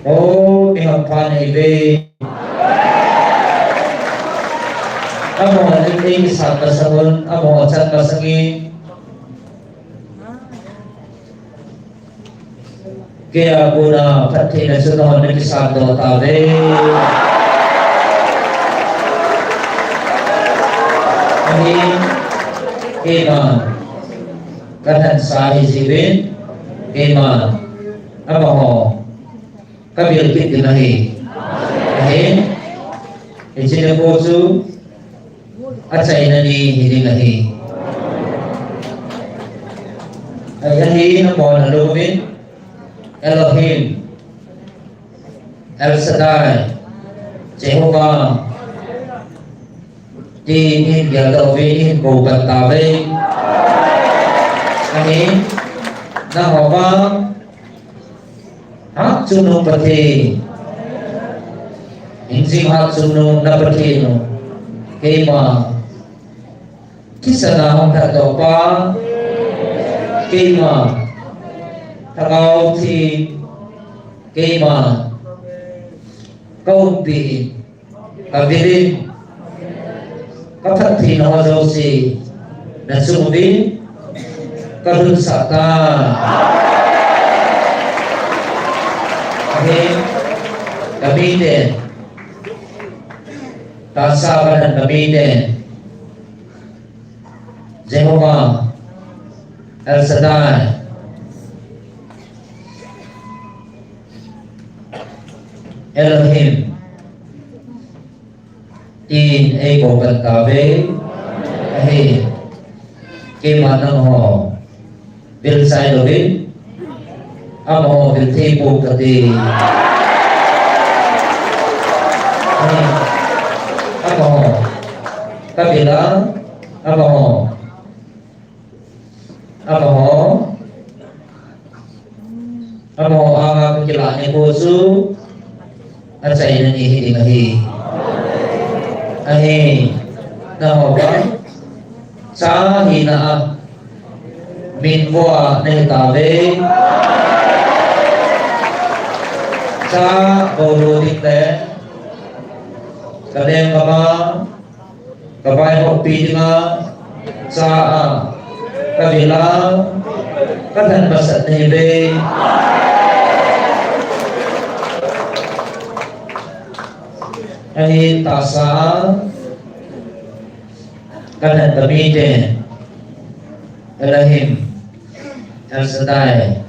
O, mi hampha nahiuve. Amaho in eikisat masang un, amaho chan masangin, keia kona phattheina chu nangho nakisan doh tauve. Ahin, keima kalhansa ahi jeh uvin, keima amaho kavil kit ding ahi. Ahin, hiche nikho chu achaina ni hiding ahi. Ahin, amaho nalungin, Elohim, El Shaddai, Jehovah, tin hin geldoh uvin, hin kou pan tauve. Ahin, nangho vang, Hatchungnung Pathen, hingjing hatchungnung na Pathen u, keima thisan a hung lhatdoh pa, keima lhagao theng, keima kaumpi in, kavil in, kaphattheina ho jouse nachung uvin kalhunsah tai. Ahin, kamite, tahsa kalhen kamite, Jehovah, El Shaddai, Elohim, tin eikou pan tauve. Ahin, keima nangho vil chai louvin, amaho vil thei pou kati. Ahin, amaho kavil a, amaho Amaho, amaho anga kakilah nikho chu achaina ni hiding ahi. Ahin, nangho vang, Cha hina a min vua nahi tauve. Cha bol lou ding le ka lenggam a ka vaihoppi dinga cha a ka vil a ka lhen masat nahiuve. Ahin tahsa a ka lhen ka mite, Elohim, El Shaddai,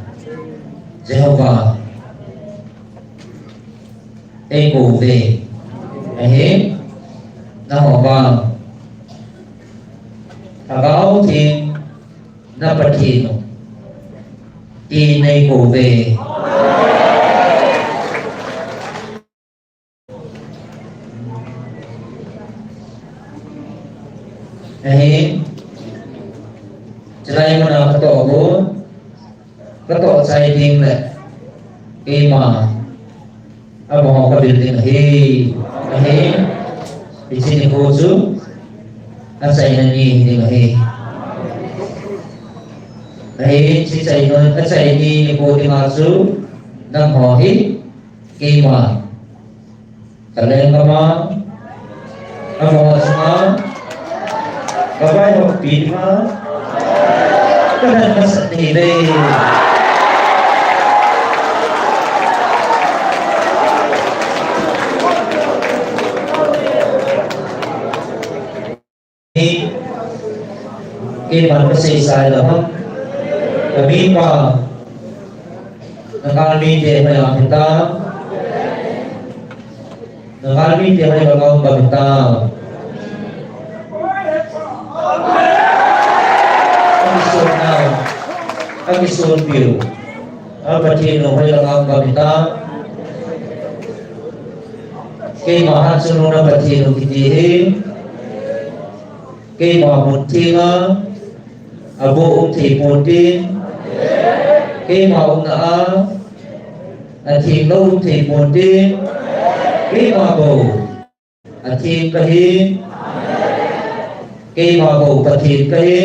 Jehovah, eikou uve. Ahin, nangho vang Lhagao Theng na Pathen u tin neikou uve. Ahin, chulai muna katoh gon, katoh chai ding le keima amaho kavil ding ahi. Ahin, hiche nikho chu achaina ni ding ahi. Ahin, hiche achaina, achaina nikho dinga chu nangho hi keima ka lenggam a, amaho chunga ka vaihoppi dinga ka lhen masat nahiuve. Keiman kasei sai lou ham? Ka mipa, na galmite hoiya um hitam? Na galmite hoiya um hitam? Akisun na, akisun piu. A Pathen u hoiya um hitam? Keima hatchungnung na Pathen u kiti hi keima mun thenga aboh um thei ponte. Keima umna a atheng lou um thei ponte. Keima bou atheng kahi. Keima bou Pathen kahi.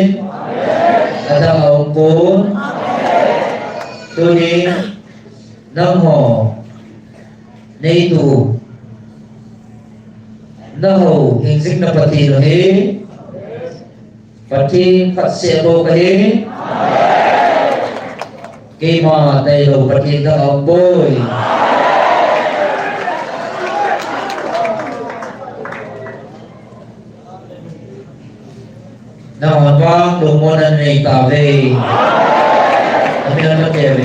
Adang aum pon. Tuni nangho neitu, nahou hingjing na Pathen u hi Pathen khat seh bou kahi. Keima tailou Pathen dang aum poi. Nangho vang lungmonna nei tauve. Amen, amen.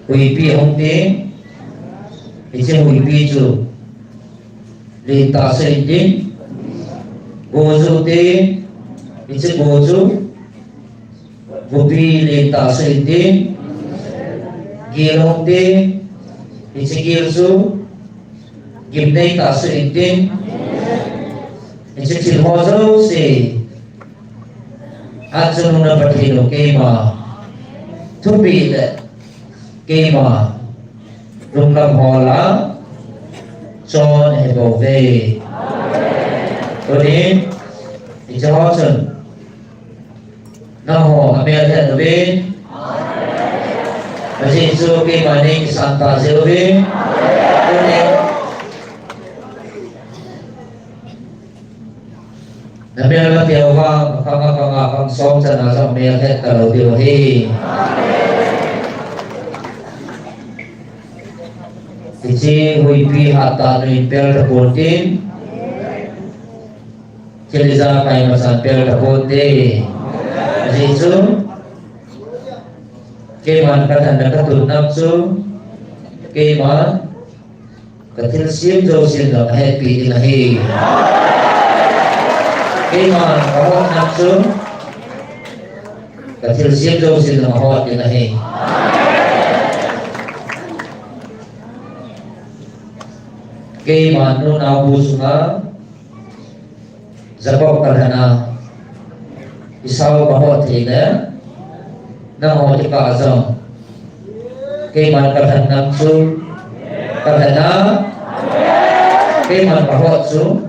Huipi hung tin, hiche huipi chu lentah sah intin, go ju tin, hiche go chu gopi lentah sah intin, gel hung tin, hiche gel chu gimnei tah sah intin, hiche thil ho jouse hatchungnung na Pathen u keima thupeh le keima lunglam hol a chon ahi bouve. Tuni hiche ho chun nangho amelhet uvin, ajeh chu keima nei kisan tah jeh uvin. Tuni na melmate uva, khang a, khang a, khang som chan a jong melhet talou diu ahi. Hiche huipi hattah nu in pel tapon tin, thil ijakai machan pel tapon te. Ajeh chu keiman kathanna katun nam chu keiman kathilsem jousen jong ahetpi ding ahi. Keiman kahot nam chu kathilsem jousen jong ahot ding ahi. Keiman nunau bu sunga Jacob kalhen a, Esau kahot thei le, nangho kikah a jong keiman kalhen nam chu kalhen a, keiman kahot chu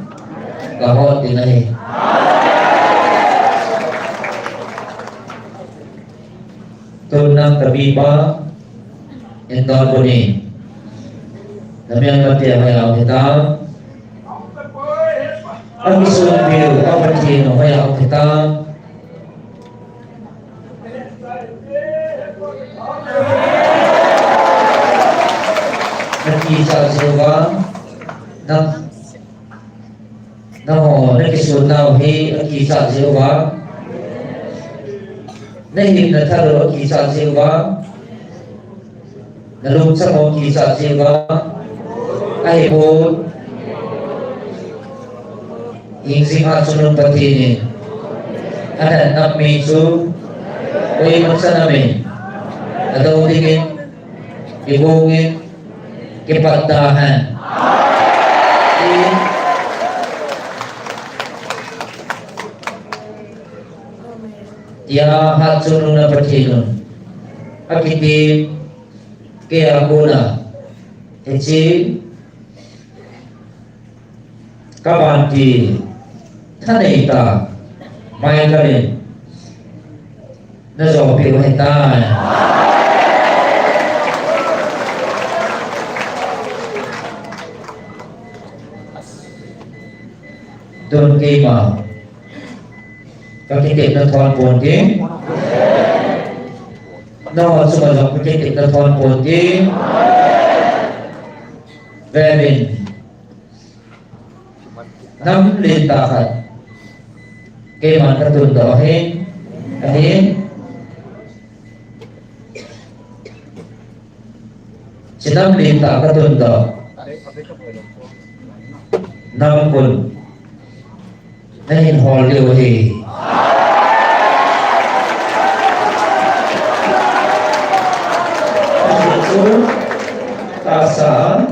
kahot ding ahi. Tun nang kabipa, indon buni. Namian mate hoiya hita. Akisun piu, Pathen hoiya hita. Nakichat jeh uva, nang Nangho, nakisun nau hi akichat jeh uva. Nahin nathal u akichat jeh uva. Nalungchang u akichat jeh uva. Ahipon. Hingjing a chun Pathen in. Anan nam mi chu. Koiman cha nam in. Adou dingin. Kibungin. Kipat da hen. Tia hat chun nuna Pathen un. Akiti kei a kona. Hiche. Kaban ti. Thanei ta. Mai kalin. Najou peh u ahitai. Tun keima. Kakitepna thon ponte. Nangho chunga jong kakitepna thon ponte. Veuvin. Nam lentah khat. Keiman katun doh ahin. Ahin. Hiche nam lentah katun doh. Nam kun. Nahin hol diu ahi. Tahsa.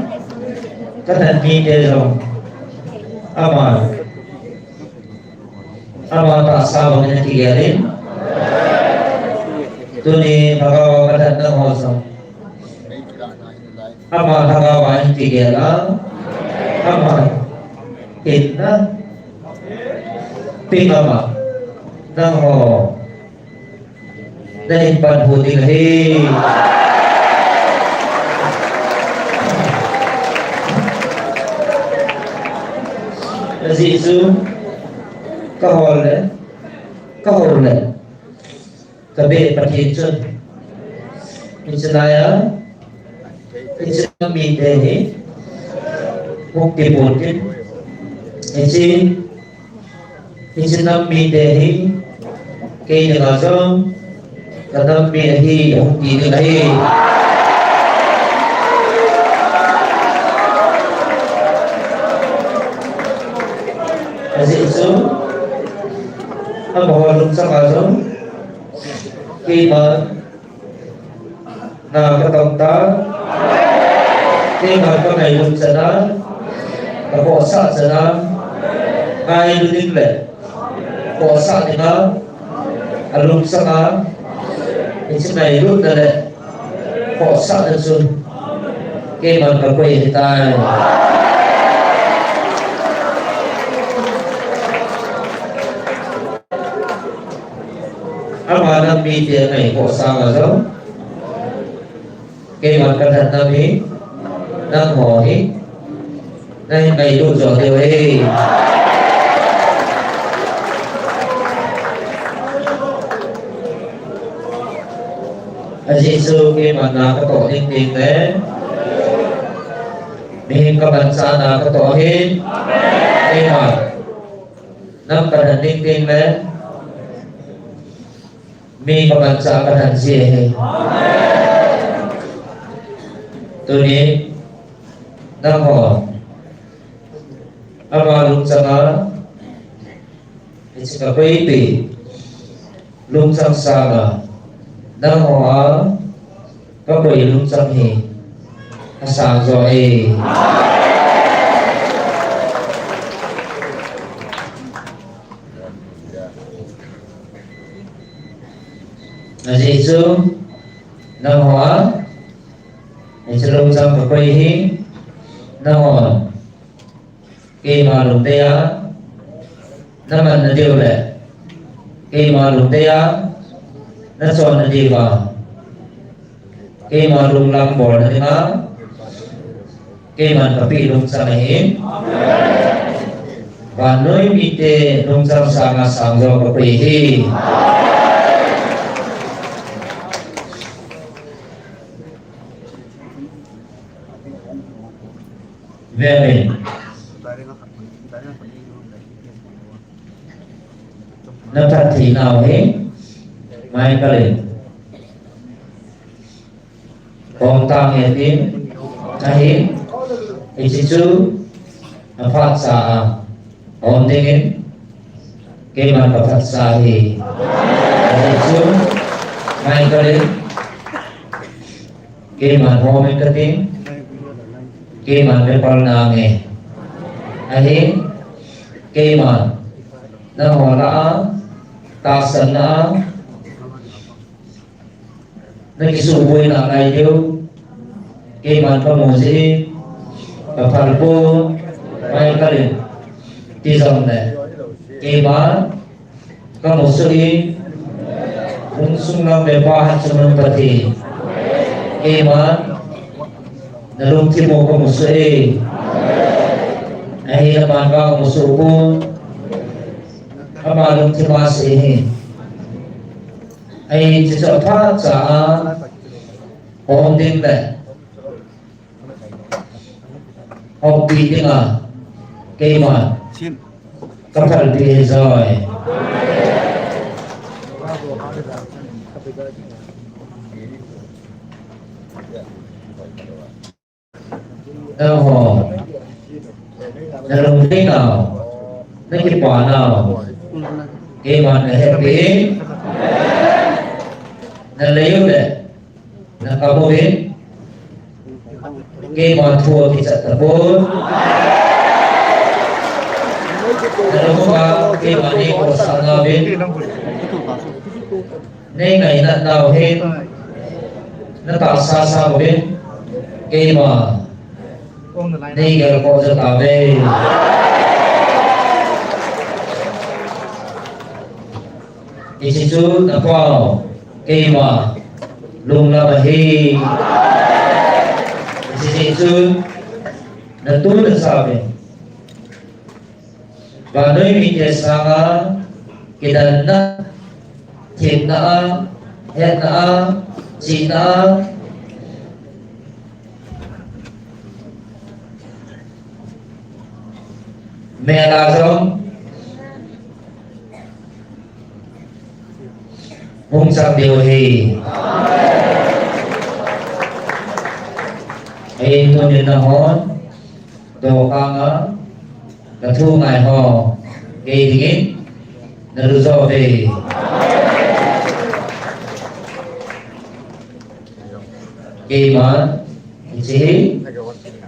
Kathat mite jong. Ama. Ama tahsa bang in kigel in. Tuni lhagao a kathat nangho jong. Ama lhagao a in kigel a. Ama hinna. Ping ama. Nangho. Nahin panhu ding ahi. Ajeh chu kahol le, kahol le, kabeh Pathen chun. Hiche laiya, Hiche nam mite hi, hung tipon tin. Hiche, hiche nam mite hi, kei dinga jong, kanam mi ahi, hung ti ding ahi. Ajeh chu, amaho lungchang a jong, keiman Na katong tan. Keiman kangailut chan a, kapohsah chan a, ngailu ding le pohsah ding a, alungsang a, hiche ngailutna le pohsahna chu keiman kakoi ahitai. Ama nam mite angaikhoh sanga jong, keiman kathat nam hi, nangho hi, nahin ngailut jo diu ahi. Ajeh chu keiman na katoh ding ding le, mihem kamanchah na katoh ahin, keiman nam kathat ding ding le, mi kamanchah kathat ji ahi. Tuni, nangho, ama lungchang a, hiche kakoipi, lungchang sanga, nangho a, kakoi lungchang hi, asang jo e. Ajeh chu, nangho a, hiche lungchang kakoi hi, nangho, keima lungdei a, naman nadiu le, keima lungdei a, nachon nadiuva, Keima lunglam bolna dinga, keiman kapeh lungchang ahi. Vannoi mite lungchang sanga sangjo kapeh ahi. Ve amen. Na phatthei nau hi, Michael in. Hom tange tin, ahi, hiche chu, aphatcha a, hom dingin, keiman kaphatcha ahi. Hiche chu, Michael in, keiman hom in kating, keiman mipal nange. Ahi, keiman, nangho lah a, tahsanna a, nakisuhboina ngai diu, keiman kamu jeh, kaphal pon, Michael in, ti jongle, keiman, kamusuh e, lungsung lam le phat chungnung Pathen, keiman, nalungthim u kamusuh e, ahi aman kamusuh pon, ama lungthim a sei ahi. Ahi, hiche chu aphatcha a, hom ding le, hoppi dinga, keiman, kaphalpi ahi joi. Nangho, nalungdei nau, nakipa nau, keiman kahetpi e, nalei u le, nakam uvin, keiman thu akichat tapon, nalung uva, keiman neikosah nauvin, neingainat nau hin, natahsa sang uvin, keima, neigelkhoh jo tauve. Hiche chu napao, keima, lunglam ahi. Hiche chu natu nacha uvin. Vannoi mite sanga kidanna, themna a, hetna a, chihna a, mel a jong hung chang diu ahi. Ahi, tunin nahon, dokhanga, kathu ngai ho, kei dingin, nalu jo uve. Keima, hiche hi,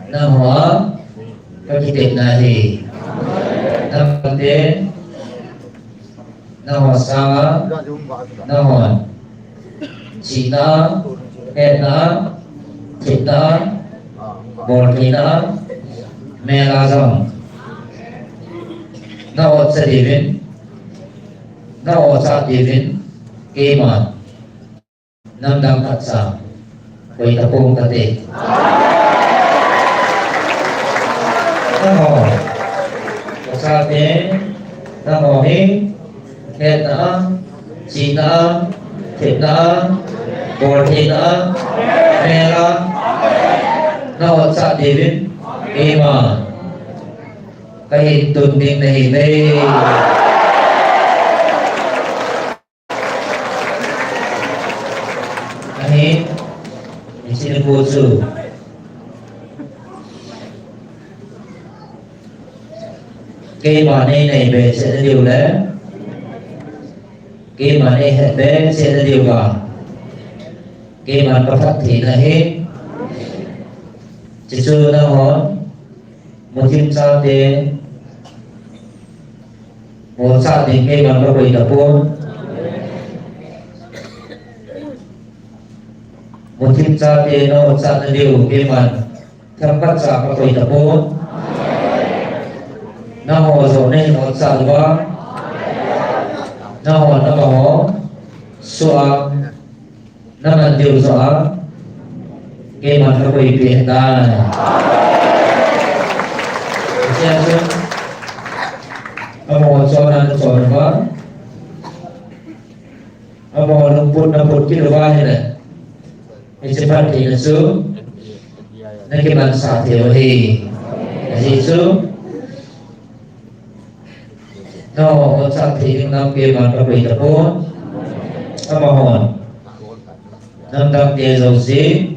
nangho a, kakitepna ahi. Nangho te, nangho sanga, nangho, chihna, hetna, themna, boltheina, mel a jong, na-otcha diuvin, na-otcha diuvin, keima. Namdang khat cha koi tapong kate. Nangho, kachate, nangho hi, hetna a, chihna a, themna a, boltheina a, mel a, na-otcha diuvin, keima, kahin tun ding nahiuve. Ahi, hiche nikho chu keima neinaibe cheh nadiu le, keima neihetbe cheh nadiu va, keiman kaphatthei nahi. Hiche chu nangho, muthim chate, mocha ding keiman kakoi tapon. Muthim chate na-otcha nadiu keiman themkhat cha kakoi tapon. Nangho joh nahin otcha uva, nangho namaho soh a, naman diu joh a, Keiman kakoipeh tai. Hichea chu, amaho chonna nachon uva, amaho lungput naphut kit uva ahile, hiche phattheina chu nakimansah thei u ahi. Ajeh chu, nangho otsah thei ding lam keiman kakoi tapon. Amahon namdangte jouse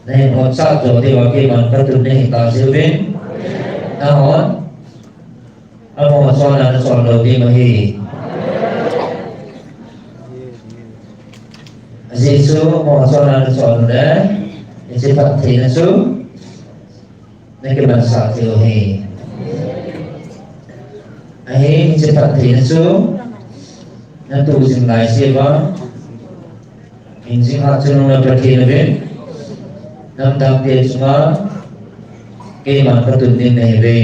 nahin otsah jou diuva keiman katun nahi tajiuvin. Nanghon amaho chonna nachon lou ding ahi. Ajeh chu amaho chonna nachon le, hiche phattheina chu nakimansah thei u ahi. Ahin hiche phattheina chu natoh jing laiseuva, hingjing hatchungnung le Pathen uvin, namdangte chunga keiman katun ding nahiuve.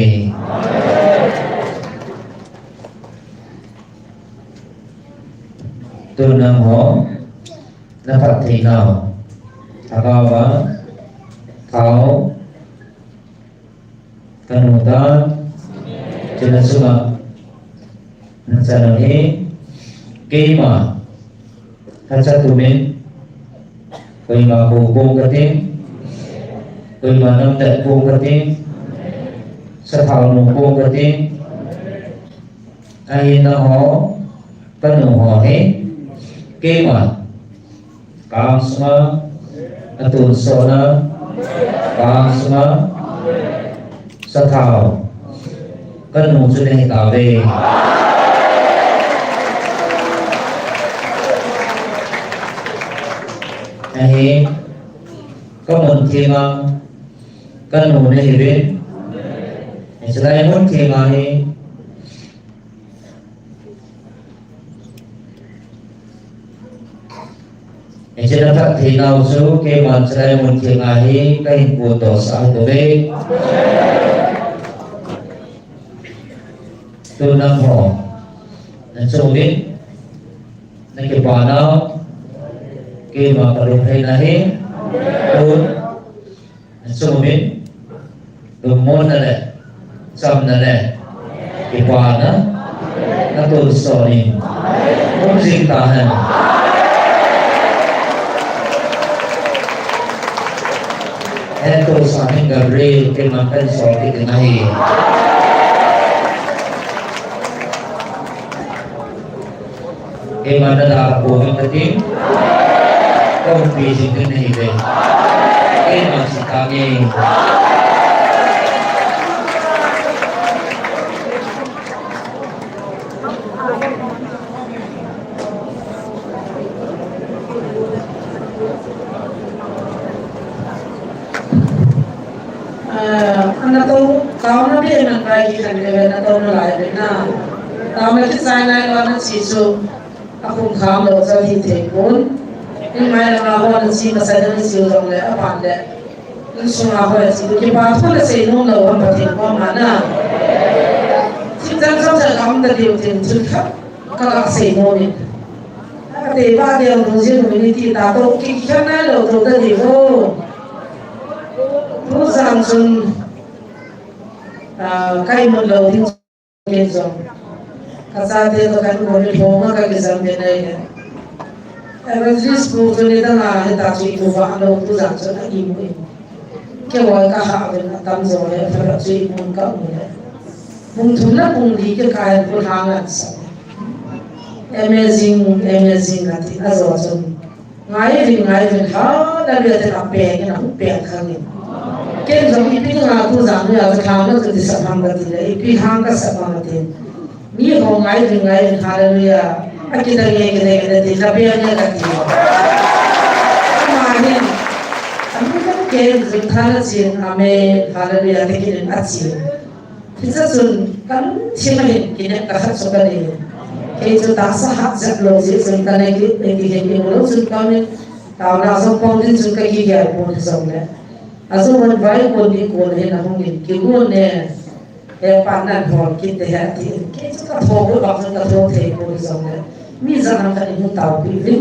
Tun nangho naphattheinau lhagaova thao kanu tan, chuna chunga nachan u hi, keima lhacha tumin, koima kou pong kating, koima namdet pong kating, sathao nu pong kating, ahin nangho, kanu ho hi, keima ka-ang sunga natonsot na, ka-ang sunga sathao kanu chu nahitauve. Ahin kamun thenga kanu nahiuvin, hiche lai mun thenga hi hiche naphattheinau chu keiman hiche lai mun thenga hi kahin kondohsah ahibouve. Tun nangho nachung uvin nakipanau keima kalunglhaina ahi. Tun nachung uvin lungmonna le chamna le kipana natonsot in um jing tahen. Hentosah in Gabriel, keiman kahinsol kit ding ahi. Keiman nadalhah pouving kating, kaumpi jing ding nahiuve. Keiman ching tange. Ah, ana tou, taona beh nang kai kikhen keve, natouna lai beh na. Taona kichai nailou nache chu, akhum kham lou chu hithei pon. Inmai langa ho nache masa ding nache jongle, aban le. Insunga ho nache, kipa thu nasei nom lou ham Pathen koma na. Thil chang chang chang kaum tadiu tin thil khat kaga sei nom in. Atei ba deu dungjuiyin iti tatou, kikhen nailou tou tadiu. Tujan chun, ah, ka imut lou ding ken jong. Kachate toh kahin bol in homa kakijam be nai le. Evangelist pu chu nidang a hita chu imu vah lou, tujan chun a imu in. Keiho kahah uvin atamjo hi, phabep chu imun kamu le. Pung thum le pung li kikah in pu lhang an sa. Amazing, amazing ati, ajo chun. Ngai uvin, ngai uvin, hallelujah tin apeng in, ahung peng khang in. Ken jong ipi dinga tujan nia chu lhang nati sah ham kati le, ipi lhang kasah ham kati. Miho ngai uvin, ngai uvin, hallelujah. Akidang e, kidang e, kidang e, ti, la peng e kati. Ama hin, ami kan ken jong than achen, amen, hallelujah, ti kit in achen. Hiche chun kalungthim a hin kinepna khat chu kanei. Kei chu tahsa hat jep lou jeh chun kanei kit, nei kit hin imu lou chun kaum in, taona jong pang ding chun kakigel pon hijongle. Ajou man vai kon ding kon hin ahung in, kigon e, hepa nan hol kit te he atin. Kei chu katho bou bang chun katho thei pon hijongle. Mi jan ham khat in hung taopi uvin.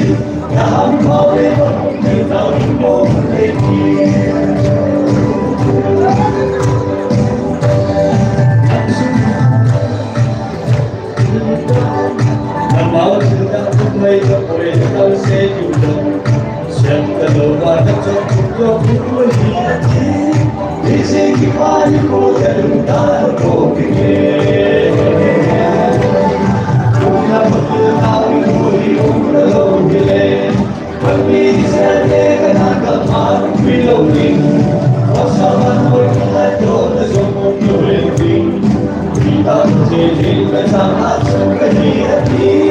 Thil le chang a chu kahi ati.